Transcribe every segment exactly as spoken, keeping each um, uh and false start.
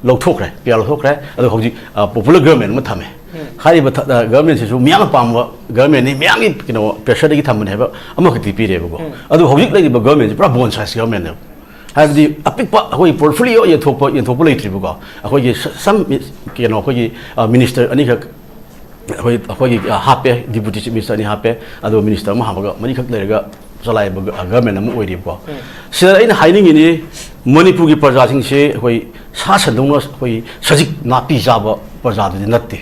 ꯂꯧꯊꯣꯛꯈ꯭ꯔꯦ, P R ꯂꯧꯊꯣꯛꯈ꯭ꯔꯦ꯫ ꯑꯗꯣ ꯍꯧꯖꯤꯛ popular ꯒꯕꯔꯟꯃꯦꯟ ꯑꯃ ꯊꯝꯃꯦ꯫ ꯍꯥꯏꯔꯤꯕ ꯊ- ꯑ, ꯒꯕꯔꯟꯃꯦꯟꯁꯤꯁꯨ ꯃꯤꯌꯥꯝꯅ ꯄꯥꯝꯕ ꯒꯕꯔꯟꯃꯦꯟꯅꯤ, ꯃꯤꯌꯥꯝꯒꯤ ꯀꯩꯅꯣ ꯄ꯭ꯔꯦꯁꯔꯗꯒꯤ ꯊꯝꯕꯅꯦ ꯍꯥꯏꯕ ꯑꯃꯈꯛꯇꯤ ꯄꯤꯔꯦꯕꯀꯣ꯫ ꯑꯗꯨ ꯍꯧꯖꯤꯛ ꯂꯩꯔꯤꯕ ꯒꯕꯔꯟꯃꯦꯟꯁꯤ ꯄꯨꯔꯥ ꯕꯣꯟ ꯁꯥꯏꯖ ꯒꯕꯔꯟꯃꯦꯟꯅꯦꯕ꯫ ꯍꯥꯏꯕꯗꯤ ꯑꯄꯤꯛꯄ ꯑꯩꯈꯣꯏꯒꯤ ꯄꯣꯔꯠꯐꯣꯂꯤꯑꯣ ꯌꯦꯟꯊꯣꯛꯄ, ꯌꯦꯟꯊꯣꯛꯄ ꯂꯩꯇ꯭ꯔꯤꯕꯀꯣ꯫ ꯑꯩꯈꯣꯏꯒꯤ ꯁ- ꯁꯝ ꯀꯩꯅꯣ ꯑꯩꯈꯣꯏꯒꯤ ꯃꯤꯅꯤꯁꯇꯔ ꯑꯅꯤꯈꯛ ꯑꯩꯈꯣꯏ ꯑꯩꯈꯣꯏꯒꯤ ꯍꯥꯞꯄꯦ, ꯗꯤꯄꯨꯇꯤ ꯆꯤꯐ ꯃꯤꯅꯤꯁꯇꯔ ꯑꯅꯤ ꯍꯥꯞꯄꯦ꯫ ꯑꯗꯨꯒ ꯃꯤꯅꯤꯁꯇꯔ ꯑꯃ ꯍꯥꯞꯄꯒ ꯃꯔꯤꯈꯛ ꯂꯩꯔꯒ ꯆꯂꯥꯏꯕ ꯒ- ꯒꯕꯔꯟꯃꯦꯟ ꯑꯃ ꯑꯣꯏꯔꯤꯕꯀꯣ꯫ ꯁꯤꯗ ꯑꯩꯅ ꯍꯥꯏꯅꯤꯡꯉꯤꯅꯤ, ꯃꯅꯤꯄꯨꯔꯒꯤ ꯄ꯭ꯔꯖꯥꯁꯤꯡꯁꯦ ꯑꯩꯈꯣꯏ ꯁꯥ ꯁꯟꯗꯧꯅ ꯑꯩꯈꯣꯏ ꯁꯖꯤꯛ ꯅꯥꯄꯤ ꯆꯥꯕ ꯄ꯭ꯔꯖꯥꯗꯨꯗꯤ ꯅꯠꯇꯦ꯫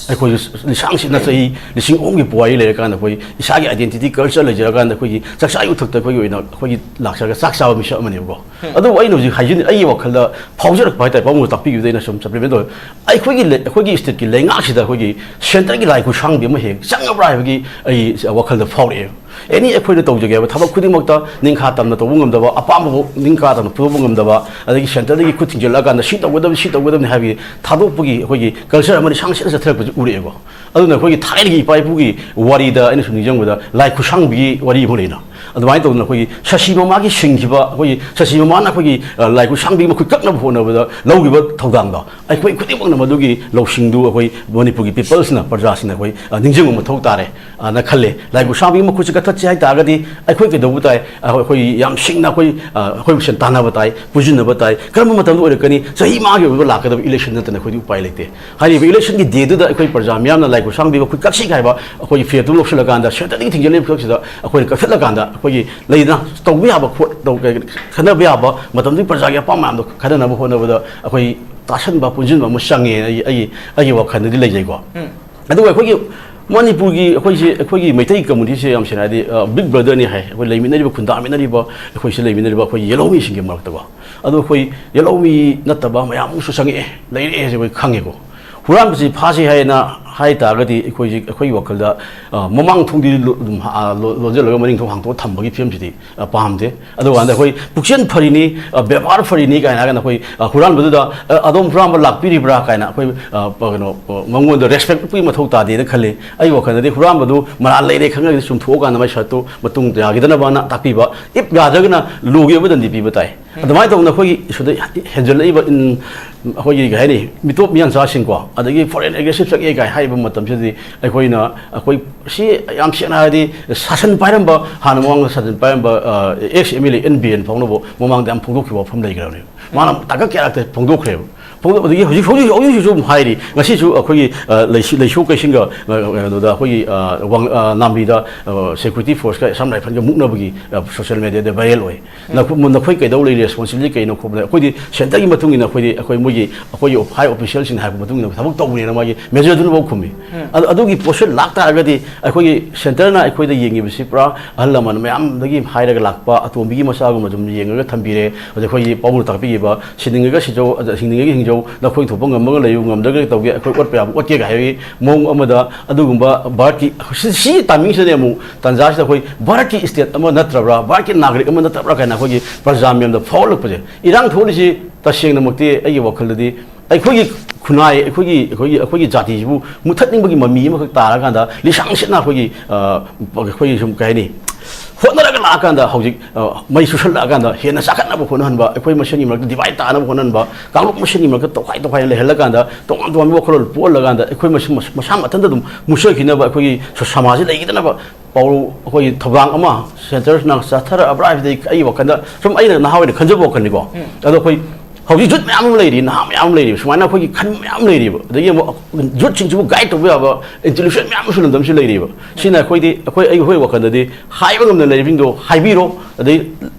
ꯑꯩꯈꯣꯏꯁꯨ ꯂꯤꯁꯥꯡꯁꯤꯠꯅ ꯆꯍꯤ ꯂꯤꯁꯤꯡ ꯑꯍꯨꯝꯒꯤ ꯄꯨꯋꯥꯔꯤ ꯂꯩꯔꯀꯥꯟꯗ ꯑꯩꯈꯣꯏ ꯏꯁꯥꯒꯤ ꯑꯥꯏꯗꯦꯟꯇꯤꯇꯤ ꯀꯜꯆꯔ ꯂꯩꯖꯔꯀꯥꯟꯗ ꯑꯩꯈꯣꯏꯒꯤ ꯆꯥꯛꯆꯥ ꯌꯨꯊꯛꯇ ꯑꯩꯈꯣꯏꯒꯤ ꯑꯣꯏꯅ ꯑꯩꯈꯣꯏꯒꯤ ꯂꯥꯛꯆꯔꯒ ꯆꯥꯛ ꯆꯥꯕ ꯃꯤꯁꯛ ꯑꯃꯅꯦꯕꯀꯣ꯫ ꯑꯗꯨꯕꯨ ꯑꯩꯅ ꯍꯧꯖꯤꯛ ꯍꯥꯏꯖꯅꯤꯡ ꯑꯩꯒꯤ ꯋꯥꯈꯜꯗ ꯐꯥꯎꯖꯔꯛꯄ ꯍꯥꯏꯇꯥꯔꯦ, ꯄꯥꯕꯨꯡꯅ ꯇꯥꯛꯄꯤꯈꯤꯕꯗ ꯑꯩꯅ ꯁꯨꯝ ꯁꯄ꯭ꯂꯤꯃꯦꯟ ꯇꯧꯋꯦ꯫ ꯑꯩꯈꯣꯏꯒꯤ ꯂꯩ- ꯑꯩꯈꯣꯏꯒꯤ ꯁ꯭ꯇꯦꯠꯀꯤ ꯂꯩꯉꯥꯛꯁꯤꯗ ꯑꯩꯈꯣꯏꯒꯤ ꯁꯦꯟꯇꯔꯒꯤ ꯂꯥꯏ ꯈꯨꯠꯁꯥꯡꯕꯤ ꯑꯃ ꯍꯦꯛ ꯆꯪꯉꯕ꯭ꯔꯥ ꯍꯥꯏꯕꯒꯤ ꯑꯩ ꯋꯥꯈꯜꯗ ꯐꯥꯎꯔꯛꯑꯦ꯫ ꯑꯦꯅꯤ ꯑꯩꯈꯣꯏꯅ ꯇꯧꯖꯒꯦ ꯍꯥꯏꯕ ꯊꯕꯛ ꯈꯨꯗꯤꯡꯃꯛꯇ ꯅꯤꯡꯈꯥ ꯇꯝꯅ ꯇꯧꯕ ꯉꯝꯗꯕ, ꯑꯄꯥꯝꯕꯕꯨ ꯅꯤꯡꯈꯥ ꯇꯝꯅ ꯐꯨꯗꯣꯛꯄ ꯉꯝꯗꯕ, ꯑꯗꯒꯤ ꯁꯦꯟꯇꯔꯗꯒꯤ ꯈꯨꯠ ꯊꯤꯡꯖꯤꯜꯂꯛꯑꯀꯥꯟꯗ ꯁꯤ ꯇꯧꯒꯗꯕꯅꯤ, ꯁꯤ ꯇꯧꯒꯗꯕꯅꯤ ꯍꯥꯏꯕꯒꯤ ꯊꯥꯗꯣꯛꯄꯒꯤ ꯑꯩꯈꯣꯏꯒꯤ ꯀꯜꯆꯔ ꯑꯃꯗꯤ ꯁꯥꯡꯅ ꯆꯠꯊꯔꯛꯄꯁꯤ ꯎꯔꯛꯑꯦꯀꯣ꯫ ꯑꯗꯨꯅ ꯑꯩꯈꯣꯏꯒꯤ ꯊꯥꯏꯅꯒꯤ ꯏꯄꯥ ꯏꯄꯨꯒꯤ ꯋꯥꯔꯤꯗ ꯑꯩꯅ ꯁꯨꯝ ꯅꯤꯡꯁꯤꯡꯕꯗ ꯂꯥꯏ ꯈꯨꯠꯁꯥꯡꯕꯤꯒꯤ ꯋꯥꯔꯤ ꯑꯃ ꯂꯩꯅ, ꯑꯗꯨꯃꯥꯏꯅ ꯇꯧꯗꯅ ꯑꯩꯈꯣꯏꯒꯤ ꯁꯁꯤ ꯃꯃꯥꯒꯤ ꯁꯤꯡꯈꯤꯕ, ꯑꯩꯈꯣꯏꯒꯤ ꯁꯁꯤ ꯃꯃꯥꯅ ꯑꯩꯈꯣꯏꯒꯤ, ꯑ, ꯂꯥꯏ ꯈꯨꯠꯁꯥꯡꯕꯤꯒꯤ ꯃꯈꯨꯠ ꯀꯛꯅꯕ ꯍꯣꯠꯅꯕꯗ ꯂꯧꯈꯤꯕ ꯊꯧꯗꯥꯡꯗꯣ, ꯑꯩꯈꯣꯏ ꯈꯨꯗꯤꯡꯃꯛꯅ ꯃꯗꯨꯒꯤ ꯂꯧꯁꯤꯡꯗꯨ ꯑꯩꯈꯣꯏ ꯃꯅꯤꯄꯨꯔꯒꯤ ꯄꯤꯄꯜꯁꯅ, ꯄ꯭ꯔꯖꯥꯁꯤꯡꯅ ꯑꯩꯈꯣꯏ, ꯑ, ꯅꯤꯡꯁꯤꯡꯕ ꯃꯊꯧ ꯇꯥꯔꯦ, ꯑ, ꯅ ꯈꯜꯂꯦ꯫ ꯂꯥꯏ ꯈꯨꯠꯁꯥꯡꯕꯤꯒꯤ ꯃꯈꯨꯠꯁꯤ ꯀꯛꯊꯠꯁꯤ ꯍꯥꯏ ꯇꯥꯔꯒꯗꯤ ꯑꯩꯈꯣꯏ ꯀꯩꯗꯧꯕ ꯇꯥꯏ? ꯑ, ꯑꯩꯈꯣꯏ ꯌꯥꯝ ꯁꯤꯡꯅ ꯑꯩꯈꯣꯏ, ꯑ, ꯑꯩꯈꯣꯏ ꯃꯁꯦꯟ ꯇꯥꯟꯅꯕ ꯇꯥꯏ, ꯄꯨꯟꯁꯤꯟꯅꯕ ꯇꯥꯏ꯫ ꯀꯔꯝꯕ ꯃꯇꯝꯗ ꯑꯣꯏꯔꯛꯀꯅꯤ? ꯆꯍꯤ ꯃꯉꯥꯒꯤ ꯑꯣꯏꯕ ꯂꯥꯛꯀꯗꯕ ꯏꯂꯦꯛꯁꯟ ꯅꯠꯇꯅ ꯑꯩꯈꯣꯏꯗꯤ ꯎꯄꯥꯏ ꯂꯩꯇꯦ꯫ ꯍꯥꯏꯔꯤꯕ ꯏꯂꯦꯛꯁꯟꯒꯤ ꯗꯦꯗꯨꯗ ꯑꯩꯈꯣꯏ ꯄ꯭ꯔꯖꯥ ꯃꯤꯌꯥꯝꯅ ꯂꯥꯏ ꯈꯨꯠꯁꯥꯡꯕꯤ ꯃꯈꯨꯠ ꯀꯛꯁꯤ ꯍꯥꯏꯕ ꯑꯩꯈꯣꯏꯒꯤ ꯐꯤꯔꯦꯞꯇꯨ ꯂꯧꯁꯤꯜꯂꯀꯥꯟꯗ, ꯁꯦꯟꯇꯔꯗꯒꯤ ꯊꯤꯡꯖꯤꯜꯂꯤꯕ ꯈꯛꯁꯤꯗ ꯑꯩꯈꯣꯏꯅ ꯀꯛꯊꯠꯂꯀꯥꯟꯗ, ꯑꯩꯈꯣꯏꯒꯤ ꯂꯩꯗꯅ ꯇꯧꯕ ꯌꯥꯕ ꯈꯣꯠ-, ꯇꯧ-, ꯈꯟꯅꯕ ꯌꯥꯕ ꯃꯇꯝꯗꯨꯒꯤ ꯄ꯭ꯔꯖꯥꯒꯤ ꯑꯄꯥꯝꯕ ꯃꯌꯥꯝꯗꯣ ꯈꯟꯅꯅꯕ ꯍꯣꯠꯅꯕꯗ ꯑꯩꯈꯣꯏ ꯇꯥꯁꯟꯕ ꯄꯨꯟꯁꯤꯟꯕ ꯑꯃ ꯆꯪꯉꯦꯅ ꯑꯩ, ꯑꯩꯒꯤ, ꯑꯩꯒꯤ ꯋꯥꯈꯜꯗꯗꯤ ꯂꯩꯖꯩꯀꯣ꯫ ꯑꯗꯨꯒ ꯑꯩꯈꯣꯏꯒꯤ ꯃꯅꯤꯄꯨꯔꯒꯤ ꯑꯩꯈꯣꯏꯁꯦ, ꯑꯩꯈꯣꯏꯒꯤ ꯃꯩꯇꯩ ꯀꯝꯃꯨꯅꯤꯇꯤꯁꯦ ꯌꯥꯝ ꯁꯦꯡꯅ ꯍꯥꯏꯗꯤ, ꯑ, ꯕꯤꯛ ꯕ꯭ꯔꯗꯔꯅꯤ ꯍꯥꯏ꯫ ꯑꯩꯈꯣꯏ ꯂꯩꯃꯤꯟꯅꯔꯤꯕ, ꯈꯨꯟꯗꯥꯃꯤꯟꯅꯔꯤꯕ, ꯑꯩꯈꯣꯏꯁꯤ ꯂꯩꯃꯤꯟꯅꯔꯤꯕ ꯑꯩꯈꯣꯏ ꯌꯦꯜꯍꯧꯃꯤꯁꯤꯡꯒꯤ ꯃꯔꯛꯇꯀꯣ꯫ ꯑꯗꯣ ꯑꯩꯈꯣꯏ ꯌꯦꯜꯍꯧꯃꯤ ꯅꯠꯇꯕ ꯃꯌꯥꯝ ꯑꯃꯁꯨ ꯆꯪꯉꯛꯑꯦ, ꯂꯩꯔꯛꯑꯦ ꯍꯥꯏꯁꯦ ꯑꯩꯈꯣꯏ ꯈꯪꯉꯦꯀꯣ꯫ ꯍꯨꯔꯥꯟꯕꯁꯤ ꯐꯥꯁꯤ ꯍꯥꯏꯅ ꯍꯥꯏ ꯇꯥꯔꯒꯗꯤ ꯑꯩꯈꯣꯏꯁꯤ, ꯑꯩꯈꯣꯏꯒꯤ ꯋꯥꯈꯜꯗ, ꯑ, ꯃꯃꯥꯡ ꯊꯣꯡꯗꯤ ꯂꯣ-, ꯑꯗꯨꯝ ꯍꯥ-, ꯂꯣ-, ꯂꯣꯟꯁꯤꯜꯂꯒ ꯃꯅꯤꯡ ꯊꯣꯡ ꯍꯥꯡꯇꯣꯛꯑ ꯊꯝꯕꯒꯤ ꯐꯤꯕꯝꯁꯤꯗꯤ, ꯑ, ꯄꯥꯝꯗꯦ꯫ ꯑꯗꯨꯀꯥꯟꯗ ꯑꯩꯈꯣꯏ ꯄꯨꯛꯆꯦꯜ ꯐꯔꯤꯅꯤ, ꯑ, ꯕꯦꯕꯥꯔ ꯐꯔꯤꯅꯤ ꯀꯥꯏꯅ ꯍꯥꯏꯔꯒꯅ ꯑꯩꯈꯣꯏ, ꯑ, ꯍꯨꯔꯥꯟꯕꯗꯨꯗ, "ꯑ, ꯑꯗꯣꯝ ꯍꯨꯔꯥꯟꯕ ꯂꯥꯛꯄꯤꯔꯤꯕ꯭ꯔꯥ?" ꯀꯥꯏꯅ ꯑꯩꯈꯣꯏ, ꯑ, ꯄ-, ꯀꯩꯅꯣ, ꯄ-, ꯃꯉꯣꯟꯗ ꯔꯦꯁꯄꯦꯛ ꯎꯠꯄꯒꯤ ꯃꯊꯧ ꯇꯥꯗꯦꯅ ꯈꯜꯂꯤ꯫ ꯑꯩꯒꯤ ꯋꯥꯈꯜꯗꯗꯤ ꯍꯨꯔꯥꯟꯕꯗꯨ ꯃꯔꯥꯜ ꯂꯩꯔꯦ ꯈꯪꯉꯒꯗꯤ ꯆꯨꯝꯊꯣꯛꯑꯀꯥꯟꯗ ꯃꯥꯏ ꯁꯔꯠꯇꯨ ꯃꯇꯨꯡ ꯌꯥꯈꯤꯗꯅꯕꯅ ꯇꯥꯛꯄꯤꯕ, ꯏꯐ ꯌꯥꯗ꯭ꯔꯒꯅ ꯂꯣꯒꯤ ꯑꯣꯏꯕ ꯗꯟꯗꯤ ꯄꯤꯕ ꯇꯥꯏ꯫ ꯑꯗꯨꯃꯥꯏꯅ ꯇꯧꯗꯅ ꯑꯩꯈꯣꯏꯒꯤ ꯁꯤꯗ ꯍꯦꯟꯖꯜꯂꯛꯏꯕ ꯏꯟ-, ꯑꯩꯈꯣꯏꯒꯤ ꯀꯩ ꯍꯥꯏꯅꯤ, ꯃꯤꯇꯣꯞ ꯃꯤꯌꯥꯟꯆꯥꯁꯤꯡꯀꯣ, ꯑꯗꯒꯤ foreign aggressive ꯆꯪꯉꯦ ꯀꯥꯏ ꯍꯥꯏꯕ ꯃꯇꯝꯁꯤꯗꯗꯤ, ꯑꯩꯈꯣꯏꯅ, ꯑꯩꯈꯣꯏ ꯁꯤ ꯌꯥꯝ ꯁꯦꯡꯅ ꯍꯥꯏꯔꯗꯤ, ꯁꯥꯁꯟ ꯄꯥꯏꯔꯝꯕ, ꯍꯥꯟꯅ ꯃꯃꯥꯡꯗ ꯁꯥꯁꯟ ꯄꯥꯏꯔꯝꯕ ex M L A N Biren ꯐꯥꯎꯅꯕ ꯃꯃꯥꯡꯗ ꯌꯥꯝ ꯐꯣꯡꯗꯣꯛꯈꯤꯕ ꯋꯥꯐꯝ ꯂꯩꯈ꯭ꯔꯕꯅꯦꯕ꯫ ꯃꯥꯅ ꯇꯥꯡꯀꯛ ꯀꯌꯥꯔꯛꯇ ꯐꯣꯡꯗꯣꯛꯈ꯭ꯔꯦꯕ꯫ ꯐꯣꯡꯗꯣꯛ-, ꯑꯗꯒꯤ ꯍꯧꯖꯤꯛ, ꯍꯧꯖꯤꯛ, ꯍꯧꯖꯤꯛ ꯍꯧꯖꯤꯛꯁꯨ ꯑꯗꯨꯝ ꯍꯥꯏꯔꯤ꯫ ꯉꯁꯤꯁꯨ ꯑꯩꯈꯣꯏꯒꯤ, ꯑ, ꯂꯩꯁꯤ-, ꯂꯩꯁꯨ ꯀꯩꯁꯤꯡꯒ, ꯑ, ꯀꯩꯅꯣꯗ, ꯑꯩꯈꯣꯏꯒꯤ, ꯑ, ꯋꯥꯡ-, ꯑ, ꯅꯥꯝꯕꯤꯗ, ꯑ, security forceꯀ Assam Rifleꯒ ꯃꯨꯛꯅꯕꯒꯤ, ꯑ, social mediaꯗ viral ꯑꯣꯏ꯫ ꯅꯈꯣ-, ꯅꯈꯣꯏ ꯀꯩꯗꯧ ꯂꯩꯔꯤ, responsibility ꯀꯩꯅꯣ ꯈꯣꯠꯄꯗ? ꯑꯩꯈꯣꯏꯗꯤ centreꯒꯤ ꯃꯇꯨꯡ ꯏꯟꯅ ꯑꯩꯈꯣꯏꯗꯤ, ꯑꯩꯈꯣꯏ ꯃꯣꯏꯒꯤ, ꯑꯩꯈꯣꯏꯒꯤ high officialꯁꯤꯡꯅ ꯍꯥꯏꯔꯛꯄ ꯃꯇꯨꯡ ꯏꯟꯅ ꯊꯕꯛ ꯇꯧꯕꯅꯦꯅ ꯃꯥꯒꯤ majorꯗꯨꯅꯕꯨ ꯈꯨꯝꯃꯤ꯫ ꯑꯗꯨ, ꯑꯗꯨꯒꯤ ꯄꯣꯠꯁꯦ ꯂꯥꯛꯇꯥꯔꯒꯗꯤ, ꯑꯩꯈꯣꯏꯒꯤ centreꯅ ꯑꯩꯈꯣꯏꯗ ꯌꯦꯡꯉꯤꯕꯁꯤ ꯄꯨꯔꯥ ꯑꯍꯜ ꯂꯃꯟ ꯃꯌꯥꯝꯗꯒꯤ ꯍꯥꯏꯔꯒ ꯂꯥꯛꯄ ꯑꯇꯣꯝꯕꯤꯒꯤ ꯃꯆꯥꯒꯨꯝꯕ ꯑꯗꯨꯝ ꯌꯦꯡꯉꯒ ꯊꯝꯕꯤꯔꯦ꯫ ꯑꯗ ꯑꯩꯈꯣꯏꯒꯤ ꯄꯥꯕꯨꯡꯅ ꯇꯥꯛꯄꯤꯈꯤꯕ, "ꯁꯤꯅꯤꯡꯉꯒ ꯁꯤꯖꯧ, ꯑꯗ ꯍꯤꯡꯅꯤꯡꯉꯒ ꯍꯤꯡꯖꯧ, ꯅꯈꯣꯏ ꯊꯣꯛꯄ ꯉꯝꯃꯒ ꯂꯩꯌꯨ, ꯉꯝꯗ꯭ꯔꯒ ꯇꯧꯒꯦ, ꯑꯩꯈꯣꯏ ꯑꯣꯠꯄ ꯌꯥꯕ ꯑꯣꯠꯀꯦꯒ" ꯍꯥꯏꯕꯒꯤ ꯃꯑꯣꯡ ꯑꯃꯗ, ꯑꯗꯨꯒꯨꯝꯕ ꯚꯥꯔꯠꯀꯤ ꯁꯤ, ꯁꯤꯒꯤ timingꯁꯤꯗꯅꯦ ꯑꯃꯨꯛ ꯇꯥꯟꯖꯥꯁꯤꯗ ꯑꯩꯈꯣꯏ ꯚꯥꯔꯠꯀꯤ state ꯑꯃ ꯅꯠꯇ꯭ꯔꯕ꯭ꯔꯥ, ꯚꯥꯔꯠꯀꯤ ꯅꯥꯒꯔꯤꯛ ꯑꯃ ꯅꯠꯇꯕ꯭ꯔꯥ ꯀꯥꯏꯅ ꯑꯩꯈꯣꯏꯒꯤ ꯄ꯭ꯔꯖꯥ ꯃꯌꯥꯝꯗ ꯐꯥꯎꯍꯜꯂꯛꯄꯁꯦ꯫ ꯏꯔꯥꯡ ꯊꯣꯛꯍꯜꯂꯤꯁꯤ ꯇꯁꯦꯡꯅꯃꯛꯇꯤ ꯑꯩꯒꯤ ꯋꯥꯈꯜꯗꯗꯤ ꯑꯩꯈꯣꯏꯒꯤ ꯈꯨꯟꯅꯥꯏ, ꯑꯩꯈꯣꯏꯒꯤ, ꯑꯩꯈꯣꯏꯒꯤ, ꯑꯩꯈꯣꯏꯒꯤ ꯖꯥꯇꯤꯁꯤꯕꯨ ꯃꯨꯊꯠꯅꯤꯡꯕꯒꯤ ꯃꯃꯤ ꯑꯃꯈꯛ ꯇꯥꯔꯀꯥꯟꯗ, ꯂꯤꯁꯥꯡ ꯁꯤꯠꯅ ꯑꯩꯈꯣꯏꯒꯤ, ꯑ, ꯑꯩꯈꯣꯏꯒꯤ ꯁꯨꯝ ꯀꯩ ꯍꯥꯏꯅꯤ, ꯍꯣꯠꯅꯔꯒ ꯂꯥꯛꯑꯀꯥꯟꯗ ꯍꯧꯖꯤꯛ, ꯑ, ꯃꯩ ꯆꯨꯁꯜꯂꯛꯑꯀꯥꯟꯗ ꯍꯦꯟꯅ ꯆꯥꯈꯠꯅꯕ ꯍꯣꯠꯅꯍꯟꯕ, ꯑꯩꯈꯣꯏ ꯃꯁꯦꯟꯒꯤ ꯃꯔꯛꯇ divide ꯇꯥꯅꯕ ꯍꯣꯠꯅꯍꯟꯕ, ꯀꯥꯡꯂꯨꯞ ꯃꯁꯦꯟꯒꯤ ꯃꯔꯛꯇ ꯇꯣꯈꯥꯏ ꯇꯣꯈꯥꯏꯅ ꯂꯩꯍꯜꯂꯀꯥꯟꯗ, ꯇꯣꯉꯥꯟ ꯇꯣꯉꯥꯟꯕ ꯋꯥꯈꯜꯂꯣꯟ ꯄꯣꯛꯍꯜꯂꯀꯥꯟꯗ ꯑꯩꯈꯣꯏ ꯃꯁꯦꯟ ꯃꯁ-, ꯃꯁꯥ ꯃꯊꯟꯇ ꯑꯗꯨꯝ ꯃꯨꯠꯆꯈꯤꯅꯕ, ꯑꯩꯈꯣꯏꯒꯤ ꯁ-, ꯁꯃꯥꯖꯁꯤ ꯂꯩꯈꯤꯗꯅꯕ ꯄꯥꯎ-, ꯑꯩꯈꯣꯏꯒꯤ ꯊꯧꯗꯥꯡ ꯑꯃ centreꯅ ꯆꯠꯊꯔꯛꯑꯕ꯭ꯔꯥ ꯍꯥꯏꯕꯗꯤ ꯑꯩꯒꯤ ꯋꯥꯈꯜꯗ ꯁꯨꯝ ꯑꯩꯅ ꯅꯍꯥ ꯑꯣꯏꯅ ꯈꯟꯖꯕ ꯋꯥꯈꯜꯅꯤꯀꯣ꯫ ꯑꯗꯣ ꯑꯩꯈꯣꯏ ꯍꯧꯖꯤꯛ youth ꯃꯌꯥꯝ ꯑꯃ ꯂꯩꯔꯤ, ꯅꯍꯥ ꯃꯌꯥꯝ ꯑꯃ ꯂꯩꯔꯤ, ꯁꯨꯃꯥꯏꯅ ꯑꯩꯈꯣꯏꯒꯤ ꯈꯟꯕ ꯃꯌꯥꯝ ꯑꯃ ꯂꯩꯔꯤꯕ, ꯑꯗꯒꯤ ꯑꯃꯨꯛ youthꯁꯤꯡꯁꯤꯕꯨ guide ꯇꯧꯕ ꯌꯥꯕ institution ꯃꯌꯥꯝ ꯑꯃꯁꯨ ꯂꯝꯗꯝꯁꯤꯗ ꯂꯩꯔꯤꯕ꯫ ꯁꯤꯅ ꯑꯩꯈꯣꯏꯗꯤ, ꯑꯩꯈꯣꯏ, ꯑꯩꯈꯣꯏ ꯋꯥꯈꯜꯗꯗꯤ ꯍꯥꯏꯕ ꯉꯝꯗꯅ ꯂꯩꯔꯤꯕꯁꯤꯡꯗꯣ ꯍꯥꯏꯕꯤꯔꯣ, ꯑꯗꯩ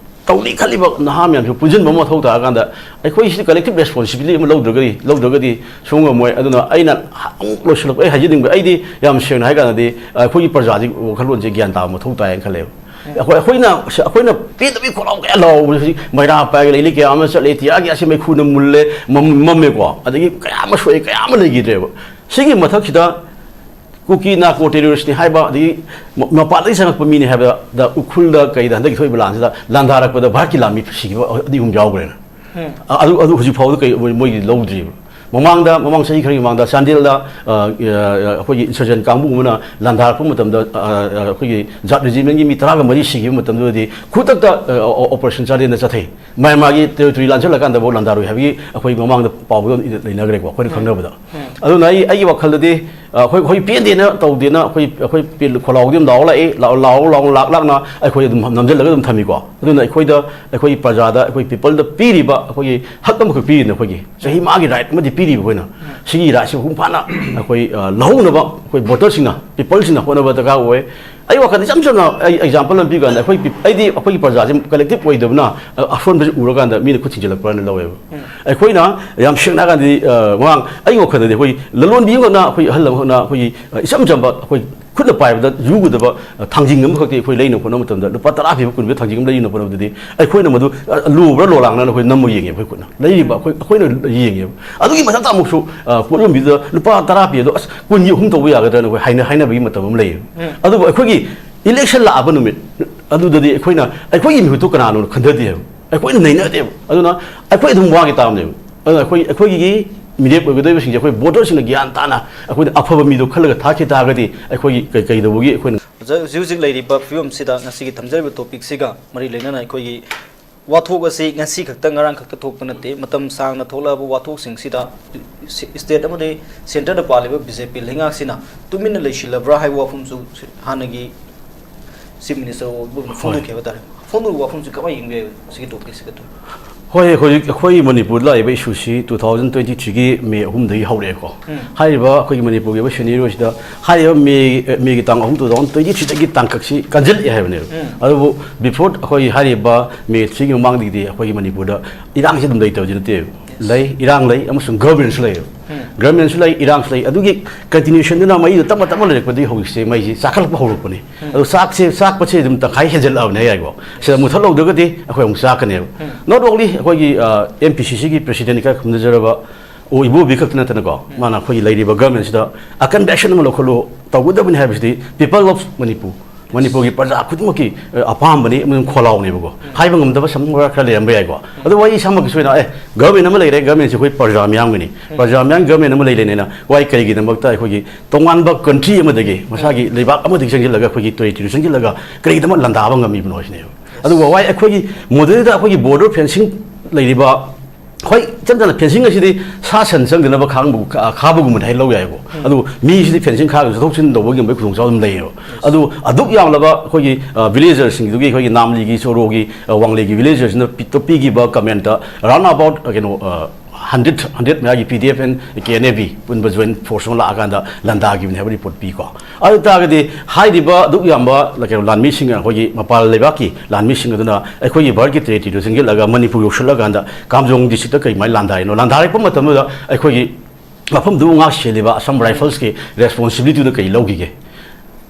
ꯇꯧꯅꯤ ꯈꯜꯂꯤꯕ ꯅꯍꯥ ꯃꯌꯥꯝꯁꯨ ꯄꯨꯟꯁꯤꯟꯕ ꯑꯃ ꯃꯊꯧ ꯇꯥꯔꯀꯥꯟꯗ, ꯑꯩꯈꯣꯏ ꯁꯤꯗꯤ collective responsibility ꯑꯃ ꯂꯧꯗ꯭ꯔꯒꯗꯤ, ꯂꯧꯗ꯭ꯔꯒꯗꯤ ꯁꯨꯡ ꯉꯝꯃꯣꯏ꯫ ꯑꯗꯨꯅ ꯑꯩꯅ ꯑꯃꯨꯛ ꯂꯣꯏꯁꯤꯜꯂꯛꯄ ꯑꯩ ꯍꯥꯏꯖꯅꯤꯡꯕ, ꯑꯩꯗꯤ ꯌꯥꯝ ꯁꯦꯡꯅ ꯍꯥꯏ ꯀꯥꯟꯗꯗꯤ ꯑꯩꯈꯣꯏꯒꯤ ꯄ꯭ꯔꯖꯥꯁꯤ ꯋꯥꯈꯜꯂꯣꯟꯁꯦ ꯒ꯭ꯌꯥꯟ ꯇꯥꯕ ꯃꯊꯧ ꯇꯥꯏꯌꯦꯅ ꯈꯜꯂꯦꯕ꯫ ꯑꯩꯈꯣꯏ, ꯑꯩꯈꯣꯏꯅ, ꯑꯩꯈꯣꯏꯅ ꯄꯦꯟꯗꯕꯤ ꯈꯣꯠꯂꯥꯎ ꯀꯌꯥ ꯂꯥꯎꯕꯁꯤ ꯍꯧꯖꯤꯛ ꯃꯩꯔꯥ ꯄꯥꯏꯔꯒ ꯂꯩꯔꯤ ꯀꯌꯥ ꯑꯃ ꯆꯠꯂꯦ, ꯇꯤꯌꯥꯔ ꯒ꯭ꯌꯥꯁꯁꯦ ꯃꯩꯈꯨꯅ ꯃꯨꯜꯂꯦ, ꯃꯝ-, ꯃꯝꯃꯦꯀꯣ, ꯑꯗꯒꯤ ꯀꯌꯥ ꯑꯃ ꯁꯣꯛꯑꯦ, ꯀꯌꯥ ꯑꯃ ꯂꯩꯈꯤꯗ꯭ꯔꯦꯕ꯫ ꯁꯤꯒꯤ ꯃꯊꯛꯁꯤꯗ ꯀꯨꯀꯤ ꯅꯥꯔꯀꯣ ꯇꯦꯔꯣꯔꯤꯁ꯭ꯠꯅꯤ ꯍꯥꯏꯕ, ꯑꯗꯒꯤ ꯃ-, ꯃꯄꯥꯟꯗꯒꯤ ꯆꯪꯉꯛꯄ ꯃꯤꯅꯤ ꯍꯥꯏꯕꯗ ꯎꯈ꯭ꯔꯨꯜꯗ ꯀꯩꯗ ꯍꯟꯗꯛꯀꯤ ꯊꯣꯛꯏꯕ ꯂꯥꯟꯁꯤꯗ ꯂꯥꯟꯗꯥꯔꯛꯄꯗ ꯚꯥꯔꯠꯀꯤ ꯂꯥꯟꯃꯤ ꯁꯤꯈꯤꯕ ꯑꯅꯤ ꯑꯍꯨꯝ ꯌꯥꯎꯈ꯭ꯔꯦꯅ꯫ ꯑ-, ꯑꯗꯨ, ꯑꯗꯨ ꯍꯧꯖꯤꯛ ꯐꯥꯎꯕꯗ ꯀꯩ ꯃꯣꯏ-, ꯃꯣꯏꯒꯤ ꯂꯧꯗ꯭ꯔꯤꯕ꯫ ꯃꯃꯥꯡꯗ, ꯃꯃꯥꯡ ꯆꯍꯤ ꯈꯔꯒꯤ ꯃꯃꯥꯡꯗ ꯆꯥꯟꯗꯦꯜꯗ, ꯑ, ꯑ, ꯑꯩꯈꯣꯏꯒꯤ insurgent ꯀꯥꯡꯕꯨ ꯑꯃꯅ ꯂꯥꯟꯗꯥꯔꯛꯄ ꯃꯇꯝꯗ, ꯑ, ꯑ, ꯑꯩꯈꯣꯏꯒꯤ ꯖꯥꯠ regiment ꯒꯤ ꯃꯤ ꯇꯔꯥꯒ ꯃꯔꯤ ꯁꯤꯈꯤꯕ ꯃꯇꯝꯗꯨꯗꯗꯤ ꯈꯨꯗꯛꯇ, ꯑ, ꯑꯣ-, operation ꯆꯥꯟꯗꯦꯜꯗ ꯆꯠꯊꯩ꯫ ꯃ꯭ꯌꯥꯟꯃꯥꯔꯒꯤ territory ꯂꯥꯟꯁꯤꯜꯂꯀꯥꯟꯗ ꯐꯥꯎ ꯂꯥꯟꯗꯥꯔꯨꯏ ꯍꯥꯏꯕꯒꯤ ꯑꯩꯈꯣꯏ ꯃꯃꯥꯡꯗ ꯄꯥꯎꯗ ꯂꯩꯅꯈ꯭ꯔꯦꯀꯣ, ꯑꯩꯈꯣꯏꯅ ꯎꯝ꯫ ꯈꯪꯅꯕꯗ꯫ ꯎꯝ꯫ ꯑꯗꯨꯅ ꯑꯩ, ꯑꯩꯒꯤ ꯋꯥꯈꯜꯗꯗꯤ, ꯑ, ꯑꯩꯈꯣꯏ, ꯑꯩꯈꯣꯏ ꯄꯦꯟꯗꯦꯅ ꯇꯧꯗꯦꯅ, ꯑꯩꯈꯣꯏ, ꯑꯩꯈꯣꯏ ꯄꯦꯟ-, ꯈꯣꯜꯂꯥꯎꯗꯤ ꯑꯗꯨꯝ ꯂꯥꯎꯔ ꯂꯥꯛꯑꯦ, ꯂꯥꯎ-, ꯂꯥꯎ-, ꯂꯥꯎ-, ꯂꯥꯛ ꯂꯥꯛꯅ ꯑꯩꯈꯣꯏ ꯑꯗꯨꯝ ꯅꯝꯁꯤꯜꯂꯒ ꯑꯗꯨꯝ ꯊꯝꯃꯤꯀꯣ꯫ ꯑꯗꯨꯅ ꯑꯩꯈꯣꯏꯗ, ꯑꯩꯈꯣꯏꯒꯤ ꯄ꯭ꯔꯖꯥꯗ, ꯑꯩꯈꯣꯏ people ꯗ ꯄꯤꯔꯤꯕ ꯑꯩꯈꯣꯏꯒꯤ ꯍꯛ ꯑꯃꯈꯛ ꯄꯤꯔꯤꯅ ꯑꯩꯈꯣꯏꯒꯤ ꯆꯍꯤ ꯃꯥꯒꯤ right ꯑꯃꯗꯤ ꯄꯤꯔꯤꯕ ꯑꯩꯈꯣꯏꯅ꯫ ꯁꯤꯒꯤ right ꯁꯤ ꯃꯄꯨꯡ ꯐꯥꯅ ꯑꯩꯈꯣꯏ, ꯑ, ꯂꯧꯍꯧꯅꯕ ꯑꯩꯈꯣꯏ voter ꯁꯤꯡꯅ, people ꯁꯤꯡꯅ ꯍꯣꯠꯅꯕ ꯗꯔꯀꯥꯔ ꯑꯣꯏ꯫ ꯑꯩ ꯋꯥꯈꯜꯗ ꯏꯆꯝ ꯆꯝꯅ ꯑꯩ example ꯑꯃ ꯄꯤꯕ ꯀꯥꯟꯗ ꯑꯩꯈꯣꯏ peop-, ꯑꯩꯗꯤ ꯑꯩꯈꯣꯏꯒꯤ ꯄ꯭ꯔꯖꯥꯁꯦ collective ꯑꯣꯏꯗꯕꯅ, ꯑ, ꯑꯁꯣꯟꯕꯁꯤ ꯎꯔꯀꯥꯟꯗ ꯃꯤꯅ ꯈꯨꯠ ꯊꯤꯡꯖꯤꯜꯂꯛꯄ꯭ꯔꯅ ꯂꯧꯋꯦꯕ꯫ ꯎꯝ꯫ ꯑꯩꯈꯣꯏꯅ ꯌꯥꯝ ꯁꯦꯡꯅ ꯍꯥꯏꯔꯀꯥꯟꯗꯗꯤ, ꯑ, ꯃꯃꯥꯡ ꯑꯩꯒꯤ ꯋꯥꯈꯜꯗꯗꯤ ꯑꯩꯈꯣꯏ ꯂꯂꯣꯟꯕꯤ ꯑꯃꯈꯛꯅ, ꯑꯩꯈꯣꯏ ꯑꯍꯜ ꯑꯃꯈꯛꯅ ꯑꯩꯈꯣꯏꯒꯤ, ꯑ, ꯏꯆꯝ ꯆꯝꯕ ꯑꯩꯈꯣꯏ ꯈꯨꯠꯅ ꯄꯥꯏꯕꯗ ꯌꯨꯒꯗꯕ, ꯑ, ꯊꯥꯡꯖꯤꯡ ꯑꯃꯈꯛꯇꯤ ꯑꯩꯈꯣꯏ ꯂꯩꯅꯕ ꯍꯣꯠꯅꯕ ꯃꯇꯝꯗ ꯂꯨꯄꯥ ꯇꯔꯥ ꯄꯤꯕ, ꯀꯨꯟ ꯄꯤꯕ ꯊꯥꯡꯖꯤꯡ ꯑꯃ ꯂꯩꯅꯕ ꯍꯣꯠꯅꯕꯗꯗꯤ ꯑꯩꯈꯣꯏꯅ ꯃꯗꯨ, ꯑ, ꯂꯨꯕ꯭ꯔꯥ ꯂꯣꯂꯥꯡꯅ ꯑꯩꯈꯣꯏ ꯅꯝꯃ ꯌꯦꯡꯉꯦꯕ ꯑꯩꯈꯣꯏ ꯈꯨꯠꯅ꯫ ꯂꯩꯔꯤꯕ ꯑꯩꯈꯣꯏ, ꯑꯩꯈꯣꯏꯅ ꯌꯦꯡꯉꯦꯕ꯫ ꯑꯗꯨꯒꯤ ꯃꯊꯛꯇ ꯑꯃꯨꯛꯁꯨ, ꯑ, ꯄꯣꯠ ꯌꯣꯟꯕꯤꯗꯨꯗ ꯂꯨꯄꯥ ꯇꯔꯥ ꯄꯤ ꯑꯗꯣ, "ꯑꯁ, ꯀꯨꯟꯒꯤ ꯑꯍꯨꯝ ꯇꯧꯕ ꯌꯥꯒꯗ꯭ꯔꯥꯅ?" ꯑꯩꯈꯣꯏ ꯍꯥꯏꯅ-, ꯍꯥꯏꯅꯕꯒꯤ ꯃꯇꯝ ꯑꯃ ꯂꯩꯌꯦꯕ꯫ ꯎꯝ꯫ ꯑꯗꯨꯕꯨ ꯑꯩꯈꯣꯏꯒꯤ election ꯂꯥꯛꯑꯕ ꯅꯨꯃꯤꯠ ꯑꯗꯨꯗꯗꯤ ꯑꯩꯈꯣꯏꯅ ꯑꯩꯈꯣꯏꯒꯤ ꯃꯤꯍꯨꯠꯇꯨ ꯀꯅꯥꯅꯣꯅ ꯈꯟꯊꯗꯦꯕ, ꯑꯩꯈꯣꯏꯅ ꯅꯩꯅꯗꯦꯕ꯫ ꯑꯗꯨꯅ ꯑꯩꯈꯣꯏ ꯑꯗꯨꯝ ꯋꯥꯒꯤ ꯇꯥꯕꯅꯦꯕ꯫ ꯑꯗꯨꯅ ꯑꯩꯈꯣꯏ, ꯑꯩꯈꯣꯏꯒꯤ ꯃꯤꯔꯦꯞ ꯑꯣꯏꯒꯗꯧꯔꯤꯕꯁꯤꯡꯁꯦ ꯑꯩꯈꯣꯏ voter ꯁꯤꯡꯅ ꯒ꯭ꯌꯥꯟ ꯇꯥꯅ ꯑꯩꯈꯣꯏꯗ ꯑꯐꯕ ꯃꯤꯗꯣ ꯈꯜꯂꯒ ꯊꯥꯈꯤ ꯇꯥꯔꯒꯗꯤ ꯑꯩꯈꯣꯏꯒꯤ ꯀꯩ-, ꯀꯩꯗꯧꯕꯒꯤ ꯑꯩꯈꯣꯏꯅ ꯑꯣꯖꯥ, ꯍꯧꯖꯤꯛ ꯍꯧꯖꯤꯛ ꯂꯩꯔꯤꯕ ꯐꯤꯕꯝꯁꯤꯗ ꯉꯁꯤꯒꯤ ꯊꯝꯖꯔꯤꯕ topic ꯁꯤꯒ ꯃꯔꯤ ꯂꯩꯅꯅ ꯑꯩꯈꯣꯏꯒꯤ ꯋꯥꯊꯣꯛ ꯑꯁꯤ ꯉꯁꯤ ꯈꯛꯇ, ꯉꯔꯥꯡ ꯈꯛꯇ ꯊꯣꯛꯄ ꯅꯠꯇꯦ꯫ ꯃꯇꯝ ꯁꯥꯡꯅ ꯊꯣꯛꯂꯛꯑꯕ ꯋꯥꯊꯣꯛꯁꯤꯡꯁꯤꯗ state ꯑꯃꯗꯤ centre ꯗ ꯄꯥꯜꯂꯤꯕ B J P ꯂꯩꯉꯥꯛꯁꯤꯅ ꯇꯨꯃꯤꯟꯅ ꯂꯩꯁꯤꯜꯂꯕ꯭ꯔꯥ ꯍꯥꯏꯕ ꯋꯥꯐꯝꯁꯨ ꯍꯥꯟꯅꯒꯤ Chief Minister ꯑꯣꯏꯕ ꯑꯗꯨꯝ ꯍꯣꯏ꯫ ꯐꯣꯡꯗꯣꯛꯈꯤ ꯍꯥꯏꯕ ꯇꯥꯔꯦ꯫ ꯐꯣꯡꯗꯣꯛꯂꯤꯕ ꯋꯥꯐꯝꯁꯤ ꯀꯃꯥꯏꯅ ꯌꯦꯡꯕ ꯌꯥꯏ? ꯁꯤꯒꯤ topic ꯁꯤꯒ ꯑꯗꯨꯝ꯫ ꯍꯣꯏ, ꯍꯧꯖꯤꯛ ꯑꯩꯈꯣꯏ ꯃꯅꯤꯄꯨꯔꯗ ꯂꯥꯛꯏꯕ issue ꯁꯤ two thousand twenty three ꯒꯤ May ꯑꯍꯨꯝꯗꯒꯤ ꯍꯧꯔꯛꯑꯦꯀꯣ꯫ ꯎꯝ꯫ ꯍꯥꯏꯔꯤꯕ ꯑꯩꯈꯣꯏꯒꯤ ꯃꯅꯤꯄꯨꯔꯒꯤ ꯑꯣꯏꯕ scenario ꯁꯤꯗ ꯍꯥꯏꯔꯤꯕ May, May ꯒꯤ ꯇꯥꯡ ꯑꯍꯨꯝ, two thousand twenty three ꯗꯒꯤ ꯇꯥꯡꯀꯛꯁꯤ ꯀꯟꯁꯤꯜꯂꯛꯑꯦ ꯍꯥꯏꯕꯅꯦꯕ꯫ ꯎꯝ꯫ ꯑꯗꯨꯕꯨ before ꯑꯩꯈꯣꯏ ꯍꯥꯏꯔꯤꯕ May three ꯒꯤ ꯃꯃꯥꯡꯗꯒꯤꯗꯤ ꯑꯩꯈꯣꯏꯒꯤ ꯃꯅꯤꯄꯨꯔꯗ ꯏꯔꯥꯡꯁꯤ ꯑꯗꯨꯝ ꯂꯩꯇꯕꯗꯤ ꯅꯠꯇꯦꯕ꯫ Yes꯫ ꯂꯩ, ꯏꯔꯥꯡ ꯂꯩ, ꯑꯃꯁꯨꯡ government ꯁꯨ ꯂꯩꯌꯦꯕ꯫ ꯎꯝ꯫ Government ꯁꯨ ꯂꯩ, ꯏꯔꯥꯡꯁꯨ ꯂꯩ꯫ ꯑꯗꯨꯒꯤ continuation ꯗꯨꯅ ꯃꯩꯗꯨ ꯇꯞꯅ ꯇꯞꯅ ꯂꯩꯔꯛꯄꯗꯒꯤ ꯍꯧꯖꯤꯛꯁꯦ ꯃꯩꯁꯤ ꯆꯥꯈꯠꯂꯛꯄ ꯍꯧꯔꯛꯄꯅꯤ꯫ ꯎꯝ꯫ ꯑꯗꯣ ꯆꯥꯛꯁꯦ, ꯆꯥꯛꯄꯁꯦ ꯑꯗꯨꯝ ꯇꯪꯈꯥꯏ ꯍꯦꯟꯖꯜꯂꯛꯑꯕꯅꯦ ꯍꯥꯏꯌꯦꯀꯣ꯫ ꯁꯤꯗ ꯃꯨꯠꯊꯠꯍꯧꯗ꯭ꯔꯒꯗꯤ ꯑꯩꯈꯣꯏ ꯑꯃꯨꯛ ꯆꯥꯛꯀꯅꯦꯕ꯫ ꯎꯝ꯫ Not only ꯑꯩꯈꯣꯏꯒꯤ, ꯑ, M P C C ꯒꯤ president ꯏꯀꯥꯏ ꯈꯨꯝꯅꯖꯔꯕ ꯑꯣ ꯏꯕꯣꯕꯤ ꯈꯛꯇ ꯅꯠꯇꯅꯀꯣ, ꯎꯝ꯫ ꯃꯥꯅ ꯑꯩꯈꯣꯏꯒꯤ ꯂꯩꯔꯤꯕ government ꯁꯤꯗ ꯑꯀꯟꯕ action ꯑꯃ ꯂꯧꯈꯠꯂꯨ, ꯇꯧꯒꯗꯕꯅꯤ ꯍꯥꯏꯕꯁꯤꯗꯤ people of Manipur, ꯃꯅꯤꯄꯨꯔꯒꯤ ꯄ꯭ꯔꯖꯥ ꯈꯨꯗꯤꯡꯃꯛꯀꯤ ꯑ, ꯑꯄꯥꯝꯕꯅꯤ ꯑꯃꯁꯨꯡ ꯈꯣꯜꯂꯥꯎꯅꯦꯕꯀꯣ꯫ ꯍꯥꯏꯕ ꯉꯝꯗꯕ ꯁꯝ ꯈꯔ ꯈꯔ ꯂꯩꯔꯝꯕ ꯌꯥꯏꯀꯣ꯫ ꯑꯗꯨꯕꯨ ꯑꯩ ꯏꯁꯥꯃꯛꯀꯤꯁꯨ ꯑꯣꯏꯅ ꯑꯦ, ꯒꯚꯔꯟꯃꯦꯟ ꯑꯃ ꯂꯩꯔꯦ, ꯒꯚꯔꯟꯃꯦꯟꯁꯦ ꯑꯩꯈꯣꯏ ꯄ꯭ꯔꯖꯥ ꯃꯤꯌꯥꯝꯒꯤꯅꯤ꯫ ꯄ꯭ꯔꯖꯥ ꯃꯤꯌꯥꯝꯒꯤ ꯒꯚꯔꯟꯃꯦꯟ ꯑꯃ ꯂꯩꯔꯦꯅꯦꯅ ꯋꯥꯏ ꯀꯔꯤꯒꯤꯗꯃꯛꯇ ꯑꯩꯈꯣꯏꯒꯤ ꯇꯣꯉꯥꯟꯕ ꯀꯟꯇ꯭ꯔꯤ ꯑꯃꯗꯒꯤ, ꯃꯁꯥꯒꯤ ꯂꯩꯕꯥꯛ ꯑꯃꯗꯒꯤ ꯆꯪꯁꯤꯜꯂꯒ, ꯑꯩꯈꯣꯏꯒꯤ ꯇꯦꯔꯤꯇꯣꯔꯤ ꯆꯪꯁꯤꯜꯂꯒ ꯀꯔꯤꯒꯤꯗꯃꯛ ꯂꯥꯟꯗꯥꯕ ꯉꯝꯃꯤꯕꯅꯣ ꯍꯥꯏꯁꯤꯅꯦꯕ꯫ ꯑꯗꯨꯒ ꯋꯥꯏ ꯑꯩꯈꯣꯏꯒꯤ ꯃꯗꯨꯗꯩꯗ ꯑꯩꯈꯣꯏꯒꯤ ꯕꯣꯔꯗꯔ ꯐꯦꯟꯁꯤꯡ ꯂꯩꯔꯤꯕ, ꯍꯣꯏ, ꯏꯆꯝ ꯆꯝꯅ ꯐꯦꯟꯁꯤꯡ ꯑꯁꯤꯗꯤ ꯁꯥ ꯁꯟ ꯆꯪꯗꯅꯕ ꯈꯥꯡꯕ-, ꯈꯥ-, ꯈꯥꯕꯒꯨꯝꯕꯅꯤ ꯍꯥꯏ ꯂꯧ ꯌꯥꯏꯀꯣ꯫ ꯑꯗꯨ ꯃꯤꯁꯤꯗꯤ ꯐꯦꯟꯁꯤꯡ ꯈꯥꯔꯒ ꯆꯠꯊꯣꯛ ꯆꯠꯁꯤꯟ ꯇꯧꯕꯒꯤ ꯈꯨꯗꯣꯡꯆꯥꯕ ꯑꯗꯨꯝ ꯂꯩꯌꯦꯕ꯫ ꯑꯗꯨ ꯑꯗꯨꯛ ꯌꯥꯝꯂꯕ ꯑꯩꯈꯣꯏꯒꯤ, ꯑ, ꯚꯤꯂꯦꯖꯔꯁꯤꯡꯗꯨꯒꯤ, ꯑꯩꯈꯣꯏꯒꯤ ꯅꯥꯝꯂꯤꯒꯤ, ꯆꯣꯔꯣꯒꯤ, ꯑ, ꯋꯥꯡꯂꯩꯒꯤ ꯚꯤꯂꯦꯖꯔꯁꯤꯡꯗ ꯄꯤ-, ꯄꯤꯈꯤꯕ ꯀꯃꯦꯟꯇ around about, ꯑ, ꯀꯩꯅꯣ, ꯑ, ꯍꯟꯗ꯭ꯔꯦꯠ, ꯍꯟꯗ꯭ꯔꯦꯠ ꯃꯌꯥꯒꯤ P D F and K N A B ꯄꯨꯟꯕ ꯖꯣꯏꯟ ꯐꯣꯔꯁ ꯑꯃ ꯂꯥꯛꯑꯀꯥꯟꯗ ꯂꯥꯟꯗꯥꯈꯤꯕꯅꯤ ꯍꯥꯏꯕ ꯔꯤꯄꯣꯔꯠ ꯄꯤꯀꯣ꯫ ꯑꯗꯨ ꯇꯥꯔꯒꯗꯤ ꯍꯥꯏꯔꯤꯕ ꯑꯗꯨꯛ ꯌꯥꯝꯕ ꯀꯩꯅꯣ ꯂꯥꯟꯃꯤꯁꯤꯡ, ꯑꯩꯈꯣꯏꯒꯤ ꯃꯄꯥꯟ ꯂꯩꯕꯥꯛꯀꯤ ꯂꯥꯟꯃꯤꯁꯤꯡ ꯑꯗꯨꯅ ꯑꯩꯈꯣꯏꯒꯤ ꯚꯥꯔꯠꯀꯤ ꯇꯦꯔꯤꯇꯣꯔꯤꯗꯨ ꯆꯪꯁꯤꯜꯂꯒ ꯃꯅꯤꯄꯨꯔ ꯌꯧꯁꯤꯜꯂꯀꯥꯟꯗ ꯀꯥꯝꯖꯣꯡ ꯗꯤꯁꯇ꯭ꯔꯤꯛꯇ ꯀꯔꯤꯃꯥꯏꯅ ꯂꯥꯟꯗꯥꯔꯤꯅꯣ? ꯂꯥꯟꯗꯥꯔꯛꯄ ꯃꯇꯝꯗꯨꯗ ꯑꯩꯈꯣꯏꯒꯤ ꯃꯐꯝꯗꯨꯕꯨ ꯉꯥꯛ ꯁꯦꯜꯂꯤꯕ ꯑꯁꯥꯝ ꯔꯥꯏꯐꯜꯁꯀꯤ ꯔꯦꯁꯄꯣꯟꯁꯤꯕꯤꯂꯤꯇꯤꯗꯨ ꯀꯔꯤ ꯂꯧꯈꯤꯒꯦ?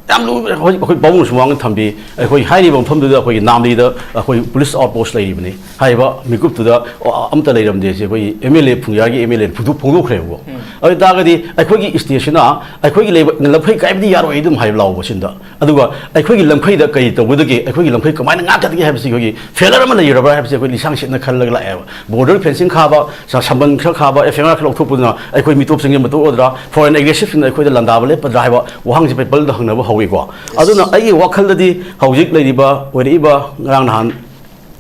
ꯌꯥꯝ ꯂꯨ-, ꯍꯧꯖꯤꯛ ꯑꯩꯈꯣꯏ ꯄꯥꯕꯨꯡ ꯁꯨꯃꯥꯡꯅ ꯊꯝꯕꯤ, ꯑꯩꯈꯣꯏ ꯍꯥꯏꯔꯤꯕ ꯃꯐꯝꯗꯨꯗ ꯑꯩꯈꯣꯏꯒꯤ ꯅꯥꯝꯂꯤꯗ ꯑꯩꯈꯣꯏ ꯄꯨꯂꯤꯁ ꯑꯥꯎꯠ ꯄꯣꯁ ꯂꯩꯔꯤꯕꯅꯤ꯫ ꯍꯥꯏꯔꯤꯕ ꯃꯤꯀꯨꯞꯇꯨꯗ ꯑ-, ꯑꯝꯇ ꯂꯩꯔꯝꯗꯦ꯫ ꯁꯤ ꯑꯩꯈꯣꯏꯒꯤ M L A, ꯐꯨꯡꯖꯥꯒꯤ M L A ꯐꯣꯡꯗꯣꯛ-, ꯐꯣꯡꯗꯣꯛꯈ꯭ꯔꯦꯕꯀꯣ꯫ ꯑꯗꯨ ꯑꯣꯏꯇꯥꯔꯒꯗꯤ ꯑꯩꯈꯣꯏꯒꯤ ꯁ꯭ꯇꯦꯠꯁꯤꯅ ꯑꯩꯈꯣꯏꯒꯤ ꯂꯩꯕ ꯂꯝꯈꯩ ꯀꯥꯏꯕꯗꯤ ꯌꯥꯔꯣꯏ ꯑꯗꯨꯝ ꯍꯥꯏꯕ ꯂꯥꯎꯕꯁꯤꯡꯗ, ꯑꯗꯨꯒ ꯑꯩꯈꯣꯏꯒꯤ ꯂꯝꯈꯩꯗ ꯀꯔꯤ ꯇꯧꯒꯗꯒꯦ, ꯑꯩꯈꯣꯏꯒꯤ ꯂꯝꯈꯩ ꯀꯃꯥꯏꯅ ꯉꯥꯛꯀꯗꯒꯦ ꯍꯥꯏꯕꯁꯤ ꯑꯩꯈꯣꯏꯒꯤ ꯐꯦꯂꯔ ꯑꯃ ꯂꯩꯔꯕ꯭ꯔꯥ ꯍꯥꯏꯕꯁꯤ ꯑꯩꯈꯣꯏ ꯂꯤꯁꯥꯡ ꯁꯤꯠꯅ ꯈꯜꯂꯒ ꯂꯥꯛꯑꯦꯕ꯫ ꯕꯣꯔꯗꯔ ꯐꯦꯟꯁꯤꯡ ꯈꯥꯕ, ꯁ-, ꯁꯝꯕꯟ ꯈꯔ ꯈꯥꯕ, F I R ꯈꯔ ꯂꯧꯊꯣꯛꯄꯗꯨꯅ ꯑꯩꯈꯣꯏ ꯃꯤꯇꯣꯞꯁꯤꯡꯒꯤ ꯃꯇꯧ ꯑꯣꯏꯗ꯭ꯔꯥ, ꯐꯣꯔꯦꯟ ꯑꯦꯒ꯭ꯔꯦꯁꯤꯞꯁꯤꯡꯅ ꯑꯩꯈꯣꯏꯗ ꯂꯥꯟꯗꯥꯕ ꯂꯦꯞꯄꯗ꯭ꯔꯥ ꯍꯥꯏꯕ ꯋꯥꯍꯪꯁꯤ ꯄꯤꯄꯜꯗ ꯍꯪꯅꯕ ꯍꯧꯋꯤꯀꯣ꯫ ꯑꯗꯨꯅ ꯑꯩꯒꯤ ꯋꯥꯈꯜꯗꯗꯤ ꯍꯧꯖꯤꯛ ꯂꯩꯔꯤꯕ, ꯑꯣꯏꯔꯛꯏꯕ ꯉꯔꯥꯡ ꯅꯍꯥꯟ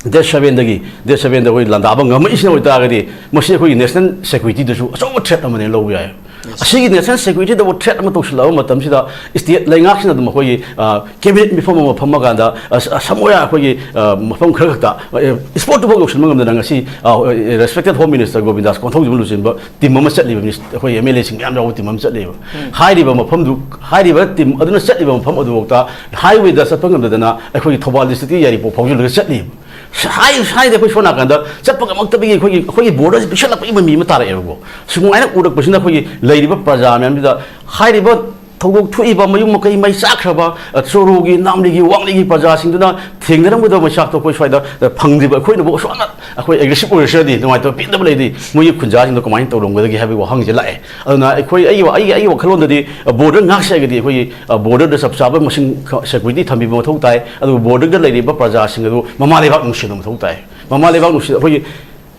ꯗꯦꯠ ꯁꯕꯦꯟꯗꯒꯤ, ꯗꯦꯠ ꯁꯕꯦꯟꯗ ꯑꯩꯈꯣꯏ ꯂꯥꯟꯗꯥꯕ ꯉꯝꯃꯛꯏꯁꯤꯅ ꯑꯣꯏꯇꯥꯔꯒꯗꯤ, ꯃꯁꯤ ꯑꯩꯈꯣꯏꯒꯤ ꯅꯦꯁꯅꯦꯜ ꯁꯦꯀ꯭ꯌꯨꯔꯤꯇꯤꯗꯁꯨ ꯑꯆꯧꯕ ꯊ꯭ꯔꯦꯠ ꯑꯃꯅꯦꯅ ꯂꯧꯕ ꯌꯥꯏ꯫ ꯑꯁꯤꯒꯤ ꯅꯦꯁꯅꯦꯜ ꯁꯦꯀ꯭ꯌꯨꯔꯤꯇꯤꯗꯕꯨ ꯊ꯭ꯔꯦꯠ ꯑꯃ ꯇꯧꯁꯤꯜꯂꯛꯑꯕ ꯃꯇꯝꯁꯤꯗ, ꯁ꯭ꯇꯦꯠ ꯂꯩꯉꯥꯛꯁꯤꯅ ꯑꯗꯨꯝ ꯑꯩꯈꯣꯏꯒꯤ, ꯑ, ꯀꯦꯕꯤꯅꯦꯠ ꯃꯤꯐꯝ ꯑꯃ ꯐꯝꯃꯀꯥꯟꯗ, ꯑ, ꯁ-, ꯁꯝꯋꯦꯌꯥꯔ ꯑꯩꯈꯣꯏꯒꯤ, ꯑ, ꯃꯐꯝ ꯈꯔ ꯈꯛꯇ, ꯑ, ꯁ꯭ꯄꯣꯠꯇꯨꯐꯥꯎ ꯌꯧꯁꯤꯟꯕ ꯉꯝꯗꯅ ꯉꯁꯤ, ꯑ, ꯔꯦꯁꯄꯦꯛꯇꯦꯠ ꯍꯣꯝ ꯃꯤꯅꯤꯁꯇꯔ ꯒꯣꯕꯤꯟꯗꯥꯁ ꯀꯣꯟꯊꯧꯖꯝ ꯂꯨꯆꯤꯡꯕ ꯇꯤꯝ ꯑꯃ ꯆꯠꯂꯤꯕ ꯃꯤꯅꯤꯁ-, ꯑꯩꯈꯣꯏ M L A ꯁꯤꯡ ꯃꯌꯥꯝ ꯌꯥꯎꯕ ꯇꯤꯝ ꯑꯃ ꯆꯠꯂꯤꯕ꯫ ꯍꯥꯏꯔꯤꯕ ꯃꯐꯝꯗꯨ, ꯍꯥꯏꯔꯤꯕ ꯇꯤꯝ ꯑꯗꯨꯅ ꯆꯠꯂꯤꯕ ꯃꯐꯝ ꯑꯗꯨꯐꯥꯎꯗ ꯍꯥꯏꯋꯦꯗ ꯆꯠꯄ ꯉꯝꯗꯗꯅ ꯑꯩꯈꯣꯏꯒꯤ ꯊꯧꯕꯥꯜ ꯗꯤꯁꯇ꯭ꯔꯤꯛꯀꯤ ꯌꯥꯏꯔꯤꯄꯣꯛ ꯐꯥꯎꯖꯤꯜꯂꯒ ꯆꯠꯂꯤꯕ꯫ ꯍꯥꯏ-, ꯍꯥꯏꯗꯤ ꯑꯩꯈꯣꯏ ꯁꯣꯝ ꯅꯥꯀꯟꯗ ꯆꯠꯄ ꯉꯝꯃꯛꯇꯕꯒꯤ ꯑꯩꯈꯣꯏꯒꯤ, ꯑꯩꯈꯣꯏꯒꯤ ꯕꯣꯔꯗꯔꯁꯤ ꯄꯤꯛꯁꯜꯂꯛꯄꯒꯤ ꯃꯃꯤ ꯑꯃ ꯇꯥꯔꯛꯑꯦꯕꯀꯣ꯫ ꯁꯨꯃꯥꯏꯅ ꯎꯔꯛꯄꯁꯤꯅ ꯑꯩꯈꯣꯏꯒꯤ ꯂꯩꯔꯤꯕ ꯄ꯭ꯔꯖꯥ ꯃꯌꯥꯝꯁꯤꯗ ꯍꯥꯏꯔꯤꯕ ꯊꯧꯗꯣꯛ ꯊꯣꯛꯏꯕ ꯃꯌꯨꯝ ꯃꯀꯩ ꯃꯩ ꯆꯥꯛꯈ꯭ꯔꯕ, ꯑ, ꯆꯣꯔꯣꯒꯤ, ꯅꯥꯝꯂꯤꯒꯤ, ꯋꯥꯡꯂꯤꯒꯤ ꯄ꯭ꯔꯖꯥꯁꯤꯡꯗꯨꯅ ꯊꯦꯡꯅꯔꯝꯒꯗꯕ ꯃꯩꯆꯥꯛꯇꯣ ꯑꯩꯈꯣꯏ ꯁ꯭ꯋꯥꯏꯗ, ꯑ, ꯐꯪꯗ꯭ꯔꯤꯕ ꯑꯩꯈꯣꯏꯅꯕꯨ ꯑꯁꯨꯛꯅ ꯑꯩꯈꯣꯏ ꯑꯦꯒ꯭ꯔꯦꯁꯤꯞ ꯑꯣꯏꯔꯁꯤꯔꯗꯤ, ꯅꯨꯡꯉꯥꯏꯇꯕ ꯄꯦꯟꯗꯕ ꯂꯩꯔꯗꯤ ꯃꯣꯏꯒꯤ ꯈꯨꯟꯖꯥꯁꯤꯡꯗꯣ ꯀꯃꯥꯏꯅ ꯇꯧꯔꯝꯒꯗꯒꯦ ꯍꯥꯏꯕꯒꯤ ꯋꯥꯍꯪꯁꯦ ꯂꯥꯛꯑꯦ꯫ ꯑꯗꯨꯅ ꯑꯩꯈꯣꯏ, ꯑꯩꯒꯤ, ꯑꯩꯒꯤ, ꯑꯩꯒꯤ ꯋꯥꯈꯜꯂꯣꯟꯗꯗꯤ, ꯑ, ꯕꯣꯔꯗꯔ ꯉꯥꯛꯁꯦ ꯍꯥꯏꯔꯒꯗꯤ ꯑꯩꯈꯣꯏꯒꯤ, ꯑ, ꯕꯣꯔꯗꯔꯗ ꯆꯞ ꯆꯥꯕ ꯃꯁꯤꯡ ꯈ-, ꯁꯦꯀ꯭ꯌꯨꯔꯤꯇꯤ ꯊꯝꯕꯤꯕ ꯃꯊꯧ ꯇꯥꯏ꯫ ꯑꯗꯨꯒ ꯕꯣꯔꯗꯔꯗ ꯂꯩꯔꯤꯕ ꯄ꯭ꯔꯖꯥꯁꯤꯡ ꯑꯗꯨ ꯃꯃꯥ ꯂꯩꯕꯥꯛ ꯅꯨꯡꯁꯤꯅ ꯃꯊꯧ ꯇꯥꯏ꯫ ꯃꯃꯥ ꯂꯩꯕꯥꯛ ꯅꯨꯡꯁꯤ, ꯑꯩꯈꯣꯏꯒꯤ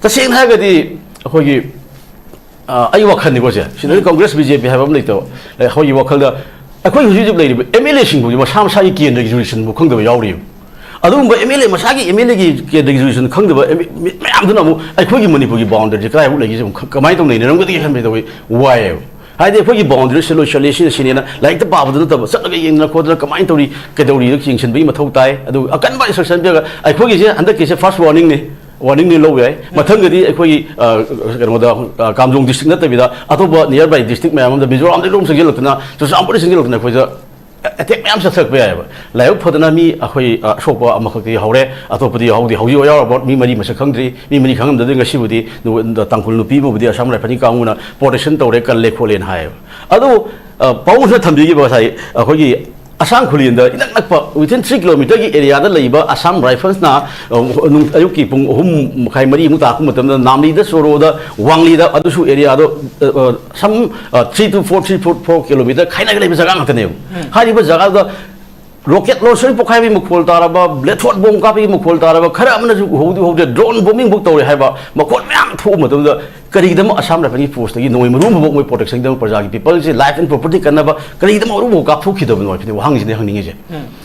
ꯇꯁꯦꯡꯅ ꯍꯥꯏꯔꯒꯗꯤ ꯑꯩꯈꯣꯏꯒꯤ, ꯑ, ꯑꯩ ꯋꯥꯈꯜꯅꯤꯀꯣ ꯁꯦ, ꯁꯤꯗꯗꯤ ꯀꯪꯒ꯭ꯔꯦꯁ, ꯕꯤ ꯖꯦ ꯄꯤ ꯍꯥꯏꯕ ꯑꯃ ꯂꯩꯇꯕ꯫ ꯑꯩꯈꯣꯏꯒꯤ ꯋꯥꯈꯜꯗ ꯑꯩꯈꯣꯏ ꯍꯧꯖꯤꯛ ꯍꯧꯖꯤꯛ ꯂꯩꯔꯤꯕ ꯑꯦꯝ ꯑꯦꯜ ꯑꯦꯁꯤꯡꯕꯨꯗꯤ ꯃꯁꯥ ꯃꯁꯥꯒꯤ ꯀꯦꯟꯗ꯭ꯔꯒꯤ ꯖꯨꯔꯤꯁꯟꯕꯨ ꯈꯪꯗꯕ ꯌꯥꯎꯔꯤꯕ꯫ ꯑꯗꯨꯒꯨꯝꯕ ꯑꯦꯝ ꯑꯦꯜ ꯑꯦ ꯃꯁꯥꯒꯤ ꯑꯦꯝ ꯑꯦꯜ ꯑꯦꯒꯤ ꯀꯦꯟꯗ꯭ꯔꯒꯤ ꯖꯨꯔꯤꯁꯟ ꯈꯪꯗꯕ ꯑꯦꯝ ꯑꯦ ꯃꯤ ꯃꯌꯥꯝꯗꯨꯅ ꯑꯃꯨꯛ ꯑꯩꯈꯣꯏꯒꯤ ꯃꯅꯤꯄꯨꯔꯒꯤ ꯕꯥꯎꯟꯗꯔꯤꯁꯦ ꯀꯗꯥꯏꯐꯥꯎ ꯂꯩꯒꯦꯁꯦ ꯑꯃꯨꯛ ꯈ-, ꯀꯃꯥꯏꯅ ꯇꯧꯅ ꯅꯩꯅꯔꯝꯒꯗꯒꯦ ꯈꯟꯕꯗ ꯑꯩꯈꯣꯏ ꯋꯥꯏꯌꯦꯕ꯫ ꯍꯥꯏꯗꯤ ꯑꯩꯈꯣꯏꯒꯤ ꯕꯥꯎꯟꯗꯔꯤꯁꯦ ꯂꯣꯏꯁꯜꯂꯦ, ꯁꯤꯅ ꯁꯤꯅꯦꯅ ꯂꯥꯏꯔꯤꯛꯇ ꯄꯥꯕꯗ ꯅꯠꯇꯕ ꯆꯠꯂꯒ ꯌꯦꯡꯗꯅ ꯈꯣꯠꯇꯅ ꯀꯃꯥꯏꯅ ꯇꯧꯔꯤ, ꯀꯩꯗꯧꯔꯤꯗꯣ ꯌꯦꯡꯁꯤꯟꯕꯒꯤ ꯃꯊꯧ ꯇꯥꯏ꯫ ꯑꯗꯨꯒ ꯑꯀꯟꯕ ꯏꯟꯁꯇ꯭ꯔꯛꯁꯟ ꯄꯤꯔꯒ ꯑꯩꯈꯣꯏꯒꯤꯁꯦ ꯍꯟꯗꯛꯀꯤꯁꯦ ꯐꯥꯔꯁ ꯋꯥꯔꯅꯤꯡꯅꯤ꯫ ꯋꯥꯔꯅꯤꯡꯗꯤ ꯂꯧꯕ ꯌꯥꯏ꯫ ꯃꯊꯪꯗꯗꯤ ꯑꯩꯈꯣꯏꯒꯤ, ꯑ, ꯀꯩꯅꯣꯗ, ꯑ, ꯀꯥꯝꯖꯣꯡ ꯗꯤꯁꯇ꯭ꯔꯤꯛ ꯅꯠꯇꯕꯤꯗ ꯑꯇꯣꯞꯄ ꯅꯤꯌꯔ ꯕꯥꯏ ꯗꯤꯁꯇ꯭ꯔꯤꯛ ꯃꯌꯥꯝ ꯑꯃꯗ ꯃꯤꯖꯣꯔꯥꯝꯗꯒꯤ ꯂꯣꯝ ꯆꯪꯁꯤꯜꯂꯛꯇꯅ, ꯆꯨꯔꯆꯥꯟꯄꯨꯔꯗꯒꯤ ꯆꯪꯁꯤꯜꯂꯛꯇꯅ ꯑꯩꯈꯣꯏꯗ ꯑꯦꯇꯦꯛ ꯃꯌꯥꯝ ꯆꯠꯊꯔꯛꯄ ꯌꯥꯏꯑꯕ꯫ ꯂꯥꯏꯕꯛ ꯐꯗꯅ ꯃꯤ ꯑꯩꯈꯣꯏ, ꯑ, ꯑꯁꯣꯛꯄ ꯑꯃꯈꯛꯇꯤ ꯍꯧꯔꯦ꯫ ꯑꯇꯣꯞꯄꯗꯤ ꯍꯧꯗꯤ ꯍꯧꯖꯤꯛ ꯌꯥꯎꯔꯕ ꯃꯤ ꯃꯔꯤ ꯃꯁꯛ ꯈꯪꯗ꯭ꯔꯤ꯫ ꯃꯤ ꯃꯔꯤ ꯈꯪꯉꯝꯗꯗꯤ ꯉꯁꯤꯕꯨꯗꯤ ꯅꯨ-, ꯇꯥꯡꯈꯨꯜ ꯅꯨꯄꯤ ꯑꯃꯕꯨꯗꯤ ꯑꯁꯥꯝ ꯔꯥꯏꯐꯜꯒꯤ ꯀꯥꯡꯕꯨꯅ ꯄ꯭ꯔꯣꯇꯦꯛꯁꯟ ꯇꯧꯔꯦ, ꯀꯜꯂꯦ ꯈꯣꯠꯂꯦꯅ ꯍꯥꯏꯌꯦꯕ꯫ ꯑꯗꯨ, ꯑ, ꯄꯥꯎꯅ ꯊꯝꯕꯤꯈꯤꯕ ꯉꯁꯥꯏ ꯑꯩꯈꯣꯏꯒꯤ ꯑꯁꯥꯡ ꯈꯨꯂꯦꯟꯗ ꯏꯅꯛ ꯅꯛꯄ within three kilometer ꯒꯤ ꯑꯦꯔꯤꯌꯥꯗ ꯂꯩꯕ ꯑꯁꯥꯝ ꯔꯥꯏꯐꯜꯁꯅ, ꯑ, ꯅꯨꯡ-, ꯑꯌꯨꯛꯀꯤ ꯄꯨꯡ ꯑꯍꯨꯝ ꯃꯈꯥꯏ, ꯃꯔꯤꯃꯨꯛ ꯇꯥꯔꯛꯄ ꯃꯇꯝꯗ ꯅꯥꯝꯂꯤꯗ, ꯆꯣꯔꯣꯗ, ꯋꯥꯡꯂꯤꯗ, ꯑꯗꯨꯁꯨ ꯑꯦꯔꯤꯌꯥꯗꯣ, ꯑ, ꯑ, some, ꯑ, three to four, three four, four kilometer ꯈꯥꯏꯅꯒ ꯂꯩꯕ ꯖꯒꯥ ꯉꯥꯛꯇꯅꯦꯕ꯫ ꯍꯥꯏꯔꯤꯕ ꯖꯒꯥꯗꯨꯗ ꯔꯣꯀꯦꯠ ꯂꯣꯟꯆꯔ ꯄꯣꯈꯥꯏꯕꯒꯤ ꯃꯈꯣꯜ ꯇꯥꯔꯕ, ꯕ꯭ꯂꯦꯊꯣꯠ ꯕꯣꯝ ꯀꯥꯞꯄꯒꯤ ꯃꯈꯣꯜ ꯇꯥꯔꯕ, ꯈꯔ ꯑꯃꯅꯁꯨ ꯎꯍꯧꯗꯤ ꯎꯍꯧꯗꯦ, ꯗ꯭ꯔꯣꯟ ꯕꯣꯝꯕꯤꯡ ꯐꯥꯎ ꯇꯧꯔꯦ ꯍꯥꯏꯕ ꯃꯈꯣꯜ ꯃꯌꯥꯝ ꯊꯣꯛꯄ ꯃꯇꯝꯗ ꯀꯔꯤꯒꯤꯗꯃꯛ ꯑꯁꯥꯝ ꯔꯥꯏꯐꯜꯒꯤ ꯐꯣꯔꯁꯇꯒꯤ ꯅꯣꯡꯃꯩ ꯃꯔꯨ ꯑꯃꯐꯥꯎ ꯃꯣꯏ ꯄ꯭ꯔꯣꯇꯦꯛꯁꯟꯒꯤꯗꯃꯛ ꯄ꯭ꯔꯖꯥꯒꯤ ꯄꯤꯄꯜꯁꯤ ꯂꯥꯏꯐ ꯑꯦꯟ ꯄ꯭ꯔꯣꯄꯔꯇꯤ ꯀꯟꯅꯕ ꯀꯔꯤꯒꯤꯗꯃꯛ ꯃꯔꯨ ꯑꯃꯐꯥꯎ ꯀꯥꯞꯊꯣꯛꯈꯤꯗꯕꯅꯣ ꯍꯥꯏꯕꯁꯤꯅꯤ ꯋꯥꯍꯪꯁꯤꯅꯤ ꯍꯪꯅꯤꯡꯉꯤꯁꯦ꯫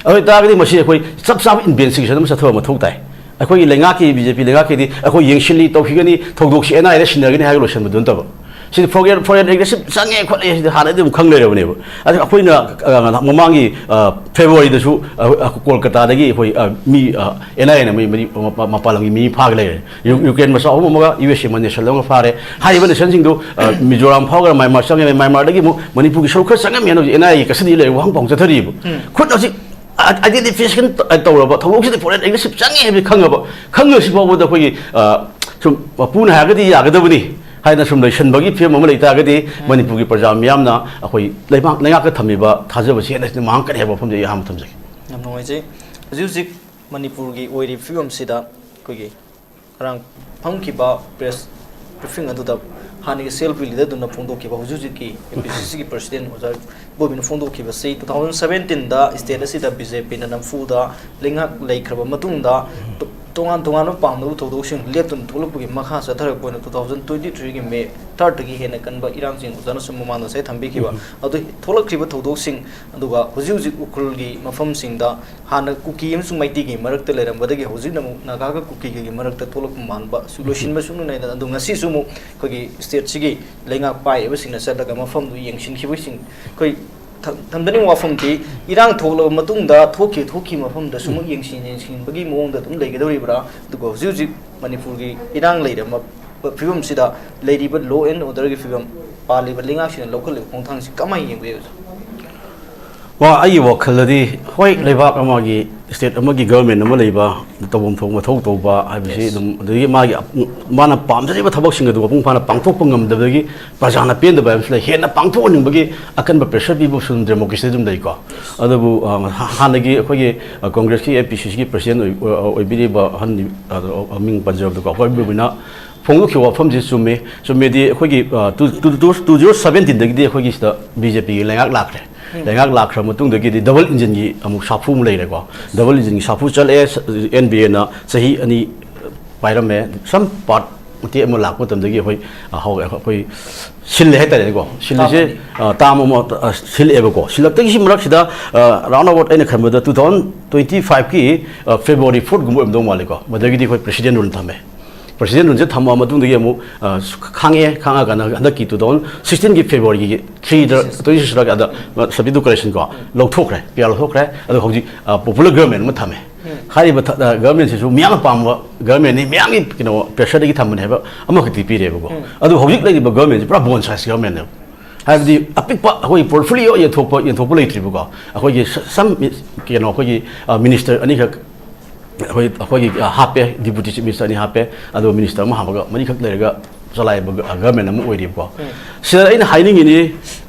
ꯑꯗꯨ ꯑꯣꯏꯇꯥꯔꯒꯗꯤ ꯃꯁꯤ ꯑꯩꯈꯣꯏ ꯆꯞ ꯆꯥꯕ ꯏꯟꯚꯦꯁꯇꯤꯒꯦꯁꯟ ꯑꯃ ꯆꯠꯊꯕ ꯃꯊꯧ ꯇꯥꯏ꯫ ꯑꯩꯈꯣꯏꯒꯤ ꯂꯩꯉꯥꯛꯀꯤ, ꯕꯤ ꯖꯦ ꯄꯤ ꯂꯩꯉꯥꯛꯀꯤꯗꯤ ꯑꯩꯈꯣꯏ ꯌꯦꯡꯁꯤꯜꯂꯤ, ꯇꯧꯈꯤꯒꯅꯤ, ꯊꯧꯗꯣꯛꯁꯤ ꯑꯦꯟ ꯑꯥꯏ ꯑꯦꯗ ꯁꯤꯟꯅꯒꯅꯤ ꯍꯥꯏꯔꯒ ꯂꯣꯏꯁꯤꯟꯕꯗꯨ ꯅꯠꯇꯕ, ꯁꯤꯗꯤ ꯐꯣꯔꯦꯟ, ꯐꯣꯔꯦꯟ ꯑꯦꯒ꯭ꯔꯦꯁꯤꯞ ꯆꯪꯉꯦ ꯈꯣꯠꯂꯦ ꯁꯤꯗꯤ ꯍꯥꯟꯅꯗꯤ ꯑꯗꯨꯝ ꯈꯪ ꯂꯩꯔꯕꯅꯦꯕ꯫ ꯑꯗ ꯑꯩꯈꯣꯏꯅ, ꯑ, ꯃꯃꯥꯡꯒꯤ, ꯑ, ꯐꯦꯕ꯭ꯔꯨꯋꯥꯔꯤꯗꯁꯨ, ꯑ, ꯑ, ꯀꯣꯜꯀꯇꯥꯗꯒꯤ ꯑꯩꯈꯣꯏ, ꯑ, ꯃꯤ, ꯑ, ꯑꯦꯟ ꯑꯥꯏ ꯑꯦꯅ ꯃꯤ ꯃꯔꯤ, ꯃ-, ꯃ-, ꯃꯄꯥꯟ ꯂꯝꯒꯤ ꯃꯤ ꯐꯥꯒ ꯂꯩꯔꯦ꯫ ꯌꯨ-, ꯌꯨꯀ꯭ꯔꯦꯟ ꯃꯆꯥ ꯑꯍꯨꯝ ꯑꯃꯒ ꯌꯨ ꯑꯦꯁ ꯑꯦ ꯃꯅꯤ ꯅꯦꯁꯟ ꯑꯃꯒ ꯐꯥꯔꯦ꯫ ꯍꯥꯏꯔꯤꯕ ꯅꯦꯁꯟꯁꯤꯡꯗꯨ, ꯑ, ꯃꯤꯖꯣꯔꯥꯝ ꯐꯥꯎꯔꯒ ꯃ꯭ꯌꯥꯟꯃꯥꯔ ꯆꯪꯉꯦ, ꯃ꯭ꯌꯥꯟꯃꯥꯔꯗꯒꯤ ꯑꯃꯨꯛ ꯃꯅꯤꯄꯨꯔꯒꯤ ꯁꯔꯨꯛ ꯈꯔ ꯆꯪꯉꯝꯃꯦꯅ ꯍꯧꯖꯤꯛ ꯑꯦꯟ ꯑꯥꯏ ꯑꯦꯒꯤ ꯀꯁꯇꯗꯤ ꯂꯩꯔꯦ, ꯋꯥꯍꯪ ꯄꯥꯎꯍꯪ ꯆꯠꯊꯔꯤꯕ꯫ ꯈꯨꯠ ꯍꯧꯖꯤꯛ ꯑꯥꯏꯗꯦꯟꯇꯤꯐꯤꯀꯦꯁꯟ ꯇꯧꯔꯕ ꯊꯧꯗꯣꯛꯁꯤꯗ ꯐꯣꯔꯦꯟ ꯑꯦꯒ꯭ꯔꯦꯁꯤꯞ ꯆꯪꯉꯦ ꯍꯥꯏꯕꯁꯤ ꯈꯪꯉꯕ, ꯈꯪꯉꯁꯤ ꯐꯥꯎꯕꯗ ꯑꯩꯈꯣꯏꯒꯤ, ꯑ, ꯁꯨꯝ ꯃꯄꯨꯅ ꯍꯥꯏꯔꯒꯗꯤ ꯌꯥꯒꯗꯕꯅꯤ, ꯍꯥꯏꯅ ꯁꯨꯝ ꯂꯩꯁꯟꯕꯒꯤ ꯐꯤꯕꯝ ꯑꯃ ꯂꯩꯇꯥꯔꯒꯗꯤ, ꯎꯝ꯫ ꯃꯅꯤꯄꯨꯔꯒꯤ ꯄ꯭ꯔꯖꯥ ꯃꯤꯌꯥꯝꯅ ꯑꯩꯈꯣꯏ ꯂꯩꯕꯥꯛ ꯂꯩꯉꯥꯛꯇ ꯊꯝꯃꯤꯕ ꯊꯥꯖꯕꯁꯤ ꯍꯦꯟꯅ ꯃꯥꯡꯉꯛꯀꯅꯤ ꯍꯥꯏꯕ ꯋꯥꯐꯝꯁꯦ ꯑꯩ ꯑꯍꯥꯟꯕ ꯊꯝꯖꯒꯦ꯫ ꯌꯥꯝ ꯅꯨꯡꯉꯥꯏꯖꯩ꯫ ꯍꯧꯖꯤꯛ ꯍꯧꯖꯤꯛ ꯃꯅꯤꯄꯨꯔꯒꯤ ꯑꯣꯏꯔꯤꯕ ꯐꯤꯕꯝꯁꯤꯗ ꯑꯩꯈꯣꯏꯒꯤ ꯉꯔꯥꯡ ꯐꯝꯈꯤꯕ press briefing ꯑꯗꯨꯗ ꯍꯥꯟꯅꯒꯤ CLP leader ꯗꯨꯅ ꯐꯣꯡꯗꯣꯛꯈꯤꯕ, ꯍꯧꯖꯤꯛ ꯍꯧꯖꯤꯛꯀꯤ APCC ꯒꯤ president ꯑꯣꯖꯥ ꯕꯣꯕꯤꯅ ꯐꯣꯡꯗꯣꯛꯈꯤꯕꯁꯤ, two thousand seventeen ꯗ state ꯑꯁꯤꯗ BJP ꯅ ꯅꯝꯐꯨꯗ ꯂꯩꯉꯥꯛ ꯂꯩꯈ꯭ꯔꯕ ꯃꯇꯨꯡꯗ, ꯇꯣ-, ꯇꯣꯉꯥꯟ ꯇꯣꯉꯥꯟꯕ ꯄꯥꯝꯗꯕ ꯊꯧꯗꯣꯛꯁꯤꯡ ꯂꯦꯞꯇꯨꯅ ꯊꯣꯛꯂꯛꯄꯒꯤ ꯃꯈꯥ ꯆꯠꯊꯔꯛꯄ ꯑꯣꯏꯅ two thousand twenty three ꯒꯤ May third ꯇꯒꯤ ꯍꯦꯟꯅ ꯀꯟꯕ ꯏꯔꯥꯡꯁꯤꯡ ꯑꯣꯖꯥꯅꯁꯨ ꯃꯃꯥꯡꯗ ꯉꯁꯥꯏ ꯊꯝꯕꯤꯈꯤꯕ, ꯎꯝ꯫ ꯑꯗꯨ ꯊꯣꯛꯂꯛꯈꯤꯕ ꯊꯧꯗꯣꯛꯁꯤꯡ, ꯑꯗꯨꯒ ꯍꯧꯖꯤꯛ ꯍꯧꯖꯤꯛ ꯎꯈ꯭ꯔꯨꯜꯒꯤ ꯃꯐꯝꯁꯤꯡꯗ ꯍꯥꯟꯅ ꯀꯨꯀꯤ ꯑꯃꯁꯨꯡ ꯃꯩꯇꯩꯒꯤ ꯃꯔꯛꯇ ꯂꯩꯔꯝꯕꯗꯒꯤ ꯍꯧꯖꯤꯛꯅ ꯑꯃꯨꯛ ꯅꯥꯒꯥꯒ ꯀꯨꯀꯤꯒ ꯃꯔꯛꯇ ꯊꯣꯛꯂꯛꯄ ꯃꯥꯟꯕ, ꯁꯨ-, ꯂꯣꯏꯁꯤꯟꯕ ꯁꯨꯡꯅ ꯅꯥꯏꯗꯅ, ꯑꯗꯨ ꯉꯁꯤꯁꯨ ꯑꯃꯨꯛ ꯑꯩꯈꯣꯏꯒꯤ state ꯁꯤꯒꯤ ꯂꯩꯉꯥꯛ ꯄꯥꯏꯔꯤꯕꯁꯤꯡꯅ ꯆꯠꯂꯒ ꯃꯐꯝꯗꯨ ꯌꯦꯡꯁꯤꯟꯈꯤꯕꯁꯤꯡ, ꯑꯩꯈꯣꯏ ꯊꯝ-, ꯊꯝꯖꯅꯤꯡꯕ ꯋꯥꯐꯝꯗꯤ, ꯏꯔꯥꯡ ꯊꯣꯛꯂꯕ ꯃꯇꯨꯡꯗ ꯊꯣꯛꯈꯤ, ꯊꯣꯛꯈꯤꯕ ꯃꯐꯝꯗ ꯁꯨꯝ ꯌꯦꯡꯁꯤꯟ, ꯌꯦꯡꯁꯤꯟꯕꯒꯤ ꯃꯑꯣꯡꯗ ꯑꯗꯨꯝ ꯂꯩꯒꯗꯧꯔꯤꯕ꯭ꯔꯥ? ꯑꯗꯨꯒ ꯍꯧꯖꯤꯛ ꯍꯧꯖꯤꯛ ꯃꯅꯤꯄꯨꯔꯒꯤ ꯏꯔꯥꯡ ꯂꯩꯔꯝꯕ ꯐꯤꯕꯝꯁꯤꯗ ꯂꯩꯔꯤꯕ law and order ꯒꯤ ꯐꯤꯕꯝ, ꯄꯥꯜꯂꯤꯕ ꯂꯩꯉꯥꯛꯁꯤꯡꯅ ꯂꯧꯈꯠꯂꯤꯕ ꯈꯣꯡꯊꯥꯡꯁꯤ ꯀꯃꯥꯏꯅ ꯌꯦꯡꯕ ꯌꯥꯏ, ꯑꯣꯖꯥ? ꯋꯥ, ꯑꯩꯒꯤ ꯋꯥꯈꯜꯗꯗꯤ, ꯍꯣꯏ, ꯂꯩꯕꯥꯛ ꯑꯃꯒꯤ, state ꯑꯃꯒꯤ government ꯑꯃ ꯂꯩꯕ, ꯇꯧꯐꯝ ꯊꯣꯛꯄ ꯃꯊꯧ ꯇꯧꯕ ꯍꯥꯏꯕꯁꯤ, yes, ꯑꯗꯨꯝ, ꯑꯗꯒꯤ ꯃꯥꯒꯤ ꯑꯞ-, ꯃꯥꯅ ꯄꯥꯝꯖꯔꯤꯕ ꯊꯕꯛꯁꯤꯡ ꯑꯗꯨ ꯃꯄꯨꯡ ꯐꯥꯅ ꯄꯥꯡꯊꯣꯛꯄ ꯉꯝꯗꯕꯗꯒꯤ ꯄ꯭ꯔꯖꯥꯅ ꯄꯦꯟꯗꯕ ꯍꯥꯏꯕꯁꯨ ꯂꯩ꯫ ꯍꯦꯟꯅ ꯄꯥꯡꯊꯣꯛꯍꯟꯅꯤꯡꯕꯒꯤ ꯑꯀꯟꯕ pressure ꯄꯤꯕꯁꯨ ꯑꯗꯨꯝ democracy ꯗ ꯑꯗꯨꯝ ꯂꯩꯀꯣ꯫ ꯑꯗꯨꯕꯨ, ꯑ, ꯍꯥ-, ꯍꯥꯟꯅꯒꯤ ꯑꯩꯈꯣꯏꯒꯤ, ꯑ, Congress ꯀꯤ APCC ꯒꯤ president ꯑꯣꯏ-, ꯑꯣꯏ-, ꯑꯣꯏꯕꯤꯔꯤꯕ ꯑꯍꯟ, ꯑ, ꯃꯤꯡ ꯄꯟꯖꯕꯗꯀꯣ, ꯑꯩꯈꯣꯏ ꯕꯣꯕꯤꯅ ꯐꯣꯡꯗꯣꯛꯈꯤꯕ ꯋꯥꯐꯝꯁꯤ ꯆꯨꯝꯃꯤ꯫ ꯆꯨꯝꯃꯦꯗꯤ, ꯑꯩꯈꯣꯏꯒꯤ, ꯑ, two, two, two, two zero seventeen ꯗꯒꯤꯗꯤ ꯑꯩꯈꯣꯏꯒꯤ ꯁꯤꯗ BJP ꯒꯤ ꯂꯩꯉꯥꯛ ꯂꯥꯛꯈ꯭ꯔꯦ꯫ ꯎꯝ꯫ ꯂꯩꯉꯥꯛ ꯂꯥꯛꯈ꯭ꯔ ꯃꯇꯨꯡꯗꯒꯤꯗꯤ double engine ꯒꯤ ꯑꯃꯨꯛ ꯁꯥꯐꯨ ꯑꯃꯨꯛ ꯂꯩꯔꯦꯀꯣ꯫ Double engine ꯒꯤ ꯁꯥꯐꯨ ꯆꯠꯂꯛꯑꯦ, ꯁ-, NBA ꯅ ꯆꯍꯤ ꯑꯅꯤ ꯄꯥꯏꯔꯝꯃꯦ꯫ Some part ꯃꯇꯦꯛ ꯑꯃ ꯂꯥꯛꯄ ꯃꯇꯝꯗꯒꯤ ꯑꯩꯈꯣꯏ, ꯑ, ꯍꯧ-, ꯑꯩꯈꯣꯏ ꯁꯤꯜꯂꯦ ꯍꯥꯏꯇꯥꯔꯦꯅꯦꯀꯣ꯫ ꯁꯤꯜꯂꯤꯁꯦ, ꯇꯥꯝ ꯑꯅꯤ꯫ ꯑ, term ꯑꯃ, ꯑ, ꯁꯤꯜꯂꯛꯑꯦꯕꯀꯣ꯫ ꯁꯤꯜꯂꯛꯇꯒꯤ ꯁꯤ ꯃꯔꯛꯁꯤꯗ, ꯑ, round about ꯑꯩꯅ ꯈꯟꯕꯗ two thousand twenty five ꯀꯤ, ꯑ, February fourth ꯀꯨꯝꯕ ꯑꯣꯏꯔꯝꯗꯧ ꯃꯥꯜꯂꯦꯀꯣ꯫ ꯃꯗꯒꯤꯗꯤ ꯑꯩꯈꯣꯏ president rule ꯊꯝꯃꯦ꯫ President rule ꯁꯦ ꯊꯝꯃ ꯃꯇꯨꯡꯗꯒꯤ ꯑꯃꯨꯛ, ꯑ, ꯈꯥꯡꯉꯦ, ꯈꯥꯡꯉꯀꯥꯟꯗ ꯍꯟꯗꯛꯀꯤ two thousand sixteen ꯒꯤ February ꯒꯤ three ꯗ, twenty six ꯔ ꯑꯗ, ꯑ, subject to correction ꯀꯣ, ꯎꯝ꯫ ꯂꯧꯊꯣꯛꯈ꯭ꯔꯦ, P R ꯂꯧꯊꯣꯛꯈ꯭ꯔꯦ꯫ ꯑꯗꯣ ꯍꯧꯖꯤꯛ, ꯑ, popular government ꯑꯃ ꯊꯝꯃꯦ꯫ ꯎꯝ꯫ ꯍꯥꯏꯔꯤꯕ ꯊ-, ꯑ, government ꯁꯤꯁꯨ ꯃꯤꯌꯥꯝꯅ ꯄꯥꯝꯕ government ꯅꯤ, ꯃꯤꯌꯥꯝꯒꯤ ꯀꯩꯅꯣ pressure ꯗꯒꯤ ꯊꯝꯕꯅꯦ ꯍꯥꯏꯕ ꯑꯃꯈꯛꯇꯤ ꯄꯤꯔꯦꯕꯀꯣ꯫ ꯎꯝ꯫ ꯑꯗꯣ ꯍꯧꯖꯤꯛ ꯂꯩꯔꯤꯕ government ꯁꯤ ꯄꯨꯔꯥ bone size government ꯅꯦꯕ꯫ ꯍꯥꯏꯕꯗꯤ ꯑꯄꯤꯛꯄ ꯑꯩꯈꯣꯏꯒꯤ portfolio ꯌꯦꯟꯊꯣꯛꯄ, ꯌꯦꯟꯊꯣꯛꯄ ꯂꯩꯇ꯭ꯔꯤꯕꯀꯣ꯫ ꯑꯩꯈꯣꯏꯒꯤ ꯁ-, some ꯀꯩꯅꯣ ꯑꯩꯈꯣꯏꯒꯤ, ꯑ, minister ꯑꯅꯤꯈꯛ ꯑꯩꯈꯣꯏ, ꯑꯩꯈꯣꯏꯒꯤ, ꯑ, ꯍꯥꯞꯄꯦ, deputy chief minister ꯑꯅꯤ ꯍꯥꯞꯄꯦ, ꯑꯗꯨꯒ minister ꯑꯃ ꯍꯥꯞꯄꯒ ꯃꯔꯤꯈꯛ ꯂꯩꯔꯒ ꯆꯂꯥꯏꯕ ꯒ-, ꯒꯚꯔꯟꯃꯦꯟ ꯑꯃ ꯑꯣꯏꯔꯤꯕꯀꯣ꯫ ꯎꯝ꯫ ꯁꯤꯗ ꯑꯩꯅ ꯍꯥꯏꯅꯤꯡꯉꯤꯅꯤ,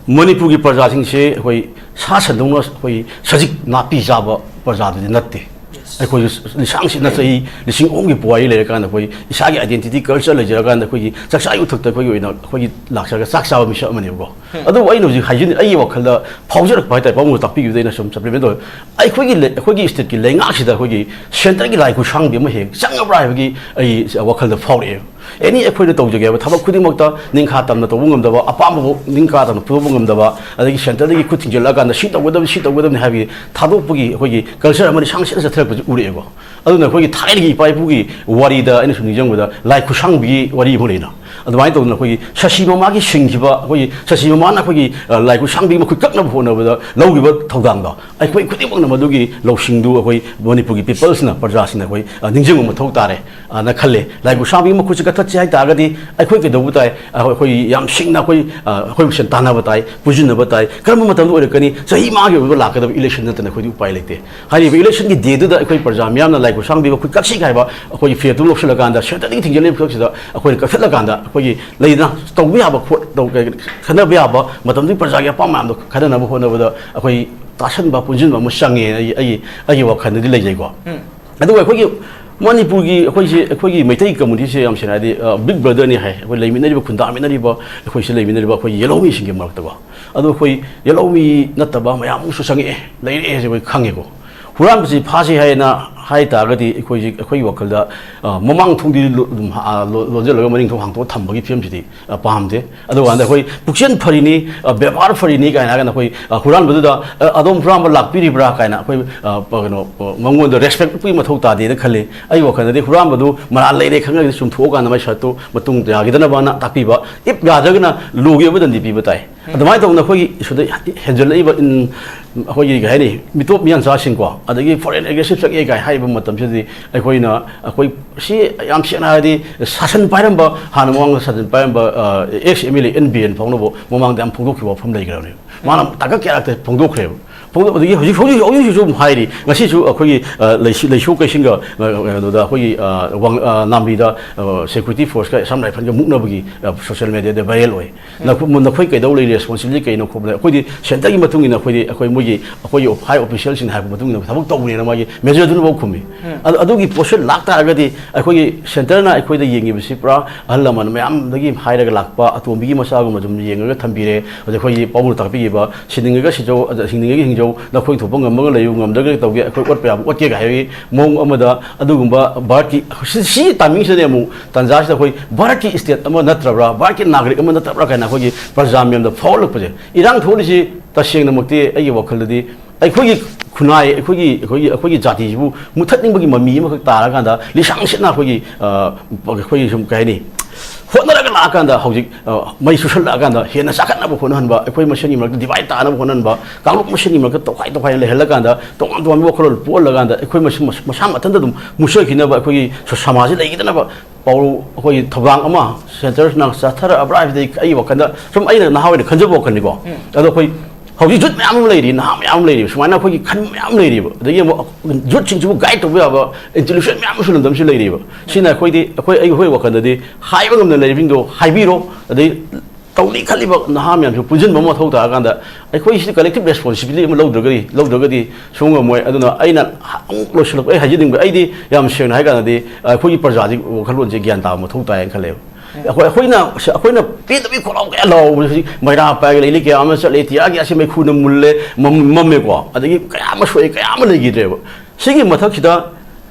ꯃꯅꯤꯄꯨꯔꯒꯤ ꯄ꯭ꯔꯖꯥꯁꯤꯡꯁꯦ ꯑꯩꯈꯣꯏ ꯁꯥ ꯁꯟꯗꯧꯅ ꯑꯩꯈꯣꯏ ꯁꯖꯤꯛ ꯅꯥꯄꯤ ꯆꯥꯕ ꯄ꯭ꯔꯖꯥꯗꯨꯗꯤ ꯅꯠꯇꯦ꯫ Yes. ꯑꯩꯈꯣꯏꯁꯨ ꯂꯤꯁꯥꯡ ꯁꯤꯠꯅ ꯆꯍꯤ ꯂꯤꯁꯤꯡ ꯑꯍꯨꯝꯒꯤ ꯄꯨꯋꯥꯔꯤ ꯂꯩꯔꯀꯥꯟꯗ, ꯑꯩꯈꯣꯏ ꯏꯁꯥꯒꯤ identity culture ꯂꯩꯖꯔꯀꯥꯟꯗ, ꯑꯩꯈꯣꯏꯒꯤ ꯆꯥꯛꯆꯥ ꯌꯨꯊꯛꯇ ꯑꯩꯈꯣꯏꯒꯤ ꯑꯣꯏꯅ ꯑꯩꯈꯣꯏꯒꯤ ꯂꯥꯛꯆꯔꯒ ꯆꯥꯛ ꯆꯥꯕ ꯃꯤꯁꯛ ꯑꯃꯅꯦꯕꯀꯣ꯫ ꯎꯝ꯫ ꯑꯗꯨꯕꯨ ꯑꯩꯅ ꯍꯧꯖꯤꯛ ꯍꯥꯏꯖꯅꯤꯡ-, ꯑꯩꯒꯤ ꯋꯥꯈꯜꯗ ꯐꯥꯎꯖꯔꯛꯄ ꯍꯥꯏꯇꯥꯔꯦ, ꯄꯥꯕꯨꯡꯅ ꯇꯥꯛꯄꯤꯈꯤꯕꯗ ꯑꯩꯅ ꯁꯨꯝ supplement ꯇꯧꯋꯦ꯫ ꯑꯩꯈꯣꯏꯒꯤ ꯂꯩ-, ꯑꯩꯈꯣꯏꯒꯤ stateꯀꯤ ꯂꯩꯉꯥꯛꯁꯤꯗ ꯑꯩꯈꯣꯏꯒꯤ centreꯒꯤ ꯂꯥꯏ ꯈꯨꯠꯁꯥꯡꯕꯤ ꯑꯃ ꯍꯦꯛ ꯆꯪꯉꯕ꯭ꯔꯥ ꯍꯥꯏꯕꯒꯤ ꯑꯩ ꯋꯥꯈꯜꯗ ꯐꯥꯎꯔꯛꯑꯦ꯫ Any ꯑꯩꯈꯣꯏꯅ ꯇꯧꯖꯒꯦ ꯍꯥꯏꯕ ꯊꯕꯛ ꯈꯨꯗꯤꯡꯃꯛꯇ ꯅꯤꯡꯈꯥ ꯇꯝꯅ ꯇꯧꯕ ꯉꯝꯗꯕ, ꯑꯄꯥꯝꯕꯕꯨ ꯅꯤꯡꯈꯥ ꯇꯝꯅ ꯐꯨꯗꯣꯛꯄ ꯉꯝꯗꯕ, ꯑꯗꯒꯤ centreꯗꯒꯤ ꯈꯨꯠ ꯊꯤꯡꯖꯤꯜꯂꯛꯑꯀꯥꯟꯗ ꯁꯤ ꯇꯧꯒꯗꯕꯅꯤ, ꯁꯤ ꯇꯧꯒꯗꯕꯅꯤ ꯍꯥꯏꯕꯒꯤ ꯊꯥꯗꯣꯛꯄꯒꯤ ꯑꯩꯈꯣꯏꯒꯤ culture ꯑꯃꯗꯤ ꯁꯥꯡꯅ ꯆꯠꯊꯔꯛꯄꯁꯤ ꯎꯔꯛꯑꯦꯀꯣ꯫ ꯑꯗꯨꯅ ꯑꯩꯈꯣꯏꯒꯤ ꯊꯥꯏꯅꯒꯤ ꯏꯄꯥ ꯏꯄꯨꯒꯤ ꯋꯥꯔꯤꯗ ꯑꯩꯅ ꯁꯨꯝ ꯅꯤꯡꯁꯤꯡꯕꯗ ꯂꯥꯏ ꯈꯨꯠꯁꯥꯡꯕꯤꯒꯤ ꯋꯥꯔꯤ ꯑꯃ ꯂꯩꯅ, ꯑꯗꯨꯃꯥꯏꯅ ꯇꯧꯗꯅ ꯑꯩꯈꯣꯏꯒꯤ ꯁꯁꯤ ꯃꯃꯥꯒꯤ ꯁꯤꯡꯈꯤꯕ, ꯑꯩꯈꯣꯏꯒꯤ ꯁꯁꯤ ꯃꯃꯥꯅ ꯑꯩꯈꯣꯏꯒꯤ, ꯑ, ꯂꯥꯏ ꯈꯨꯠꯁꯥꯡꯕꯤꯒꯤ ꯃꯈꯨꯠ ꯀꯛꯅꯕ ꯍꯣꯠꯅꯕꯗ ꯂꯧꯈꯤꯕ ꯊꯧꯗꯥꯡꯗꯣ, ꯑꯩꯈꯣꯏ ꯈꯨꯗꯤꯡꯃꯛꯅ ꯃꯗꯨꯒꯤ ꯂꯧꯁꯤꯡꯗꯨ ꯑꯩꯈꯣꯏ ꯃꯅꯤꯄꯨꯔꯒꯤ peopleꯁꯅ, ꯄ꯭ꯔꯖꯥꯁꯤꯡꯅ ꯑꯩꯈꯣꯏ, ꯑ, ꯅꯤꯡꯁꯤꯡꯕ ꯃꯊꯧ ꯇꯥꯔꯦ, ꯑ, ꯅ ꯈꯜꯂꯦ꯫ ꯂꯥꯏ ꯈꯨꯠꯁꯥꯡꯕꯤꯒꯤ ꯃꯈꯨꯠꯁꯦ ꯀꯛꯊꯠꯁꯦ ꯍꯥꯏ ꯇꯥꯔꯒꯗꯤ ꯑꯩꯈꯣꯏ ꯀꯩꯗꯧꯕ ꯇꯥꯏ? ꯑ, ꯑꯩꯈꯣꯏ ꯌꯥꯝ ꯁꯤꯡꯅ ꯑꯩꯈꯣꯏ, ꯑ, ꯑꯩꯈꯣꯏ ꯃꯁꯦꯟ ꯇꯥꯟꯅꯕ ꯇꯥꯏ, ꯄꯨꯟꯁꯤꯟꯅꯕ ꯇꯥꯏ꯫ ꯀꯔꯝꯕ ꯃꯇꯝꯗ ꯑꯣꯏꯔꯛꯀꯅꯤ? ꯆꯍꯤ ꯃꯉꯥꯒꯤ ꯑꯣꯏꯕ ꯂꯥꯛꯀꯗꯕ election ꯅꯠꯇꯅ ꯑꯩꯈꯣꯏꯗꯤ ꯎꯄꯥꯏ ꯂꯩꯇꯦ꯫ ꯍꯥꯏꯔꯤꯕ election ꯒꯤ day ꯗꯨꯗ ꯑꯩꯈꯣꯏ ꯄ꯭ꯔꯖꯥ ꯃꯤꯌꯥꯝꯅ ꯂꯥꯏ ꯈꯨꯠꯁꯥꯡꯕꯤꯕ ꯈꯨꯠ ꯀꯛꯁꯤ ꯍꯥꯏꯕ ꯑꯩꯈꯣꯏꯒꯤ ꯐꯤꯔꯦꯞꯇꯨ ꯂꯧꯁꯤꯜꯂꯀꯥꯟꯗ centre ꯗꯒꯤ ꯊꯤꯡꯖꯤꯜꯂꯤꯕ ꯈꯛꯁꯤꯗ ꯑꯩꯈꯣꯏꯅ ꯀꯛꯊꯠꯂꯀꯥꯟꯗ ꯑꯩꯈꯣꯏꯒꯤ ꯂꯩꯗꯅ ꯇꯧꯕ ꯌꯥꯕ ꯈꯣꯠ-, ꯇꯧ-, ꯀꯩ-, ꯈꯟꯅꯕ ꯌꯥꯕ ꯃꯇꯝꯗꯨꯒꯤ ꯄ꯭ꯔꯖꯥꯒꯤ ꯑꯄꯥꯝꯕ ꯃꯌꯥꯝꯗꯣ ꯈꯟꯅꯅꯕ ꯍꯣꯠꯅꯕꯗ ꯑꯩꯈꯣꯏ ꯇꯥꯁꯟꯕ ꯄꯨꯟꯁꯤꯟꯕ ꯑꯃ ꯆꯪꯉꯦꯅ ꯑꯩ, ꯑꯩꯒꯤ, ꯑꯩꯒꯤ ꯋꯥꯈꯜꯗꯗꯤ ꯂꯩꯖꯩꯀꯣ꯫ ꯎꯝ꯫ ꯑꯗꯨꯒ ꯑꯩꯈꯣꯏꯒꯤ ꯃꯅꯤꯄꯨꯔꯒꯤ ꯑꯩꯈꯣꯏꯁꯦ, ꯑꯩꯈꯣꯏꯒꯤ ꯃꯩꯇꯩ community ꯁꯦ ꯌꯥꯝ ꯁꯦꯡꯅ ꯍꯥꯏꯔꯗꯤ, ꯑ, big brother ꯅꯤ ꯍꯥꯏ꯫ ꯑꯩꯈꯣꯏ ꯂꯩꯃꯤꯟꯅꯔꯤꯕ, ꯈꯨꯟꯗꯥꯃꯤꯟꯅꯔꯤꯕ, ꯑꯩꯈꯣꯏꯁꯤ ꯂꯩꯃꯤꯟꯅꯔꯤꯕ ꯑꯩꯈꯣꯏ ꯌꯦꯜꯍꯧꯃꯤꯁꯤꯡꯒꯤ ꯃꯔꯛꯇꯀꯣ꯫ ꯑꯗꯣ ꯑꯩꯈꯣꯏ ꯌꯦꯜꯍꯧꯃꯤ ꯅꯠꯇꯕ ꯃꯌꯥꯝ ꯑꯃꯁꯨ ꯆꯪꯉꯛꯑꯦ, ꯂꯩꯔꯛꯑꯦ ꯍꯥꯏꯁꯦ ꯑꯩꯈꯣꯏ ꯈꯪꯉꯦꯀꯣ꯫ ꯍꯨꯔꯥꯟꯕꯁꯤ ꯐꯥꯁꯤ ꯍꯥꯏꯅ ꯍꯥꯏ ꯇꯥꯔꯒꯗꯤ ꯑꯩꯈꯣꯏꯁꯤ, ꯑꯩꯈꯣꯏꯒꯤ ꯋꯥꯈꯜꯗ, ꯑ, ꯃꯃꯥꯡ ꯊꯣꯡꯗꯤ ꯂꯣ-, ꯑꯗꯨꯝ ꯍꯥ-, ꯂꯣ-, ꯂꯣꯟꯁꯤꯜꯂꯒ ꯃꯅꯤꯡ ꯊꯣꯡ ꯍꯥꯡꯇꯣꯛꯑ ꯊꯝꯕꯒꯤ ꯐꯤꯕꯝꯁꯤꯗꯤ, ꯑ, ꯄꯥꯝꯗꯦ꯫ ꯑꯗꯨꯀꯥꯟꯗ ꯑꯩꯈꯣꯏ ꯄꯨꯛꯆꯦꯜ ꯐꯔꯤꯅꯤ, ꯑ, ꯕꯦꯕꯥꯔ ꯐꯔꯤꯅꯤ ꯀꯥꯏꯅ ꯍꯥꯏꯔꯒꯅ ꯑꯩꯈꯣꯏ, ꯑ, ꯍꯨꯔꯥꯟꯕꯗꯨꯗ, "ꯑ, ꯑꯗꯣꯝ ꯍꯨꯔꯥꯟꯕ ꯂꯥꯛꯄꯤꯔꯤꯕ꯭ꯔꯥ?" ꯀꯥꯏꯅ ꯑꯩꯈꯣꯏ, ꯑ, ꯄ-, ꯀꯩꯅꯣ, ꯑ, ꯃꯉꯣꯟꯗ respect ꯎꯠꯄꯒꯤ ꯃꯊꯧ ꯇꯥꯗꯦꯅ ꯈꯜꯂꯤ꯫ ꯑꯩꯒꯤ ꯋꯥꯈꯜꯗꯗꯤ ꯍꯨꯔꯥꯟꯕꯗꯨ ꯃꯔꯥꯜ ꯂꯩꯔꯦ ꯈꯪꯉꯒꯗꯤ ꯆꯨꯝꯊꯣꯛꯑꯀꯥꯟꯗ ꯃꯥꯏ ꯁꯛꯇꯨ ꯃꯇꯨꯡ ꯌꯥꯈꯤꯗꯅꯕꯅ ꯇꯥꯛꯄꯤꯕ, if ꯌꯥꯗ꯭ꯔꯒꯅ ꯂꯣꯒꯤ ꯑꯣꯏꯕ ꯗꯟꯗꯤ ꯄꯤꯕ ꯇꯥꯏ꯫ ꯎꯝ꯫ ꯑꯗꯨꯃꯥꯏꯅ ꯇꯧꯗꯅ ꯑꯩꯈꯣꯏꯒꯤ ꯁꯤꯗ ꯍꯦꯟꯖꯜꯂꯛꯏꯕ ꯏꯟ-, ꯑꯩꯈꯣꯏꯒꯤ ꯀꯩ ꯍꯥꯏꯅꯤ, ꯃꯤꯇꯣꯞ ꯃꯤꯌꯥꯟꯆꯥꯁꯤꯡꯀꯣ, ꯑꯗꯒꯤ foreign aggressive ꯆꯪꯉꯛꯑꯦ ꯀꯥꯏ ꯍꯥꯏꯕ ꯃꯇꯝꯁꯤꯗꯗꯤ ꯑꯩꯈꯣꯏꯅ, ꯑꯩꯈꯣꯏ ꯁꯤ ꯌꯥꯝ ꯁꯦꯡꯅ ꯍꯥꯏꯔꯗꯤ ꯁꯥꯁꯟ ꯄꯥꯏꯔꯝꯕ, ꯍꯥꯟꯅ ꯃꯃꯥꯡꯗ ꯁꯥꯁꯟ ꯄꯥꯏꯔꯝꯕ, ꯑ, ex M L A N Biren ꯐꯥꯎꯅꯕ ꯃꯃꯥꯡꯗ ꯌꯥꯝ ꯐꯣꯡꯗꯣꯛꯈꯤꯕ ꯋꯥꯐꯝ ꯂꯩꯈ꯭ꯔꯕꯅꯦ꯫ ꯃꯥꯅ ꯇꯥꯡꯀꯛ ꯀꯌꯥꯔꯛꯇ ꯐꯣꯡꯗꯣꯛꯈ꯭ꯔꯦꯕ꯫ ꯐꯣꯡꯗꯣꯛ-, ꯑꯗꯒꯤ ꯍꯧꯖꯤꯛ, ꯍꯧꯖꯤꯛ, ꯍꯧꯖꯤꯛ ꯍꯧꯖꯤꯛꯁꯨ ꯑꯗꯨꯝ ꯍꯥꯏꯔꯤ꯫ ꯉꯁꯤꯁꯨ ꯑꯩꯈꯣꯏꯒꯤ, ꯑ, ꯂꯩꯁꯨ-, ꯂꯩꯁꯨ ꯀꯩꯁꯤꯡꯒ, ꯑ, ꯀꯩꯅꯣꯗ ꯑꯩꯈꯣꯏꯒꯤ, ꯑ, ꯋꯥꯡ-, ꯑ, ꯅꯥꯝꯕꯤꯗ, ꯑ, security forceꯀ Assam Rifleꯒ ꯃꯨꯛꯅꯕꯒꯤ, ꯑ, social mediaꯗ viral ꯑꯣꯏ꯫ ꯎꯝ꯫ ꯅꯈꯣ-, ꯅꯈꯣꯏ ꯀꯩꯗꯧ ꯂꯩꯔꯤ, responsibility ꯀꯩꯅꯣ ꯈꯣꯠꯄꯗ? ꯑꯩꯈꯣꯏꯗꯤ centreꯒꯤ ꯃꯇꯨꯡ ꯏꯟꯅ ꯑꯩꯈꯣꯏꯗꯤ, ꯑꯩꯈꯣꯏ ꯃꯣꯏꯒꯤ, ꯑꯩꯈꯣꯏꯒꯤ high officialꯁꯤꯡꯅ ꯍꯥꯏꯔꯛꯄ ꯃꯇꯨꯡ ꯏꯟꯅ ꯊꯕꯛ ꯇꯧꯕꯅꯦꯅ ꯃꯥꯒꯤ majorꯗꯨꯅꯐꯥꯎ ꯈꯨꯝꯃꯤ꯫ ꯎꯝ꯫ ꯑꯗꯨ, ꯑꯗꯨꯒꯤ ꯄꯣꯠꯁꯦ ꯂꯥꯛ ꯇꯥꯔꯒꯗꯤ ꯑꯩꯈꯣꯏꯒꯤ centreꯅ ꯑꯩꯈꯣꯏꯗ ꯌꯦꯡꯉꯤꯕꯁꯤ ꯄꯨꯔꯥ ꯑꯍꯜ ꯂꯃꯟ ꯃꯌꯥꯝꯗꯒꯤ ꯍꯥꯏꯔꯒ ꯂꯥꯛꯄ ꯑꯇꯣꯝꯕꯤꯒꯤ ꯃꯆꯥꯒꯨꯝꯕ ꯑꯗꯨꯝ ꯌꯦꯡꯉꯒ ꯊꯝꯕꯤꯔꯦ꯫ ꯑꯗ ꯑꯩꯈꯣꯏꯒꯤ ꯄꯥꯎꯔꯧ ꯇꯥꯛꯄꯤꯈꯤꯕ "ꯁꯤꯅꯤꯡꯉꯒ ꯁꯤꯖꯧ, ꯑꯗ ꯍꯤꯡꯅꯤꯡꯉꯒ ꯍꯤꯡꯖꯧ, ꯅꯈꯣꯏ ꯊꯣꯛꯄ ꯉꯝꯃꯒ ꯂꯩꯌꯨ, ꯉꯝꯗ꯭ꯔꯒ ꯇꯧꯒꯦ, ꯑꯩꯈꯣꯏ ꯑꯣꯠꯄ ꯌꯥꯕ ꯑꯣꯠꯀꯦꯒ" ꯍꯥꯏꯕꯒꯤ ꯃꯑꯣꯡ ꯑꯃꯗ, ꯑꯗꯨꯒꯨꯝꯕ ꯚꯥꯔꯠꯀꯤ, ꯁꯤ, ꯁꯤꯒꯤ timingꯁꯤꯗꯅꯦ ꯑꯃꯨꯛ ꯇꯥꯟꯖꯥꯁꯤꯗ ꯑꯩꯈꯣꯏ ꯚꯥꯔꯠꯀꯤ state ꯑꯃ ꯅꯠꯇ꯭ꯔꯕ꯭ꯔꯥ, ꯚꯥꯔꯠꯀꯤ ꯅꯥꯒꯔꯤꯛ ꯑꯃ ꯅꯠꯇꯕ꯭ꯔꯥ ꯀꯥꯏꯅ ꯑꯩꯈꯣꯏꯒꯤ ꯄ꯭ꯔꯖꯥ ꯃꯌꯥꯝꯗ ꯐꯥꯎꯍꯜꯂꯛꯄꯁꯦ꯫ ꯏꯔꯥꯡ ꯊꯣꯛꯍꯜꯂꯤꯁꯤ ꯇꯁꯦꯡꯅꯃꯛꯇꯤ ꯑꯩꯒꯤ ꯋꯥꯈꯜꯗꯗꯤ ꯑꯩꯈꯣꯏꯒꯤ ꯈꯨꯟꯅꯥꯏ, ꯑꯩꯈꯣꯏꯒꯤ, ꯑꯩꯈꯣꯏꯒꯤ, ꯑꯩꯈꯣꯏꯒꯤ ꯖꯥꯇꯤꯁꯤꯕꯨ ꯃꯨꯊꯠꯅꯤꯡꯕꯒꯤ ꯃꯃꯤ ꯑꯃꯈꯛ ꯇꯥꯔꯀꯥꯟꯗ ꯂꯤꯁꯥꯡ ꯁꯤꯠꯅ ꯑꯩꯈꯣꯏꯒꯤ, ꯑ, ꯑꯩꯈꯣꯏꯒꯤ ꯁꯨꯝ ꯀꯩ ꯍꯥꯏꯅꯤ, ꯍꯣꯠꯅꯔꯒ ꯂꯥꯛꯑꯀꯥꯟꯗ ꯍꯧꯖꯤꯛ, ꯑ, ꯃꯩ ꯆꯨꯁꯜꯂꯛꯑꯀꯥꯟꯗ ꯍꯦꯟꯅ ꯆꯥꯈꯠꯅꯕ ꯍꯣꯠꯅꯍꯟꯕ, ꯑꯩꯈꯣꯏ ꯃꯁꯦꯟꯒꯤ ꯃꯔꯛꯇ divide ꯇꯥꯅꯕ ꯍꯣꯠꯅꯍꯟꯕ, ꯀꯥꯡꯂꯨꯞ ꯃꯁꯦꯟꯒꯤ ꯃꯔꯛꯇ ꯇꯧꯈꯥꯏ ꯇꯧꯈꯥꯏꯅ ꯂꯩꯍꯜꯂꯀꯥꯟꯗ, ꯇꯣꯉꯥꯟ ꯇꯣꯉꯥꯟꯕ ꯋꯥꯈꯜꯂꯣꯟ ꯄꯣꯛꯍꯜꯂꯀꯥꯟꯗ ꯑꯩꯈꯣꯏ ꯃꯁꯦꯟ ꯃꯁꯥ ꯃꯊꯟꯇ ꯑꯗꯨꯝ ꯃꯨꯁꯣꯏꯈꯤꯅꯕ, ꯑꯩꯈꯣꯏꯒꯤ ꯁ-, ꯁꯃꯥꯖꯁꯤ ꯂꯩꯈꯤꯗꯅꯕ ꯄꯥꯎꯔꯧ ꯑꯩꯈꯣꯏꯒꯤ ꯊꯧꯗꯥꯡ ꯑꯃ centreꯅ ꯆꯠꯊꯔꯛꯑꯕ꯭ꯔꯥ ꯍꯥꯏꯕꯗꯤ ꯑꯩ, ꯑꯩ ꯋꯥꯈꯜꯗ ꯁꯨꯝ ꯑꯩꯅ ꯅꯍꯥ ꯑꯣꯏꯅ ꯈꯟꯖꯕ ꯋꯥꯈꯜꯅꯤꯀꯣ꯫ ꯎꯝ꯫ ꯑꯗꯣ ꯑꯩꯈꯣꯏ ꯍꯧꯖꯤꯛ youth ꯃꯌꯥꯝ ꯑꯃ ꯂꯩꯔꯤ, ꯅꯍꯥ ꯃꯌꯥꯝ ꯑꯃ ꯂꯩꯔꯤ, ꯁꯨꯃꯥꯏꯅ ꯑꯩꯈꯣꯏꯒꯤ ꯈꯟꯕ ꯃꯌꯥꯝ ꯑꯃ ꯂꯩꯔꯤꯕ꯫ ꯑꯗꯒꯤ ꯑꯃꯨꯛ youthꯁꯤꯡꯁꯤꯕꯨ guide ꯇꯧꯕ ꯌꯥꯕ intellectual ꯃꯌꯥꯝ ꯑꯃꯁꯨ ꯂꯝꯗꯝꯁꯤ ꯂꯩꯔꯤꯕ꯫ ꯁꯤꯅ ꯑꯩꯈꯣꯏꯗꯤ, ꯑꯩꯈꯣꯏ, ꯑꯩ, ꯑꯩꯈꯣꯏ ꯋꯥꯈꯜꯗꯗꯤ ꯍꯥꯏꯕ ꯉꯝꯗ ꯂꯩꯔꯤꯕꯁꯤꯡꯗꯣ ꯍꯥꯏꯕꯤꯔꯣ, ꯑꯗꯩ ꯇꯧꯅꯤ ꯈꯜꯂꯤꯕ ꯅꯍꯥ ꯃꯌꯥꯝꯁꯨ ꯄꯨꯟꯁꯤꯟꯕ ꯑꯃ ꯃꯊꯧ ꯇꯥꯔꯀꯥꯟꯗ ꯑꯩꯈꯣꯏ ꯁꯤꯗꯤ collective responsibility ꯑꯃ ꯂꯧꯗ꯭ꯔꯒꯗꯤ, ꯂꯧꯗ꯭ꯔꯒꯗꯤ ꯁꯨꯡ ꯉꯝꯃꯣꯏ꯫ ꯑꯗꯨꯅ ꯑꯩꯅ ꯑꯃꯨꯛ ꯂꯣꯏꯁꯤꯜꯂꯛꯄ ꯑꯩ ꯍꯥꯏꯖꯅꯤꯡꯕ, ꯑꯩꯗꯤ ꯌꯥꯝ ꯁꯦꯡꯅ ꯍꯥꯏ ꯀꯥꯟꯗꯗꯤ ꯑꯩꯈꯣꯏꯒꯤ ꯄ꯭ꯔꯖꯥꯁꯤ ꯋꯥꯈꯜꯂꯣꯟꯁꯦ ꯒ꯭ꯌꯥꯟ ꯇꯥꯕ ꯃꯊꯧ ꯇꯥꯏꯌꯦꯅ ꯈꯜꯂꯦꯕ꯫ ꯑꯩꯈꯣꯏ, ꯑꯩꯈꯣꯏꯅ, ꯑꯩꯈꯣꯏꯅ ꯄꯦꯟꯗꯕꯒꯤ ꯈꯣꯜꯂꯥꯎ ꯀꯌꯥ ꯂꯥꯎꯕꯁꯤ ꯍꯧꯖꯤꯛ ꯃꯩꯔꯥ ꯄꯥꯏꯔꯒ ꯂꯩꯔꯤ ꯀꯌꯥ ꯑꯃ ꯆꯠꯂꯦ, ꯇꯤꯌꯥꯔ ꯒ꯭ꯌꯥꯁꯁꯦ ꯃꯩꯈꯨꯅ ꯃꯨꯜꯂꯦ, ꯃꯝ-, ꯃꯝꯃꯦꯀꯣ꯫ ꯑꯗꯒꯤ ꯀꯌꯥ ꯑꯃ ꯁꯣꯛꯑꯦ, ꯀꯌꯥ ꯑꯃ ꯂꯩꯈꯤꯗ꯭ꯔꯦꯕ꯫ ꯁꯤꯒꯤ ꯃꯊꯛꯁꯤꯗ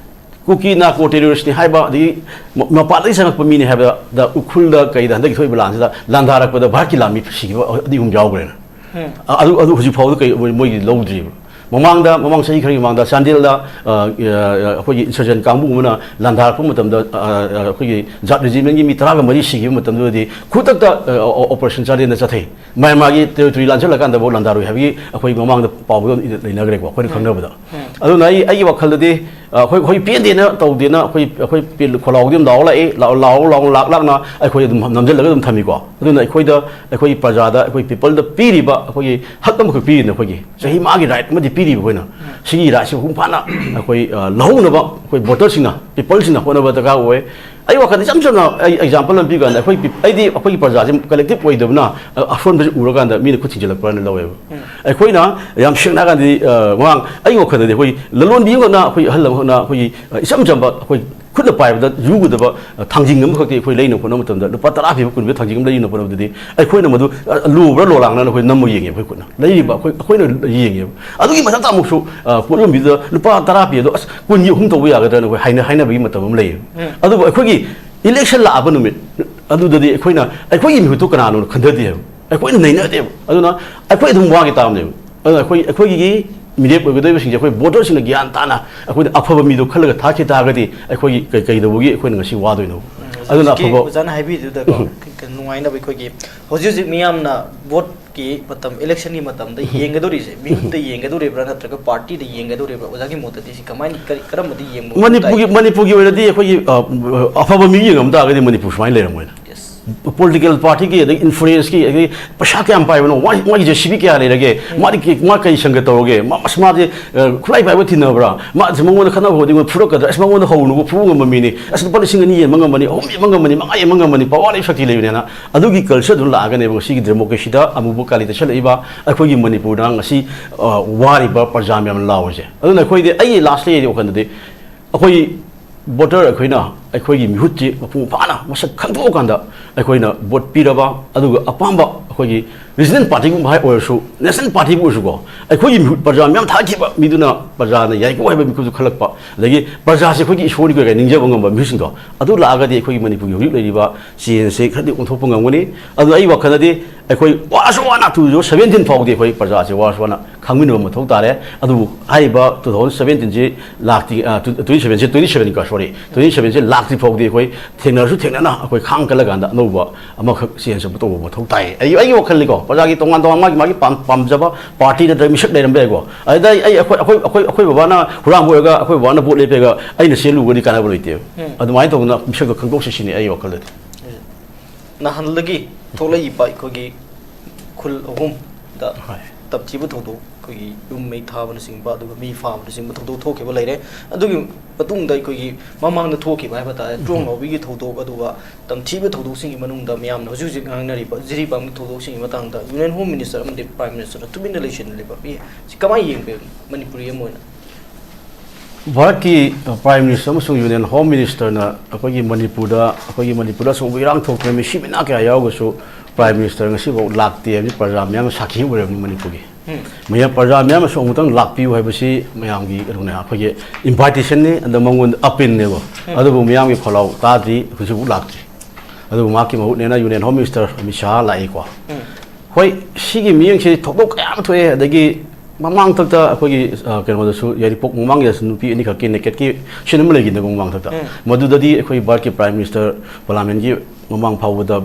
ꯀꯨꯀꯤ narco terroristꯅꯤ ꯍꯥꯏꯕ, ꯑꯗꯒꯤ ꯃ-, ꯃꯄꯥꯟꯗꯒꯤ ꯆꯪꯉꯛꯄ ꯃꯤꯅꯤ ꯍꯥꯏꯕꯗ ꯎꯈ꯭ꯔꯨꯜꯗ ꯀꯩꯗ ꯍꯟꯗꯛꯀꯤ ꯊꯣꯛꯏꯕ ꯂꯥꯟꯁꯤꯗ ꯂꯥꯟꯗꯥꯔꯛꯄꯗ ꯚꯥꯔꯠꯀꯤ ꯂꯥꯟꯃꯤ ꯁꯤꯈꯤꯕ ꯑꯅꯤ ꯑꯍꯨꯝ ꯌꯥꯎꯈ꯭ꯔꯦꯅ꯫ ꯎꯝ꯫ ꯑ-, ꯑꯗꯨ, ꯑꯗꯨ ꯍꯧꯖꯤꯛ ꯐꯥꯎꯕꯗ ꯀꯩ ꯃꯣꯏ-, ꯃꯣꯏꯒꯤ ꯂꯧꯗ꯭ꯔꯤꯕ꯫ ꯃꯃꯥꯡꯗ, ꯃꯃꯥꯡ ꯆꯍꯤ ꯈꯔꯒꯤ ꯃꯃꯥꯡꯗ ꯆꯥꯟꯗꯦꯜꯗ, ꯑ, ꯑ, ꯑꯩꯈꯣꯏꯒꯤ insurgent ꯀꯥꯡꯕꯨ ꯑꯃꯅ ꯂꯥꯟꯗꯥꯔꯛꯄ ꯃꯇꯝꯗ, ꯑ, ꯑ, ꯑꯩꯈꯣꯏꯒꯤ ꯖꯥꯠ regimentꯒꯤ ꯃꯤ ꯇꯔꯥꯒ ꯃꯔꯤ ꯁꯤꯈꯤꯕ ꯃꯇꯝꯗꯨꯗꯗꯤ ꯈꯨꯗꯛꯇ, ꯑ, ꯑꯣ-, operation ꯆꯥꯟꯗꯦꯜꯗ ꯆꯠꯊꯩ꯫ ꯃ꯭ꯌꯥꯟꯃꯥꯔꯒꯤ territory ꯂꯥꯟꯁꯤꯜꯂꯀꯥꯟꯗꯐꯥꯎ ꯂꯥꯟꯗꯥꯔꯨꯏ ꯍꯥꯏꯕꯒꯤ ꯑꯩꯈꯣꯏ ꯃꯃꯥꯡꯗ ꯄꯥꯎꯗ ꯂꯩꯅꯈ꯭ꯔꯦꯀꯣ, ꯑꯩꯈꯣꯏꯅ ꯎꯝ꯫ ꯈꯪꯅꯕꯗ꯫ ꯎꯝ꯫ ꯑꯗꯨꯅ ꯑꯩ, ꯑꯩꯒꯤ ꯋꯥꯈꯜꯗꯗꯤ ꯑ, ꯑꯩꯈꯣꯏ ꯑꯩꯈꯣꯏ ꯄꯦꯟꯗꯦꯅ ꯇꯧꯗꯦꯅ ꯑꯩꯈꯣꯏ ꯑꯩꯈꯣꯏ ꯄꯦ- ꯈꯣꯜꯂꯥꯎꯗꯤ ꯑꯗꯨꯝ ꯂꯥꯎꯔ ꯂꯥꯛꯏ, ꯂꯥꯎ- ꯂꯥꯎ ꯂꯥꯎ ꯂꯥꯛ ꯂꯥꯛꯅ ꯑꯩꯈꯣꯏ ꯑꯗꯨꯝ ꯅꯝꯁꯤꯜꯂꯒ ꯑꯗꯨꯝ ꯊꯝꯃꯤꯀꯣ꯫ ꯑꯗꯨꯅ ꯑꯩꯈꯣꯏꯗ, ꯑꯩꯈꯣꯏꯒꯤ ꯄ꯭ꯔꯖꯥꯗ, ꯑꯩꯈꯣꯏ ꯄꯤꯄꯜꯗ ꯄꯤꯔꯤꯕ ꯑꯩꯈꯣꯏꯒꯤ ꯍꯛ ꯑꯃꯈꯛ ꯄꯤꯔꯤꯅ ꯑꯩꯈꯣꯏꯒꯤ ꯆꯍꯤ ꯃꯉꯥꯒꯤ ꯔꯥꯏꯠ ꯑꯃꯗꯤ ꯄꯤꯔꯤꯕ ꯑꯩꯈꯣꯏꯅ꯫ ꯁꯤꯒꯤ ꯔꯥꯏꯠꯁꯤ ꯃꯄꯨꯡ ꯐꯥꯅ ꯑꯩꯈꯣꯏ, ꯑ, ꯂꯧꯍꯧꯅꯕ ꯑꯩꯈꯣꯏ ꯚꯣꯇꯔꯁꯤꯡꯅ, ꯄꯤꯄꯜꯁꯤꯡꯅ ꯍꯣꯠꯅꯕ ꯗꯔꯀꯥꯔ ꯑꯣꯏ꯫ ꯑꯩ ꯋꯥꯈꯜꯗ ꯏꯆꯝ ꯆꯝꯅ ꯑꯩ ꯑꯦꯛꯖꯥꯝꯄꯜ ꯑꯃ ꯄꯤꯀꯥꯟꯗ ꯑꯩꯈꯣꯏ ꯄꯤ- ꯑꯩꯗꯤ ꯑꯩꯈꯣꯏꯒꯤ ꯄ꯭ꯔꯖꯥꯁꯦ ꯀꯂꯦꯛꯇꯤꯞ ꯑꯣꯏꯗꯕꯅ, ꯑ, ꯑꯁꯣꯟꯕꯁꯤ ꯎꯔꯀꯥꯟꯗ ꯃꯤꯅ ꯈꯨꯠ ꯊꯤꯡꯖꯤꯜꯂꯛꯄ꯭ꯔꯅ ꯂꯧꯋꯦꯕ꯫ ꯑꯩꯈꯣꯏꯅ ꯌꯥꯝ ꯁꯦꯡꯅ ꯍꯥꯏꯔꯀꯥꯟꯗꯗꯤ, ꯑ, ꯃꯃꯥꯡ ꯑꯩꯒꯤ ꯋꯥꯈꯜꯗꯗꯤ ꯑꯩꯈꯣꯏ ꯂꯂꯣꯟꯕꯤ ꯑꯃꯈꯛꯅ, ꯑꯩꯈꯣꯏ ꯑꯍꯜ ꯑꯃꯈꯛꯅ ꯑꯩꯈꯣꯏꯒꯤ, ꯑ, ꯏꯆꯝ ꯆꯝꯕ ꯑꯩꯈꯣꯏ ꯈꯨꯠꯅ ꯄꯥꯏꯕꯗ ꯌꯨꯒꯗꯕ, ꯑ, ꯊꯥꯡꯖꯤꯡ ꯑꯃꯈꯛꯇꯤ ꯑꯩꯈꯣꯏ ꯂꯩꯅꯕ ꯍꯣꯠꯅꯕ ꯃꯇꯝꯗ ꯂꯨꯄꯥ ꯇꯔꯥ ꯄꯤꯕ, ꯀꯨꯟ ꯄꯤꯕ ꯊꯥꯡꯖꯤꯡ ꯑꯃ ꯂꯩꯅꯕ ꯍꯣꯠꯅꯕꯗꯗꯤ ꯑꯩꯈꯣꯏꯅ ꯃꯗꯨ, ꯑ, ꯂꯨꯕ꯭ꯔꯥ ꯂꯣꯂꯥꯡꯅ ꯑꯩꯈꯣꯏ ꯅꯝꯃ ꯌꯦꯡꯉꯦ ꯑꯩꯈꯣꯏ ꯈꯨꯠꯅ꯫ ꯂꯩꯔꯤꯕ ꯑꯩꯈꯣꯏ, ꯑꯩꯈꯣꯏꯅ ꯌꯦꯡꯉꯦꯕ꯫ ꯑꯗꯨꯒꯤ ꯃꯊꯛꯇ ꯑꯃꯨꯛꯁꯨ, ꯑ, ꯄꯣꯠ ꯌꯣꯟꯕꯤꯗꯨꯗ ꯂꯨꯄꯥ ꯇꯔꯥ ꯄꯤ ꯑꯗꯣ ꯑꯁ ꯀꯨꯟꯒꯤ ꯑꯍꯨꯝ ꯇꯧꯕ ꯌꯥꯒꯗ꯭ꯔꯅ ꯑꯩꯈꯣꯏ ꯍꯥꯏꯅ-, ꯍꯥꯏꯅꯕꯒꯤ ꯃꯇꯝ ꯑꯃ ꯂꯩꯌꯦꯕ꯫ ꯑꯗꯨꯕꯨ ꯑꯩꯈꯣꯏꯒꯤ ꯏꯂꯦꯛꯁꯟ ꯂꯥꯛꯑꯕ ꯅꯨꯃꯤꯠ ꯑꯗꯨꯗꯗꯤ ꯑꯩꯈꯣꯏꯅ ꯑꯩꯈꯣꯏꯒꯤ ꯃꯤꯍꯨꯠꯇꯨ ꯀꯅꯥꯅꯣꯅ ꯈꯟꯊꯗꯦꯕ꯫ ꯑꯩꯈꯣꯏꯅ ꯅꯩꯅꯗꯦꯕ꯫ ꯑꯗꯨꯅ ꯑꯩꯈꯣꯏ ꯑꯗꯨꯝ ꯋꯥꯒꯤ ꯇꯥꯕꯅꯦꯕ꯫ ꯑꯗꯨꯅ ꯑꯩꯈꯣꯏ, ꯑꯩꯈꯣꯏꯒꯤ ꯃꯤꯔꯦꯞ ꯑꯣꯏꯒꯗꯧꯔꯤꯕꯁꯤꯡꯁꯦ ꯑꯩꯈꯣꯏ ꯚꯣꯇꯔꯁꯤꯡꯅ ꯒ꯭ꯌꯥꯟ ꯇꯥꯅ ꯑꯩꯈꯣꯏꯗ ꯑꯐꯕ ꯃꯤꯗꯣ ꯈꯜꯂꯒ ꯊꯥꯈꯤ ꯇꯥꯔꯒꯗꯤ ꯑꯩꯈꯣꯏꯒꯤ ꯀꯩ-, ꯀꯩꯗꯧꯕꯒꯤ ꯑꯩꯈꯣꯏꯅ ꯉꯁꯤ ꯋꯥꯗꯣꯏꯅꯣ? ꯑꯗꯨꯅ ꯍꯧꯖꯤꯛꯀꯤ ꯑꯐꯕ ꯑꯣꯖꯥꯅ ꯍꯥꯏꯕꯤꯗꯨꯗꯀꯣ, ꯎꯝ꯫ ꯀ-, ꯀ-, ꯅꯨꯡꯉꯥꯏꯅꯕ ꯑꯩꯈꯣꯏꯒꯤ ꯍꯧꯖꯤꯛ ꯍꯧꯖꯤꯛ ꯃꯤꯌꯥꯝꯅ ꯚꯣꯠꯀꯤ ꯃꯇꯝ, ꯏꯂꯦꯛꯁꯟꯒꯤ ꯃꯇꯝꯗ ꯌꯦꯡꯒꯗꯧꯔꯤꯁꯦ, ꯃꯤꯍꯨꯠꯇ ꯌꯦꯡꯒꯗꯧꯔꯤꯕ꯭ꯔꯥ ꯅꯠꯇ꯭ꯔꯒ ꯄꯥꯔꯇꯤꯗ ꯌꯦꯡꯒꯗꯧꯔꯤꯕ꯭ꯔꯥ? ꯑꯣꯖꯥꯒꯤ ꯃꯣꯠꯇꯗꯤ ꯁꯤ ꯀꯃꯥꯏꯅ, ꯀꯔꯤ, ꯀꯔꯝꯕꯗ ꯌꯦꯡꯕ ꯃꯊꯧ ꯇꯥꯏ? ꯃꯅꯤꯄꯨꯔꯒꯤ, ꯃꯅꯤꯄꯨꯔꯒꯤ ꯑꯣꯏꯅꯗꯤ ꯑꯩꯈꯣꯏꯒꯤ, ꯑ, ꯑꯐꯕ ꯃꯤ ꯌꯦꯡꯉꯝ ꯇꯥꯔꯒꯗꯤ ꯃꯅꯤꯄꯨꯔ ꯁꯨꯃꯥꯏꯅ ꯂꯩꯔꯝꯃꯣꯏꯅ꯫ ꯌꯦꯁ꯫ ꯄꯣꯂꯤꯇꯤꯀꯦꯜ ꯄꯥꯔꯇꯤꯒꯤ, ꯑꯗꯒꯤ ꯏꯟꯐ꯭ꯂꯨꯌꯦꯟꯁꯀꯤ, ꯑꯗꯒꯤ ꯄꯩꯁꯥ ꯀꯌꯥꯝ ꯄꯥꯏꯕꯅꯣ, ꯃꯥꯒꯤ, ꯃꯥꯒꯤ ꯖꯦ ꯁꯤ ꯕꯤ ꯀꯌꯥ ꯂꯩꯔꯒꯦ, ꯃꯥꯗꯤ ꯀꯤ-, ꯃꯥ ꯀꯩ ꯁꯪꯒ ꯇꯧꯔꯒꯦ, ꯃꯥ, ꯑꯁ, ꯃꯥꯁꯦ, ꯑ, ꯈꯨꯠꯂꯥꯏ ꯄꯥꯏꯕ ꯊꯤꯅꯕ꯭ꯔꯥ, ꯃꯥꯁꯦ ꯃꯉꯣꯟꯗ ꯈꯠꯅꯕ ꯍꯧꯔꯗꯤ ꯑꯩꯉꯣꯟꯗ ꯐꯨꯔꯛꯀꯗ꯭ꯔꯥ, ꯑꯁ, ꯃꯉꯣꯟꯗ ꯍꯧꯔꯨꯅꯨꯀꯣ, ꯐꯨꯕ ꯉꯝꯕ ꯃꯤꯅꯤ, ꯑꯁ, ꯂꯨꯄꯥ ꯂꯤꯁꯤꯡ ꯑꯅꯤ ꯌꯦꯟꯕ ꯉꯝꯕꯅꯤ, ꯑꯍꯨꯝ ꯌꯦꯟꯕ ꯉꯝꯕꯅꯤ, ꯃꯉꯥ ꯌꯦꯟꯕ ꯉꯝꯕꯅꯤ, ꯄꯋꯥꯔ ꯂꯩ, ꯁꯛꯇꯤ ꯂꯩꯕꯅꯦꯅ꯫ ꯑꯗꯨꯒꯤ ꯀꯜꯆꯔꯗꯨꯅ ꯂꯥꯛꯑꯒꯅꯦꯕ ꯉꯁꯤꯒꯤ ꯗꯦꯃꯣꯀ꯭ꯔꯦꯁꯤꯗ ꯑꯃꯨꯕ ꯀꯥꯂꯤ ꯇꯩꯁꯜꯂꯛꯏꯕ ꯑꯩꯈꯣꯏꯒꯤ ꯃꯅꯤꯄꯨꯔꯗ ꯉꯁꯤ, ꯑ, ꯋꯥꯔꯤꯕ ꯄ꯭ꯔꯖꯥ ꯃꯌꯥꯝꯅ ꯂꯥꯎꯔꯤꯁꯦ꯫ ꯑꯗꯨꯅ ꯑꯩꯈꯣꯏꯗꯤ, ꯑꯩꯒꯤ ꯂꯥꯁ ꯂꯩꯔꯤ ꯋꯥꯈꯜꯗꯗꯤ ꯑꯩꯈꯣꯏ ꯚꯣꯇꯔ ꯑꯩꯈꯣꯏꯅ ꯑꯩꯈꯣꯏꯒꯤ ꯃꯤꯍꯨꯠꯁꯤ ꯃꯄꯨꯡ ꯐꯥꯅ ꯃꯁꯛ ꯈꯪꯗꯣꯛꯑꯀꯥꯟꯗ ꯑꯩꯈꯣꯏꯅ ꯚꯣꯠ ꯄꯤꯔꯕ, ꯑꯗꯨꯒ ꯑꯄꯥꯝꯕ ꯑꯩꯈꯣꯏꯒꯤ ꯔꯤꯖꯅꯦꯜ ꯄꯥꯔꯇꯤꯒꯨꯝꯕ ꯍꯥꯏ ꯑꯣꯏꯔꯁꯨ, ꯅꯦꯁꯅꯦꯜ ꯄꯥꯔꯇꯤꯕꯨ ꯑꯣꯏꯔꯁꯨꯀꯣ, ꯑꯩꯈꯣꯏꯒꯤ ꯃꯤꯍꯨꯠ ꯄ꯭ꯔꯖꯥ ꯃꯌꯥꯝ ꯊꯥꯈꯤꯕ ꯃꯤꯗꯨꯅ ꯄ꯭ꯔꯖꯥꯅ ꯌꯥꯏꯀꯣ ꯍꯥꯏꯕ ꯃꯤꯈꯨꯠꯁꯨ ꯈꯜꯂꯛꯄ, ꯑꯗꯒꯤ ꯄ꯭ꯔꯖꯥꯁꯦ ꯑꯩꯈꯣꯏꯒꯤ ꯏꯁꯣꯔꯅꯤ ꯀꯩꯀꯥ ꯅꯤꯡꯖꯕ ꯉꯝꯕ ꯃꯤꯍꯨꯠꯁꯤꯡꯗꯣ, ꯑꯗꯨ ꯂꯥꯛꯑꯒꯗꯤ ꯑꯩꯈꯣꯏꯒꯤ ꯃꯅꯤꯄꯨꯔꯒꯤ ꯍꯧꯖꯤꯛ ꯂꯩꯔꯤꯕ ꯆꯦꯟꯖꯁꯦ ꯈꯔꯗꯤ ꯑꯣꯟꯊꯣꯛꯄ ꯉꯝꯒꯅꯤ꯫ ꯑꯗꯨ ꯑꯩ ꯋꯥꯈꯜꯗꯗꯤ ꯑꯩꯈꯣꯏ ꯋꯥꯔꯁꯨ ꯋꯥꯅ two thousand seventeen ꯐꯥꯎꯗꯤ ꯑꯩꯈꯣꯏ ꯄ꯭ꯔꯖꯥꯁꯦ ꯋꯥꯔꯁꯨ ꯋꯥꯅ ꯈꯪꯃꯤꯟꯅꯕ ꯃꯊꯧ ꯇꯥꯔꯦ꯫ ꯑꯗꯨꯕꯨ ꯍꯥꯏꯔꯤꯕ two thousand seventeen ꯁꯤ ꯂꯥꯛꯇꯤ, ꯑ, twenty seven ꯁꯤ, twenty seven ꯀꯣ, sorry, twenty seven ꯁꯤ ꯂꯥꯛꯇ꯭ꯔꯤ ꯐꯥꯎꯗꯤ ꯑꯩꯈꯣꯏ ꯊꯦꯡꯅꯔꯁꯨ ꯊꯦꯡꯅꯅ ꯑꯩꯈꯣꯏ ꯈꯥꯡ ꯀꯜꯂꯀꯥꯟꯗ ꯑꯅꯧꯕ ꯑꯃꯈꯛ change ꯑꯃ ꯇꯧꯕ ꯃꯊꯧ ꯇꯥꯏ꯫ ꯑꯩ, ꯑꯩꯒꯤ ꯋꯥꯈꯜꯅꯤꯀꯣ, ꯄ꯭ꯔꯖꯥꯒꯤ ꯇꯣꯉꯥꯟ ꯇꯣꯉꯥꯟ ꯃꯥꯒꯤ, ꯃꯥꯒꯤ ꯄꯥꯝ-, ꯄꯥꯝꯖꯕ party ꯅꯠꯇ꯭ꯔꯒ ꯃꯤꯁꯛ ꯂꯩꯔꯝꯕ ꯌꯥꯏꯀꯣ꯫ ꯑꯗꯨꯗ ꯑꯩ, ꯑꯩ, ꯑꯩꯈꯣꯏ, ꯑꯩꯈꯣꯏ, ꯑꯩꯈꯣꯏ ꯕꯕꯥꯅ ꯍꯨꯔꯥꯟꯕ ꯑꯣꯏꯔꯒ ꯑꯩꯈꯣꯏ ꯕꯕꯥꯅ vote ꯂꯦꯞꯄꯦꯒ ꯑꯩꯅ ꯆꯦꯜꯂꯨꯕꯗꯤ ꯀꯥꯟꯅꯕ ꯂꯩꯇꯦꯕ꯫ ꯎꯝ꯫ ꯑꯗꯨꯃꯥꯏꯅ ꯇꯧꯗꯅ ꯃꯤꯁꯛꯇꯣ ꯈꯪꯗꯣꯛꯁꯤ ꯁꯤꯅꯤ ꯑꯩꯒꯤ ꯋꯥꯈꯜꯗꯗꯤ꯫ ꯅꯍꯥꯟꯗꯒꯤ ꯊꯣꯛꯂꯛꯏꯕ ꯑꯩꯈꯣꯏꯒꯤ ꯈꯨꯜ ꯑꯍꯨꯝꯗ ꯍꯣꯏ꯫ ꯇꯝꯊꯤꯕ ꯊꯧꯗꯣꯛ, ꯑꯩꯈꯣꯏꯒꯤ ꯌꯨꯝ ꯃꯩ ꯊꯥꯕꯅꯆꯤꯡꯕ, ꯑꯗꯨꯒ ꯃꯤ ꯐꯥꯕꯅꯆꯤꯡꯕ ꯊꯧꯗꯣꯛ ꯊꯣꯛꯈꯤꯕ ꯂꯩꯔꯦ꯫ ꯑꯗꯨꯒꯤ ꯃꯇꯨꯡꯗ ꯑꯩꯈꯣꯏꯒꯤ ꯃꯃꯥꯡꯗ ꯊꯣꯛꯈꯤꯕ ꯍꯥꯏꯕ ꯇꯥꯔꯦ, ꯗ꯭ꯔꯣꯟ ꯎꯝ꯫ ꯂꯧꯕꯒꯤ ꯊꯧꯗꯣꯛ, ꯑꯗꯨꯒ ꯇꯝꯊꯤꯕ ꯊꯧꯗꯣꯛꯁꯤꯡꯒꯤ ꯃꯅꯨꯡꯗ ꯃꯌꯥꯝꯅ ꯍꯧꯖꯤꯛ ꯍꯧꯖꯤꯛ ꯉꯥꯡꯅꯔꯤꯕ ꯖꯤꯔꯤꯕꯥꯝꯒꯤ ꯊꯧꯗꯣꯛꯁꯤꯡꯒꯤ ꯃꯇꯥꯡꯗ Union Home Minister ꯑꯃꯗꯤ Prime Ministerꯅ ꯇꯨꯃꯤꯟꯅ ꯂꯩꯁꯤꯟꯂꯤꯕ ꯃꯤ ꯁꯤ ꯀꯃꯥꯏꯅ ꯌꯦꯡꯕ ꯃꯅꯤꯄꯨꯔꯤ ꯑꯃ ꯑꯣꯏꯅ? ꯚꯥꯔꯠꯀꯤ, ꯑ, Prime Minister ꯑꯃꯁꯨꯡ Union Home Ministerꯅ ꯑꯩꯈꯣꯏꯒꯤ ꯃꯅꯤꯄꯨꯔꯗ, ꯑꯩꯈꯣꯏꯒꯤ ꯃꯅꯤꯄꯨꯔꯗ ꯑꯆꯧꯕ ꯏꯔꯥꯡ ꯊꯣꯛꯇꯅ ꯃꯤꯁꯤ ꯃꯤꯅꯥ ꯀꯌꯥ ꯌꯥꯎꯔꯒꯁꯨ Prime Minister ꯉꯁꯤꯐꯥꯎ ꯂꯥꯛꯇꯦ ꯍꯥꯏꯕꯁꯤ ꯄ꯭ꯔꯖꯥ ꯃꯌꯥꯝꯅ ꯁꯥꯈꯤ ꯑꯣꯏꯔꯕꯅꯤ ꯃꯅꯤꯄꯨꯔꯒꯤ꯫ ꯎꯝ꯫ ꯃꯌꯥꯝ, ꯄ꯭ꯔꯖꯥ ꯃꯌꯥꯝꯅꯁꯨ ꯑꯃꯨꯛꯇꯪ ꯂꯥꯛꯄꯤꯌꯨ ꯍꯥꯏꯕꯁꯤ ꯃꯌꯥꯝꯒꯤ ꯀꯩꯅꯣꯅꯦ, ꯑꯩꯈꯣꯏꯒꯤ invitation ꯅꯤ, ꯑꯗ ꯃꯉꯣꯟꯗ appeal ꯅꯦꯕ꯫ ꯎꯝ꯫ ꯑꯗꯨꯕꯨ ꯃꯤꯌꯥꯝꯒꯤ ꯈꯣꯜꯂꯥꯎ ꯇꯥꯗ꯭ꯔꯤ, ꯍꯧꯖꯤꯛꯐꯥꯎ ꯂꯥꯛꯇ꯭ꯔꯤ꯫ ꯑꯗꯨꯕꯨ ꯃꯍꯥꯛꯀꯤ ꯃꯍꯨꯠꯅꯦꯅ Union Home Minister Amit Shah ꯂꯥꯛꯏꯀꯣ꯫ ꯎꯝ꯫ ꯍꯣꯏ, ꯁꯤꯒꯤ ꯃꯤꯠꯌꯦꯡꯁꯤ ꯊꯧꯗꯣꯛ ꯀꯌꯥ ꯑꯃ ꯊꯣꯛꯑꯦ꯫ ꯑꯗꯒꯤ ꯃꯃꯥꯡꯊꯛꯇ ꯑꯩꯈꯣꯏꯒꯤ, ꯑ, ꯀꯩꯅꯣꯗꯁꯨ, ꯌꯥꯏꯔꯤꯄꯣꯛ ꯃꯃꯥꯡꯒꯤꯗꯁꯨ ꯅꯨꯄꯤ ꯑꯅꯤꯈꯛꯀꯤ naked ꯀꯤ scene ꯑꯃ ꯂꯩꯈꯤꯗꯅ ꯃꯃꯥꯡꯊꯛꯇ꯫ ꯎꯝ꯫ ꯃꯗꯨꯗꯗꯤ ꯑꯩꯈꯣꯏ ꯚꯥꯔꯠꯀꯤ Prime Minister, Parliament ꯀꯤ ꯃꯃꯥꯡ ꯐꯥꯎꯕꯗ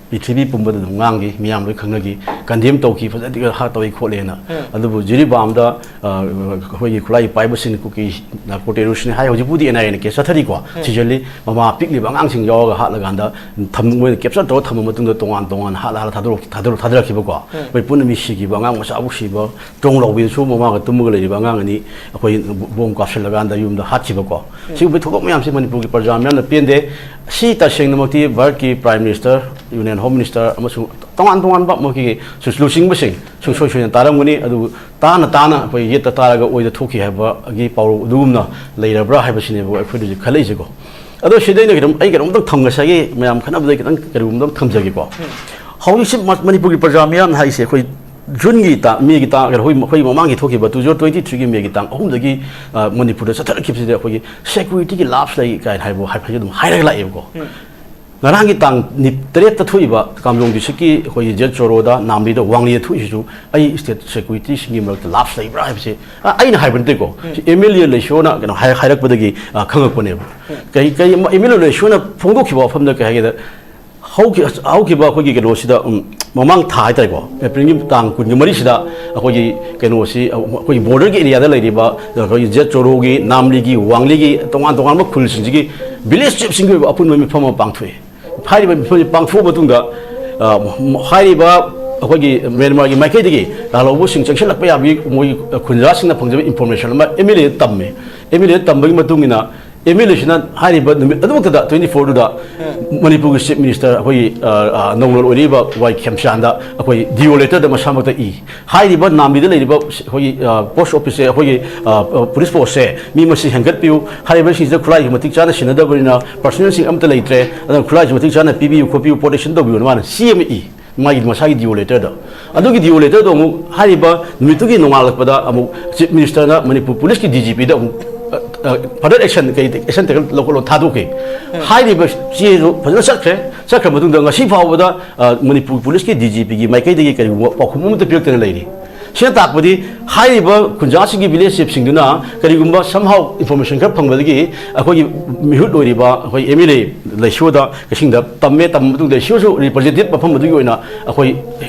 ꯄ꯭ꯔꯤꯊꯤꯕꯤ ꯄꯨꯝꯕꯗ ꯑꯗꯨꯝ ꯉꯥꯡꯈꯤ, ꯃꯤꯌꯥꯝ ꯂꯣꯏ ꯈꯪꯅꯈꯤ, condemn ꯇꯧꯈꯤ, ꯐꯖꯅ ꯍꯥꯠ ꯇꯧꯏ ꯈꯣꯠꯂꯦꯅ꯫ ꯎꯝ꯫ ꯑꯗꯨꯕꯨ ꯖꯤꯔꯤꯕꯥꯝꯗ, ꯑ, ꯑꯩꯈꯣꯏꯒꯤ ꯈꯨꯠꯂꯥꯏ ꯄꯥꯏꯕꯁꯤꯡ ꯀꯨꯀꯤ narco terrorist ꯅꯤ ꯍꯥꯏ, ꯍꯧꯖꯤꯛꯄꯨꯗꯤ N I A ꯅ case ꯆꯠꯊꯔꯤꯀꯣ, ꯎꯝ꯫ ꯊꯤꯖꯤꯜꯂꯤ꯫ ꯃꯃꯥ ꯄꯤꯛꯂꯤꯕ ꯑꯉꯥꯡꯁꯤꯡ ꯌꯥꯎꯔꯒ ꯍꯥꯠꯂꯀꯥꯟꯗ ꯊꯝ-, ꯃꯣꯏꯅ capture ꯇꯧꯔ ꯊꯝꯃ ꯃꯇꯨꯡꯗ ꯇꯣꯉꯥꯟ ꯇꯣꯉꯥꯟꯅ ꯍꯥꯠꯂ ꯍꯥꯠꯂ ꯊꯥꯗꯣꯔꯛ-, ꯊꯥꯗꯣꯔꯛ-, ꯊꯥꯗꯔꯛꯈꯤꯕꯀꯣ꯫ ꯎꯝ꯫ ꯑꯩꯈꯣꯏ ꯄꯨꯟꯅ ꯃꯤ ꯁꯤꯈꯤꯕ, ꯑꯉꯥꯡ ꯃꯆꯥꯕꯨ ꯁꯤꯕ, ꯗ꯭ꯔꯣꯟ ꯂꯧꯕꯤꯗꯁꯨ ꯃꯃꯥꯒ ꯇꯨꯝꯃꯒ ꯂꯩꯔꯤꯕ ꯑꯉꯥꯡ ꯑꯅꯤ ꯑꯩꯈꯣꯏ ꯕꯣꯝ ꯀꯥꯞꯁꯤꯜꯂꯒꯥꯟꯗ ꯌꯨꯝꯗ ꯍꯥꯠꯈꯤꯕꯀꯣ꯫ ꯎꯝ꯫ ꯁꯤꯒꯨꯝꯕ ꯊꯧꯗꯣꯛ ꯃꯌꯥꯝꯁꯤ ꯃꯅꯤꯄꯨꯔꯒꯤ ꯄ꯭ꯔꯖꯥ ꯃꯌꯥꯝꯅ ꯄꯦꯟꯗꯦ꯫ ꯁꯤ ꯇꯁꯦꯡꯅꯃꯛꯇꯤ ꯚꯥꯔꯠꯀꯤ Prime Minister, Union Home Minister ꯑꯃꯁꯨꯡ ꯇꯣꯉꯥꯟ ꯇꯣꯉꯥꯟꯕ ꯃꯈꯣꯏꯒꯤ ꯁꯨ-, ꯂꯨꯆꯤꯡꯕꯁꯤꯡ ꯁꯨꯡꯁꯣꯏ ꯁꯣꯏꯗꯅ ꯇꯥꯔꯝꯒꯅꯤ꯫ ꯑꯗꯨꯕꯨ ꯇꯥꯅ ꯇꯥꯅ ꯑꯩꯈꯣꯏ ꯌꯦꯠꯇ ꯇꯥꯔꯒ ꯑꯣꯏꯗ ꯊꯣꯛꯈꯤ ꯍꯥꯏꯕꯒꯤ ꯄꯥꯎꯔꯧ ꯑꯗꯨꯒꯨꯝꯅ ꯂꯩꯔꯕ꯭ꯔꯥ ꯍꯥꯏꯕꯁꯤꯅꯦꯕ ꯑꯩꯈꯣꯏꯗ ꯍꯧꯖꯤꯛ ꯈꯜꯂꯛꯏꯁꯦꯀꯣ꯫ ꯑꯗꯣ ꯁꯤꯗ ꯑꯩꯅ ꯀꯩꯅꯣꯝ, ꯑꯩ ꯀꯩꯅꯣꯝꯇꯪ ꯊꯝ-, ꯉꯁꯥꯏꯒꯤ ꯃꯌꯥꯝ ꯈꯟꯅꯕꯗ ꯈꯤꯇꯪ ꯀꯩꯅꯣꯝꯇꯪ ꯊꯝꯖꯒꯦꯀꯣ꯫ ꯎꯝ꯫ ꯍꯧꯖꯤꯛꯁꯤ ꯃ-, ꯃꯅꯤꯄꯨꯔꯒꯤ ꯄ꯭ꯔꯖꯥ ꯃꯤꯌꯥꯝꯅ ꯍꯥꯏꯁꯦ ꯑꯩꯈꯣꯏ ꯖꯨꯟꯒꯤ ꯇꯥ-, ꯃꯦꯒꯤ ꯇꯥꯡ, ꯑꯩꯈꯣꯏ, ꯑꯩꯈꯣꯏ ꯃꯃꯥꯡꯒꯤ ꯊꯣꯛꯈꯤꯕ two thousand twenty three ꯒꯤ ꯃꯦꯒꯤ ꯇꯥꯡ ꯑꯍꯨꯝꯗꯒꯤ, ꯑ, ꯃꯅꯤꯄꯨꯔꯗ ꯆꯠꯊꯔꯛꯈꯤꯕꯁꯤꯗ ꯑꯩꯈꯣꯏꯒꯤ security ꯒꯤ lapse ꯂꯩ ꯀꯥꯏꯅ ꯍꯥꯏꯕ ꯍꯥꯏꯐꯦꯠ ꯑꯗꯨꯝ ꯍꯥꯏꯔꯒ ꯂꯥꯛꯑꯦꯕꯀꯣ꯫ ꯎꯝ꯫ ꯉꯔꯥꯡꯒꯤ ꯇꯥꯡ ꯅꯤ-, ꯇꯔꯦꯠꯇ ꯊꯣꯛꯏꯕ ꯀꯥꯝꯖꯣꯡ ꯗꯤꯁꯇ꯭ꯔꯤꯛꯀꯤ ꯑꯩꯈꯣꯏꯒꯤ ꯖꯦꯠ ꯆꯣꯔꯣꯗ, ꯅꯥꯝꯂꯤꯗ, ꯋꯥꯡꯂꯤꯗ ꯊꯣꯛꯏꯁꯤꯁꯨ ꯑꯩ ꯁ꯭ꯇꯦꯠ ꯁꯦꯀ꯭ꯌꯨꯔꯤꯇꯤꯁꯤꯡꯒꯤ ꯃꯔꯛꯇ ꯂꯥꯞꯁ ꯂꯩꯕ꯭ꯔꯥ ꯍꯥꯏꯕꯁꯦ, ꯑ, ꯑꯩꯅ ꯍꯥꯏꯕ ꯅꯠꯇꯦꯀꯣ꯫ ꯁꯤ ꯑꯦꯝ ꯑꯦꯜ ꯑꯦ ꯂꯩꯁꯣꯅ ꯀꯩꯅꯣ ꯍꯥꯏ-, ꯍꯥꯏꯔꯛꯄꯗꯒꯤ, ꯑ, ꯈꯪꯉꯛꯄꯅꯦꯕ꯫ ꯀꯩ, ꯀꯩ, ꯑꯦꯝ ꯑꯦꯜ ꯑꯦ ꯂꯩꯁꯣꯅ ꯐꯣꯡꯗꯣꯛꯈꯤꯕ ꯋꯥꯐꯝꯗ ꯀꯩ ꯍꯥꯏꯒꯦꯗ, ꯍꯧꯈꯤ-, ꯍꯧꯈꯤꯕ ꯑꯩꯈꯣꯏꯒꯤ ꯀꯩꯅꯣꯁꯤꯗ, ꯎꯝ, ꯃꯃꯥꯡ ꯊꯥ ꯍꯥꯏꯇꯥꯔꯦꯀꯣ, ꯑꯦꯄ꯭ꯔꯤꯜꯒꯤ ꯇꯥꯡ ꯀꯨꯟꯒ ꯃꯔꯤꯁꯤꯗ ꯑꯩꯈꯣꯏꯒꯤ ꯀꯩꯅꯣꯁꯤ, ꯑꯩꯈꯣꯏꯒꯤ ꯕꯣꯔꯗꯔꯒꯤ ꯑꯦꯔꯤꯌꯥꯗ ꯂꯩꯔꯤꯕ ꯑꯩꯈꯣꯏꯒꯤ ꯖꯦꯠ ꯆꯣꯔꯣꯒꯤ, ꯅꯥꯝꯂꯤꯒꯤ, ꯋꯥꯡꯂꯤꯒꯤ ꯇꯣꯉꯥꯟ ꯇꯣꯉꯥꯟꯕ ꯈꯨꯜꯁꯤꯡꯁꯤꯒꯤ ꯚꯤꯂꯦꯖ ꯆꯤꯞꯁꯤꯡꯒꯤ ꯑꯣꯏꯕ ꯑꯄꯨꯟꯕ ꯃꯤꯐꯝ ꯑꯃ ꯄꯥꯡꯊꯣꯛꯏ꯫ ꯍꯥꯏꯔꯤꯕ ꯃꯤꯐꯝꯁꯤ ꯄꯥꯡꯊꯣꯛꯑ ꯃꯇꯨꯡꯗ, ꯑ, ꯍꯥꯏꯔꯤꯕ ꯑꯩꯈꯣꯏꯒꯤ ꯃ꯭ꯌꯥꯟꯃꯥꯔꯒꯤ ꯃꯥꯏꯀꯩꯗꯒꯤ ꯂꯥꯜꯍꯧꯕꯁꯤꯡ ꯆꯪꯁꯤꯜꯂꯛꯄ ꯌꯥꯕꯒꯤ ꯃꯣꯏꯒꯤ ꯈꯨꯟꯖꯥꯁꯤꯡꯅ ꯐꯪꯖꯕ ꯏꯟꯐꯣꯔꯃꯦꯁꯟ ꯑꯃ ꯑꯦꯝ ꯑꯦꯜ ꯑꯦꯗ ꯇꯝꯃꯦ꯫ ꯑꯦꯝ ꯑꯦꯜ ꯑꯦꯗ ꯇꯝꯕꯒꯤ ꯃꯇꯨꯡ ꯏꯟꯅ ꯑꯦꯝ ꯑꯦꯜ ꯑꯦꯁꯤꯅ ꯍꯥꯏꯔꯤꯕ ꯅꯨꯃꯤꯠ ꯑꯗꯨꯃꯛꯇꯗ, ꯇ꯭ꯋꯦꯟꯇꯤ ꯐꯣꯔꯗꯨꯗ, ꯃꯅꯤꯄꯨꯔꯒꯤ ꯆꯤꯐ ꯃꯤꯅꯤꯁꯇꯔ ꯑꯩꯈꯣꯏꯒꯤ, ꯑ, ꯑ, ꯅꯧꯅ ꯑꯣꯏꯔꯤꯕ ꯋꯥꯏ ꯈꯦꯝꯆꯥꯟꯗ ꯑꯩꯈꯣꯏ ꯗꯤꯑꯣ ꯂꯦꯇꯔꯗ ꯃꯁꯥꯃꯛꯇ ꯏ꯫ ꯍꯥꯏꯔꯤꯕ ꯅꯥꯝꯕꯤꯗ ꯂꯩꯔꯤꯕ ꯑꯩꯈꯣꯏꯒꯤ, ꯑ, ꯄꯣꯁ ꯑꯣꯐꯤꯁꯁꯦ, ꯑꯩꯈꯣꯏꯒꯤ, ꯑ, ꯑ, ꯄꯨꯂꯤꯁ ꯄꯣꯁꯁꯦ ꯃꯤ ꯃꯁꯤꯡ ꯍꯦꯟꯒꯠꯄꯤꯌꯨ, ꯍꯥꯏꯔꯤꯕꯁꯤꯡꯁꯤꯗ ꯈꯨꯠꯂꯥꯏꯁꯨ ꯃꯇꯤꯛ ꯆꯥꯅ ꯁꯤꯟꯅꯗꯕꯅꯤꯅ ꯄꯔꯁꯣꯅꯦꯜꯁꯤꯡ ꯑꯝꯇ ꯂꯩꯇ꯭ꯔꯦ, ꯑꯗꯨꯅ ꯈꯨꯠꯂꯥꯏꯁꯨ ꯃꯇꯤꯛ ꯆꯥꯅ ꯄꯤꯕꯤꯌꯨ ꯈꯣꯠꯄꯤꯌꯨ, ꯄ꯭ꯔꯣꯇꯦꯛꯁꯟ ꯇꯧꯕꯤꯌꯨꯅ ꯃꯥꯅ ꯁꯤ ꯑꯃ ꯏ꯫ ꯃꯥꯒꯤ ꯃꯁꯥꯒꯤ ꯗꯤꯑꯣ ꯂꯦꯇꯔꯗꯣ꯫ ꯑꯗꯨꯒꯤ ꯗꯤꯑꯣ ꯂꯦꯇꯔꯗꯣ ꯑꯃꯨꯛ ꯍꯥꯏꯔꯤꯕ ꯅꯨꯃꯤꯠꯇꯨꯒꯤ ꯅꯣꯡꯉꯥꯜꯂꯛꯄꯗ ꯑꯃꯨꯛ ꯆꯤꯐ ꯃꯤꯅꯤꯁꯇꯔꯅ ꯃꯅꯤꯄꯨꯔ ꯄꯨꯂꯤꯁꯀꯤ ꯗꯤ ꯖꯤ ꯄꯤꯗ ꯑꯃꯨꯛ, ꯑ, ꯑ, ꯐꯔꯗꯔ ꯑꯦꯛꯁꯟ, ꯀꯩ ꯑꯦꯛꯁꯟ ꯇꯦꯀꯟ ꯂꯧꯈꯠꯂꯣ ꯊꯥꯗꯣꯛꯈꯤ꯫ ꯍꯥꯏꯔꯤꯕ ꯆꯦꯗꯨ ꯐꯖꯅ ꯆꯠꯈ꯭ꯔꯦ꯫ ꯆꯠꯈ꯭ꯔ ꯃꯇꯨꯡꯗ ꯉꯁꯤ ꯐꯥꯎꯕꯗ, ꯑ, ꯃꯅꯤꯄꯨꯔ ꯄꯨꯂꯤꯁꯀꯤ ꯗꯤ ꯖꯤ ꯄꯤꯒꯤ ꯃꯥꯏꯀꯩꯗꯒꯤ ꯀꯔꯤꯒꯨꯝꯕ ꯄꯥꯎꯈꯨꯝ ꯑꯃꯠꯇ ꯄꯤꯔꯛꯇꯅ ꯂꯩꯔꯤ꯫ ꯁꯤꯅ ꯇꯥꯛꯄꯗꯤ ꯍꯥꯏꯔꯤꯕ ꯈꯨꯟꯖꯥꯁꯤꯡꯒꯤ ꯚꯤꯂꯦꯖ ꯆꯤꯐꯁꯤꯡꯗꯨꯅ ꯀꯔꯤꯒꯨꯝꯕ somehow ꯏꯟꯐꯣꯔꯃꯦꯁꯟ ꯈꯔ ꯐꯪꯕꯗꯒꯤ ꯑꯩꯈꯣꯏꯒꯤ ꯃꯤꯍꯨꯠ ꯑꯣꯏꯔꯤꯕ ꯑꯩꯈꯣꯏ ꯑꯦꯝ ꯑꯦꯜ ꯑꯦ ꯂꯩꯁꯣꯗ ꯀꯛꯆꯤꯡꯗ ꯇꯝꯃꯦ, ꯇꯝꯕ ꯃꯇꯨꯡꯗ ꯂꯩꯁꯣꯁꯨ ꯔꯤꯄ꯭ꯔꯖꯦꯟꯇꯦꯇꯤꯚ ꯃꯐꯝ ꯑꯗꯨꯒꯤ ꯑꯣꯏꯅ ꯑꯩꯈꯣꯏ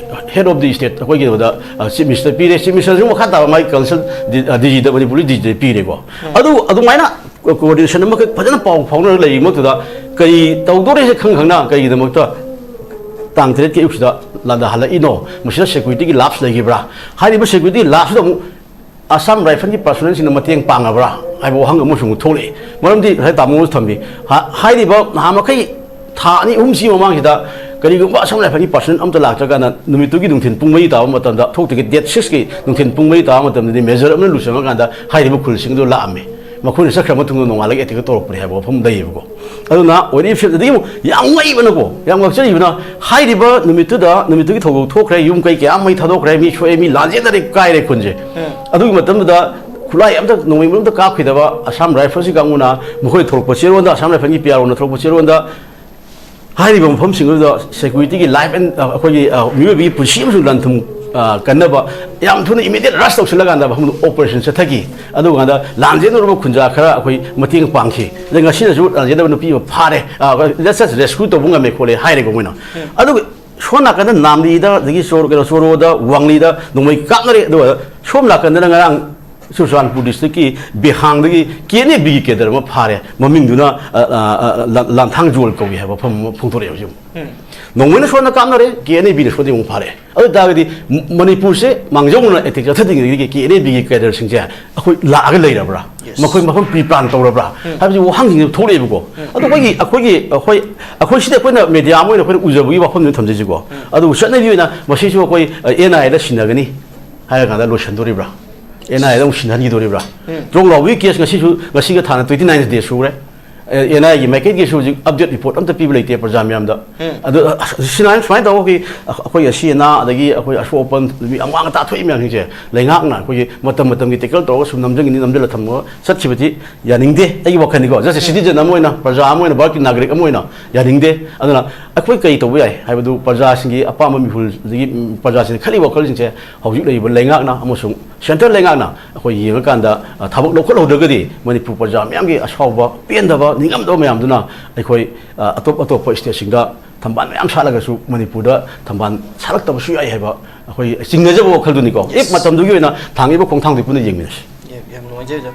head of the state ꯑꯩꯈꯣꯏꯒꯤ ꯀꯩꯅꯣꯗ, ꯑ, ꯆꯤꯐ ꯃꯤꯅꯤꯁꯇꯔ ꯄꯤꯔꯦ꯫ ꯆꯤꯐ ꯃꯤꯅꯤꯁꯇꯔꯁꯨ ꯃꯈꯥ ꯇꯥꯕ ꯃꯥꯒꯤ ꯀꯥꯎꯟꯁꯤꯜ ꯗꯤ-, ꯑ, ꯗꯤ ꯖꯤꯗ, ꯃꯅꯤꯄꯨꯔꯒꯤ ꯗꯤ ꯖꯤꯗ ꯄꯤꯔꯦꯀꯣ꯫ ꯑꯗꯨ ꯑꯗꯨꯃꯥꯏꯅ ꯀꯣꯑꯣꯔꯗꯤꯅꯦꯁꯟ ꯑꯃꯈꯛ ꯐꯖꯅ ꯄꯥꯎ ꯐꯥꯎꯅꯔꯒ ꯂꯩꯔꯤ ꯃꯛꯇꯨꯗ ꯀꯔꯤ ꯇꯧꯗꯣꯔꯤꯁꯦ ꯈꯪ ꯈꯪꯅ ꯀꯔꯤꯒꯤꯗꯃꯛꯇ ꯇꯥꯡ ꯇꯔꯦꯠꯀꯤ ꯑꯌꯨꯛꯁꯤꯗ ꯂꯥꯟꯗ ꯍꯜꯂꯛꯏꯅꯣ? ꯃꯁꯤꯗ ꯁꯦꯀ꯭ꯌꯨꯔꯤꯇꯤꯒꯤ ꯂꯥꯞꯁ ꯂꯩꯈꯤꯕ꯭ꯔꯥ? ꯍꯥꯏꯔꯤꯕ ꯁꯦꯀ꯭ꯌꯨꯔꯤꯇꯤ ꯂꯥꯞꯁꯤꯗ ꯑꯃꯨꯛ ꯑꯁꯥꯝ ꯔꯥꯏꯐꯜꯒꯤ ꯄꯥꯔꯁꯣꯅꯦꯜꯁꯤꯡꯅ ꯃꯇꯦꯡ ꯄꯥꯡꯉꯕ꯭ꯔꯥ ꯍꯥꯏꯕ ꯋꯥꯍꯪ ꯑꯃꯁꯨ ꯑꯃꯨꯛ ꯊꯣꯛꯂꯛꯏ꯫ ꯃꯔꯝꯗꯤ ꯉꯁꯥꯏ ꯇꯥꯃꯣꯅꯁꯨ ꯊꯝꯃꯤ, ꯍꯥ-, ꯍꯥꯏꯔꯤꯕ ꯅꯍꯥ ꯃꯈꯩ ꯊꯥ ꯑꯅꯤ ꯑꯍꯨꯝꯁꯤ ꯃꯃꯥꯡꯁꯤꯗ ꯀꯔꯤꯒꯨꯝꯕ ꯑꯁꯥꯝ ꯔꯥꯏꯐꯜꯒꯤ ꯄꯥꯔꯁꯣꯅꯦꯜ ꯑꯝꯇ ꯂꯥꯛꯇ꯭ꯔꯀꯥꯟꯗ ꯅꯨꯃꯤꯠꯇꯨꯒꯤ ꯅꯨꯡꯊꯤꯜ ꯄꯨꯡ ꯃꯔꯤ ꯇꯥꯕ ꯃꯇꯝꯗ, ꯊꯣꯛꯇ꯭ꯔꯤꯉꯩ ꯗꯦꯠ ꯁꯤꯛꯁꯀꯤ ꯅꯨꯡꯊꯤꯜ ꯄꯨꯡ ꯃꯔꯤ ꯇꯥꯕ ꯃꯇꯝꯗꯗꯤ ꯃꯦꯖꯔ ꯑꯃꯅ ꯂꯨꯆꯤꯡꯉꯀꯥꯟꯗ ꯍꯥꯏꯔꯤꯕ ꯈꯨꯜꯁꯤꯡꯗꯨ ꯂꯥꯛꯑꯝꯃꯤ꯫ ꯃꯈꯣꯏꯅ ꯆꯠꯈ꯭ꯔ ꯃꯇꯨꯡꯗ ꯅꯣꯡꯉꯥꯜꯂꯒ ꯑꯦꯇꯦꯛ ꯇꯧꯔꯛꯄꯅꯦ ꯍꯥꯏꯕ ꯋꯥꯐꯝ ꯂꯩꯌꯦꯕꯀꯣ꯫ ꯑꯗꯨꯅ ꯑꯣꯏꯔꯤꯕ ꯐꯤꯕꯝ, ꯑꯗꯒꯤ ꯑꯃꯨꯛ ꯌꯥꯝ ꯉꯛꯏꯕꯅꯀꯣ, ꯌꯥꯝ ꯉꯛꯆꯔꯤꯕꯅ, ꯍꯥꯏꯔꯤꯕ ꯅꯨꯃꯤꯠꯇꯨꯗ, ꯅꯨꯃꯤꯠꯇꯨꯒꯤ ꯊꯧꯗꯣꯛ ꯊꯣꯛꯈ꯭ꯔꯦ, ꯌꯨꯝ ꯀꯩ ꯀꯌꯥ ꯃꯩ ꯊꯥꯗꯣꯛꯈ꯭ꯔꯦ, ꯃꯤ ꯁꯣꯛꯑꯦ, ꯃꯤ ꯂꯥꯟꯖꯦꯟꯅꯔꯦ, ꯀꯥꯏꯔꯦ ꯈꯨꯟꯁꯦ꯫ ꯑꯗꯨꯒꯤ ꯃꯇꯝꯗꯨꯗ ꯈꯨꯠꯂꯥꯏ ꯑꯝꯇ, ꯅꯣꯡꯃꯩ ꯑꯝꯇ ꯀꯥꯞꯈꯤꯗꯕ ꯑꯁꯥꯝ ꯔꯥꯏꯐꯜꯁꯤ ꯀꯥꯡꯕꯨꯅ ꯃꯈꯣꯏ ꯊꯣꯛꯂꯛꯄ ꯆꯦꯔꯣꯟꯗ, ꯑꯁꯥꯝ ꯔꯥꯏꯐꯜꯒꯤ ꯄꯤ ꯑꯥꯔ ꯑꯣꯅ ꯊꯣꯛꯂꯛꯄ ꯆꯦꯔꯣꯟꯗ ꯍꯥꯏꯔꯤꯕ ꯃꯐꯝꯁꯤꯡ ꯑꯗꯨꯗ ꯁꯦꯀ꯭ꯌꯨꯔꯤꯇꯤꯒꯤ ꯂꯥꯏꯐ ꯑꯦꯟ ꯑꯩꯈꯣꯏꯒꯤ ꯑ, ꯃꯤꯑꯣꯏꯕꯒꯤ ꯄꯨꯟꯁꯤ ꯑꯃꯁꯨꯡ ꯂꯟ ꯊꯨꯝ ꯑ, ꯀꯟꯅꯕ ꯌꯥꯝ ꯊꯨꯅ ꯏꯃꯤꯗꯤꯌꯦꯠ ꯔꯁ ꯇꯧꯁꯤꯜꯂꯀꯥꯟꯗ ꯃꯐꯝꯗꯨ ꯑꯣꯄꯔꯦꯁꯟ ꯆꯠꯊꯈꯤ꯫ ꯑꯗꯨꯀꯥꯟꯗ ꯂꯥꯟꯖꯦꯟꯅꯔꯨꯕ ꯈꯨꯟꯖꯥ ꯈꯔ ꯑꯩꯈꯣꯏ ꯃꯇꯦꯡ ꯄꯥꯡꯈꯤ꯫ ꯑꯗꯩ ꯉꯁꯤꯅꯁꯨ ꯂꯥꯟꯖꯦꯟꯅꯕ ꯅꯨꯄꯤ ꯑꯃ ꯐꯥꯔꯦ, ꯖꯁ ꯔꯦꯁꯀ꯭ꯌꯨ ꯇꯧꯕ ꯉꯝꯃꯦ ꯈꯣꯠꯂꯦ ꯍꯥꯏꯔꯦꯀꯣ ꯃꯣꯏꯅ꯫ ꯑꯗꯨꯒ ꯁꯣꯝ ꯅꯥꯀꯟꯗ ꯅꯥꯝꯂꯤꯗ, ꯑꯗꯒꯤ ꯆꯣꯔ ꯀꯩꯅꯣ ꯆꯣꯔꯣꯗ, ꯋꯥꯡꯂꯤꯗ ꯅꯣꯡꯃꯩ ꯀꯥꯞꯅꯔꯦ꯫ ꯑꯗꯨꯒ ꯁꯣꯝ ꯅꯥꯀꯟꯗꯅ ꯉꯔꯥꯡ ꯆꯨꯔꯆꯥꯟꯄꯨꯔ ꯗꯤꯁꯇ꯭ꯔꯤꯛꯀꯤ ꯕꯦꯍꯥꯡꯗꯒꯤ ꯀꯦ ꯑꯦꯟ ꯑꯦ ꯕꯤꯒꯤ ꯀꯦꯗꯔ ꯑꯃ ꯐꯥꯔꯦ꯫ ꯃꯃꯤꯡꯗꯨꯅ ꯑ, ꯑ, ꯑ, ꯂꯥꯟ- ꯂꯥꯟꯊꯥꯡ ꯖꯣꯜ ꯀꯧꯏ ꯍꯥꯏꯕ ꯃꯐꯝ ꯑꯃ ꯐꯣꯡꯗꯣꯔꯛꯑꯦ ꯍꯧꯖꯤꯛ ꯑꯃꯨꯛ꯫ ꯅꯣꯡꯃꯩꯅ ꯁꯣꯝꯗ ꯀꯥꯞꯅꯔꯦ, ꯀꯦ ꯑꯦꯟ ꯑꯦ ꯕꯤꯅ ꯁꯣꯝꯗ ꯑꯃꯨꯛ ꯐꯥꯔꯦ꯫ ꯑꯗꯨ ꯑꯣꯏ ꯇꯥꯔꯒꯗꯤ ꯃ- ꯃꯅꯤꯄꯨꯔꯁꯦ ꯃꯥꯡꯖꯧꯅꯅ ꯑꯦꯇꯦꯛ ꯆꯠꯊꯗ꯭ꯔꯤꯉꯩꯗꯒꯤ ꯀꯦ ꯑꯦꯟ ꯑꯦ ꯕꯤꯒꯤ ꯀꯦꯗꯔꯁꯤꯡꯁꯦ ꯑꯩꯈꯣꯏ ꯂꯥꯛꯑꯒ ꯂꯩꯔꯕ꯭ꯔꯥ? ꯃꯈꯣꯏ ꯃꯐꯝ ꯄ꯭ꯔꯤ ꯄ꯭ꯂꯥꯟ ꯇꯧꯔꯕ꯭ꯔꯥ? ꯍꯥꯏꯕꯁꯤ ꯋꯥꯍꯪꯁꯤꯡꯁꯦ ꯊꯣꯛꯂꯛꯑꯦꯕꯀꯣ꯫ ꯑꯗꯣ ꯑꯩꯈꯣꯏꯒꯤ ꯑꯩꯈꯣꯏꯒꯤ ꯑꯩꯈꯣꯏ ꯑꯩꯈꯣꯏ ꯁꯤꯗ ꯑꯩꯈꯣꯏꯅ ꯃꯦꯗꯤꯌꯥ ꯑꯃ ꯑꯣꯏꯅ ꯑꯩꯈꯣꯏꯅ ꯎꯖꯕꯒꯤ ꯋꯥꯐꯝꯗꯨ ꯊꯝꯖꯩꯁꯤꯀꯣ꯫ ꯑꯗꯨꯕꯨ ꯆꯠꯅꯕꯤ ꯑꯣꯏꯅ ꯃꯁꯤꯁꯨ ꯑꯩꯈꯣꯏ ꯑꯦꯟ ꯑꯥꯏ ꯑꯦꯗ ꯁꯤꯟꯅꯒꯅꯤ ꯍꯥꯏꯔꯀꯥꯟꯗ ꯂꯣꯏꯁꯤꯟꯗꯣꯔꯤꯕ꯭ꯔꯥ? ꯑꯦꯟ ꯑꯥꯏ ꯑꯦꯗ ꯑꯃꯨꯛ ꯁꯤꯟꯅꯍꯟꯈꯤꯗꯣꯔꯤꯕ꯭ꯔꯥ? ꯇ꯭ꯔꯣꯡꯂꯥꯎꯕꯒꯤ ꯀꯦꯁ ꯉꯁꯤꯁꯨ, ꯉꯁꯤꯒ ꯊꯥꯅ twenty nine day ꯁꯨꯔꯦ꯫ ꯑꯦꯟ ꯑꯥꯏ ꯑꯦꯒꯤ ꯃꯥꯏꯀꯩꯗꯒꯤꯁꯨ ꯍꯧꯖꯤꯛ ꯑꯞꯗꯦꯠ ꯔꯤꯄꯣꯔꯠ ꯑꯝꯇ ꯄꯤꯕ ꯂꯩꯇꯦ ꯄ꯭ꯔꯖꯥ ꯃꯌꯥꯝꯗ꯫ ꯑꯗꯨ ꯑꯁ, ꯁꯤꯅ ꯁꯨꯃꯥꯏꯅ ꯇꯧꯕ ꯑꯩꯈꯣꯏ ꯑꯩꯈꯣꯏ ꯑꯁꯤ ꯑꯅꯥ, ꯑꯗꯒꯤ ꯑꯩꯈꯣꯏ ꯑꯁꯣꯛ ꯑꯄꯟ, ꯃꯤ ꯑꯃꯥꯡ ꯑꯇꯥ ꯊꯣꯛꯏ ꯃꯌꯥꯝꯁꯤꯡꯁꯦ ꯂꯩꯉꯥꯛꯅ ꯑꯩꯈꯣꯏꯒꯤ ꯃꯇꯝ ꯃꯇꯝꯒꯤ ꯇꯦꯀꯜ ꯇꯧꯔꯒ ꯁꯨꯝ ꯅꯝꯖꯟꯒꯅꯤ, ꯅꯝꯖꯜꯂ ꯊꯝꯃꯒ ꯆꯠꯈꯤꯕꯗꯤ ꯌꯥꯅꯤꯡꯗꯦ꯫ ꯑꯩꯒꯤ ꯋꯥꯈꯜꯅꯤꯀꯣ, ꯖꯁ ꯑꯦ ꯁꯤꯇꯤꯖꯟ ꯑꯃ ꯑꯣꯏꯅ, ꯄ꯭ꯔꯖꯥ ꯑꯃ ꯑꯣꯏꯅ, ꯚꯥꯔꯠꯀꯤ ꯅꯥꯒꯔꯤꯛ ꯑꯃ ꯑꯣꯏꯅ ꯌꯥꯅꯤꯡꯗꯦ꯫ ꯑꯗꯨꯅ ꯑꯩꯈꯣꯏ ꯀꯔꯤ ꯇꯧꯕ ꯌꯥꯏ ꯍꯥꯏꯕꯗꯨ ꯄ꯭ꯔꯖꯥꯁꯤꯡꯒꯤ ꯑꯄꯥꯝꯕ ꯃꯤꯍꯨꯜ, ꯑꯗꯒꯤ ꯄ꯭ꯔꯖꯥꯁꯤꯡꯅ ꯈꯜꯂꯤꯕ ꯋꯥꯈꯜꯁꯤꯡꯁꯦ ꯍꯧꯖꯤꯛ ꯂꯩꯔꯤꯕ ꯂꯩꯉꯥꯛꯅ ꯑꯃꯁꯨꯡ ꯁꯦꯟꯇ꯭ꯔꯦꯜ ꯂꯩꯉꯥꯛꯅ ꯑꯩꯈꯣꯏ ꯌꯦꯡꯉꯀꯥꯟꯗ, ꯑ, ꯊꯕꯛ ꯂꯧꯈꯠꯍꯧꯗ꯭ꯔꯒꯗꯤ ꯃꯅꯤꯄꯨꯔ ꯄ꯭ꯔꯖꯥ ꯃꯌꯥꯝꯒꯤ ꯑꯁꯥꯎꯕ, ꯄꯦꯟꯗꯕ, ꯅꯤꯡꯉꯝꯗꯕ ꯃꯌꯥꯝꯗꯨꯅ ꯑꯩꯈꯣꯏ, ꯑ, ꯑꯇꯣꯞ ꯑꯇꯣꯞꯄ ꯁ꯭ꯇꯦꯠꯁꯤꯡꯗ ꯊꯝꯕꯥꯜ ꯃꯌꯥꯝ ꯁꯥꯠꯂꯒꯁꯨ ꯃꯅꯤꯄꯨꯔꯗ ꯊꯝꯕꯥꯜ ꯁꯥꯠꯂꯛꯇꯕꯁꯨ ꯌꯥꯏ ꯍꯥꯏꯕ ꯑꯩꯈꯣꯏ ꯆꯤꯡꯅꯖꯕ ꯋꯥꯈꯜꯗꯨꯅꯤꯀꯣ꯫ Yes. ꯏꯐ ꯃꯇꯝꯗꯨꯒꯤ ꯑꯣꯏꯅ ꯊꯥꯡꯉꯤꯕ ꯈꯣꯡꯊꯥꯡꯗꯨ ꯄꯨꯟꯅ ꯌꯦꯡꯃꯤꯟꯅꯁꯤ꯫ ꯌꯥꯝ, ꯌꯥꯝ ꯅꯨꯡꯉꯥꯏꯖꯩ, ꯑꯣꯖꯥ꯫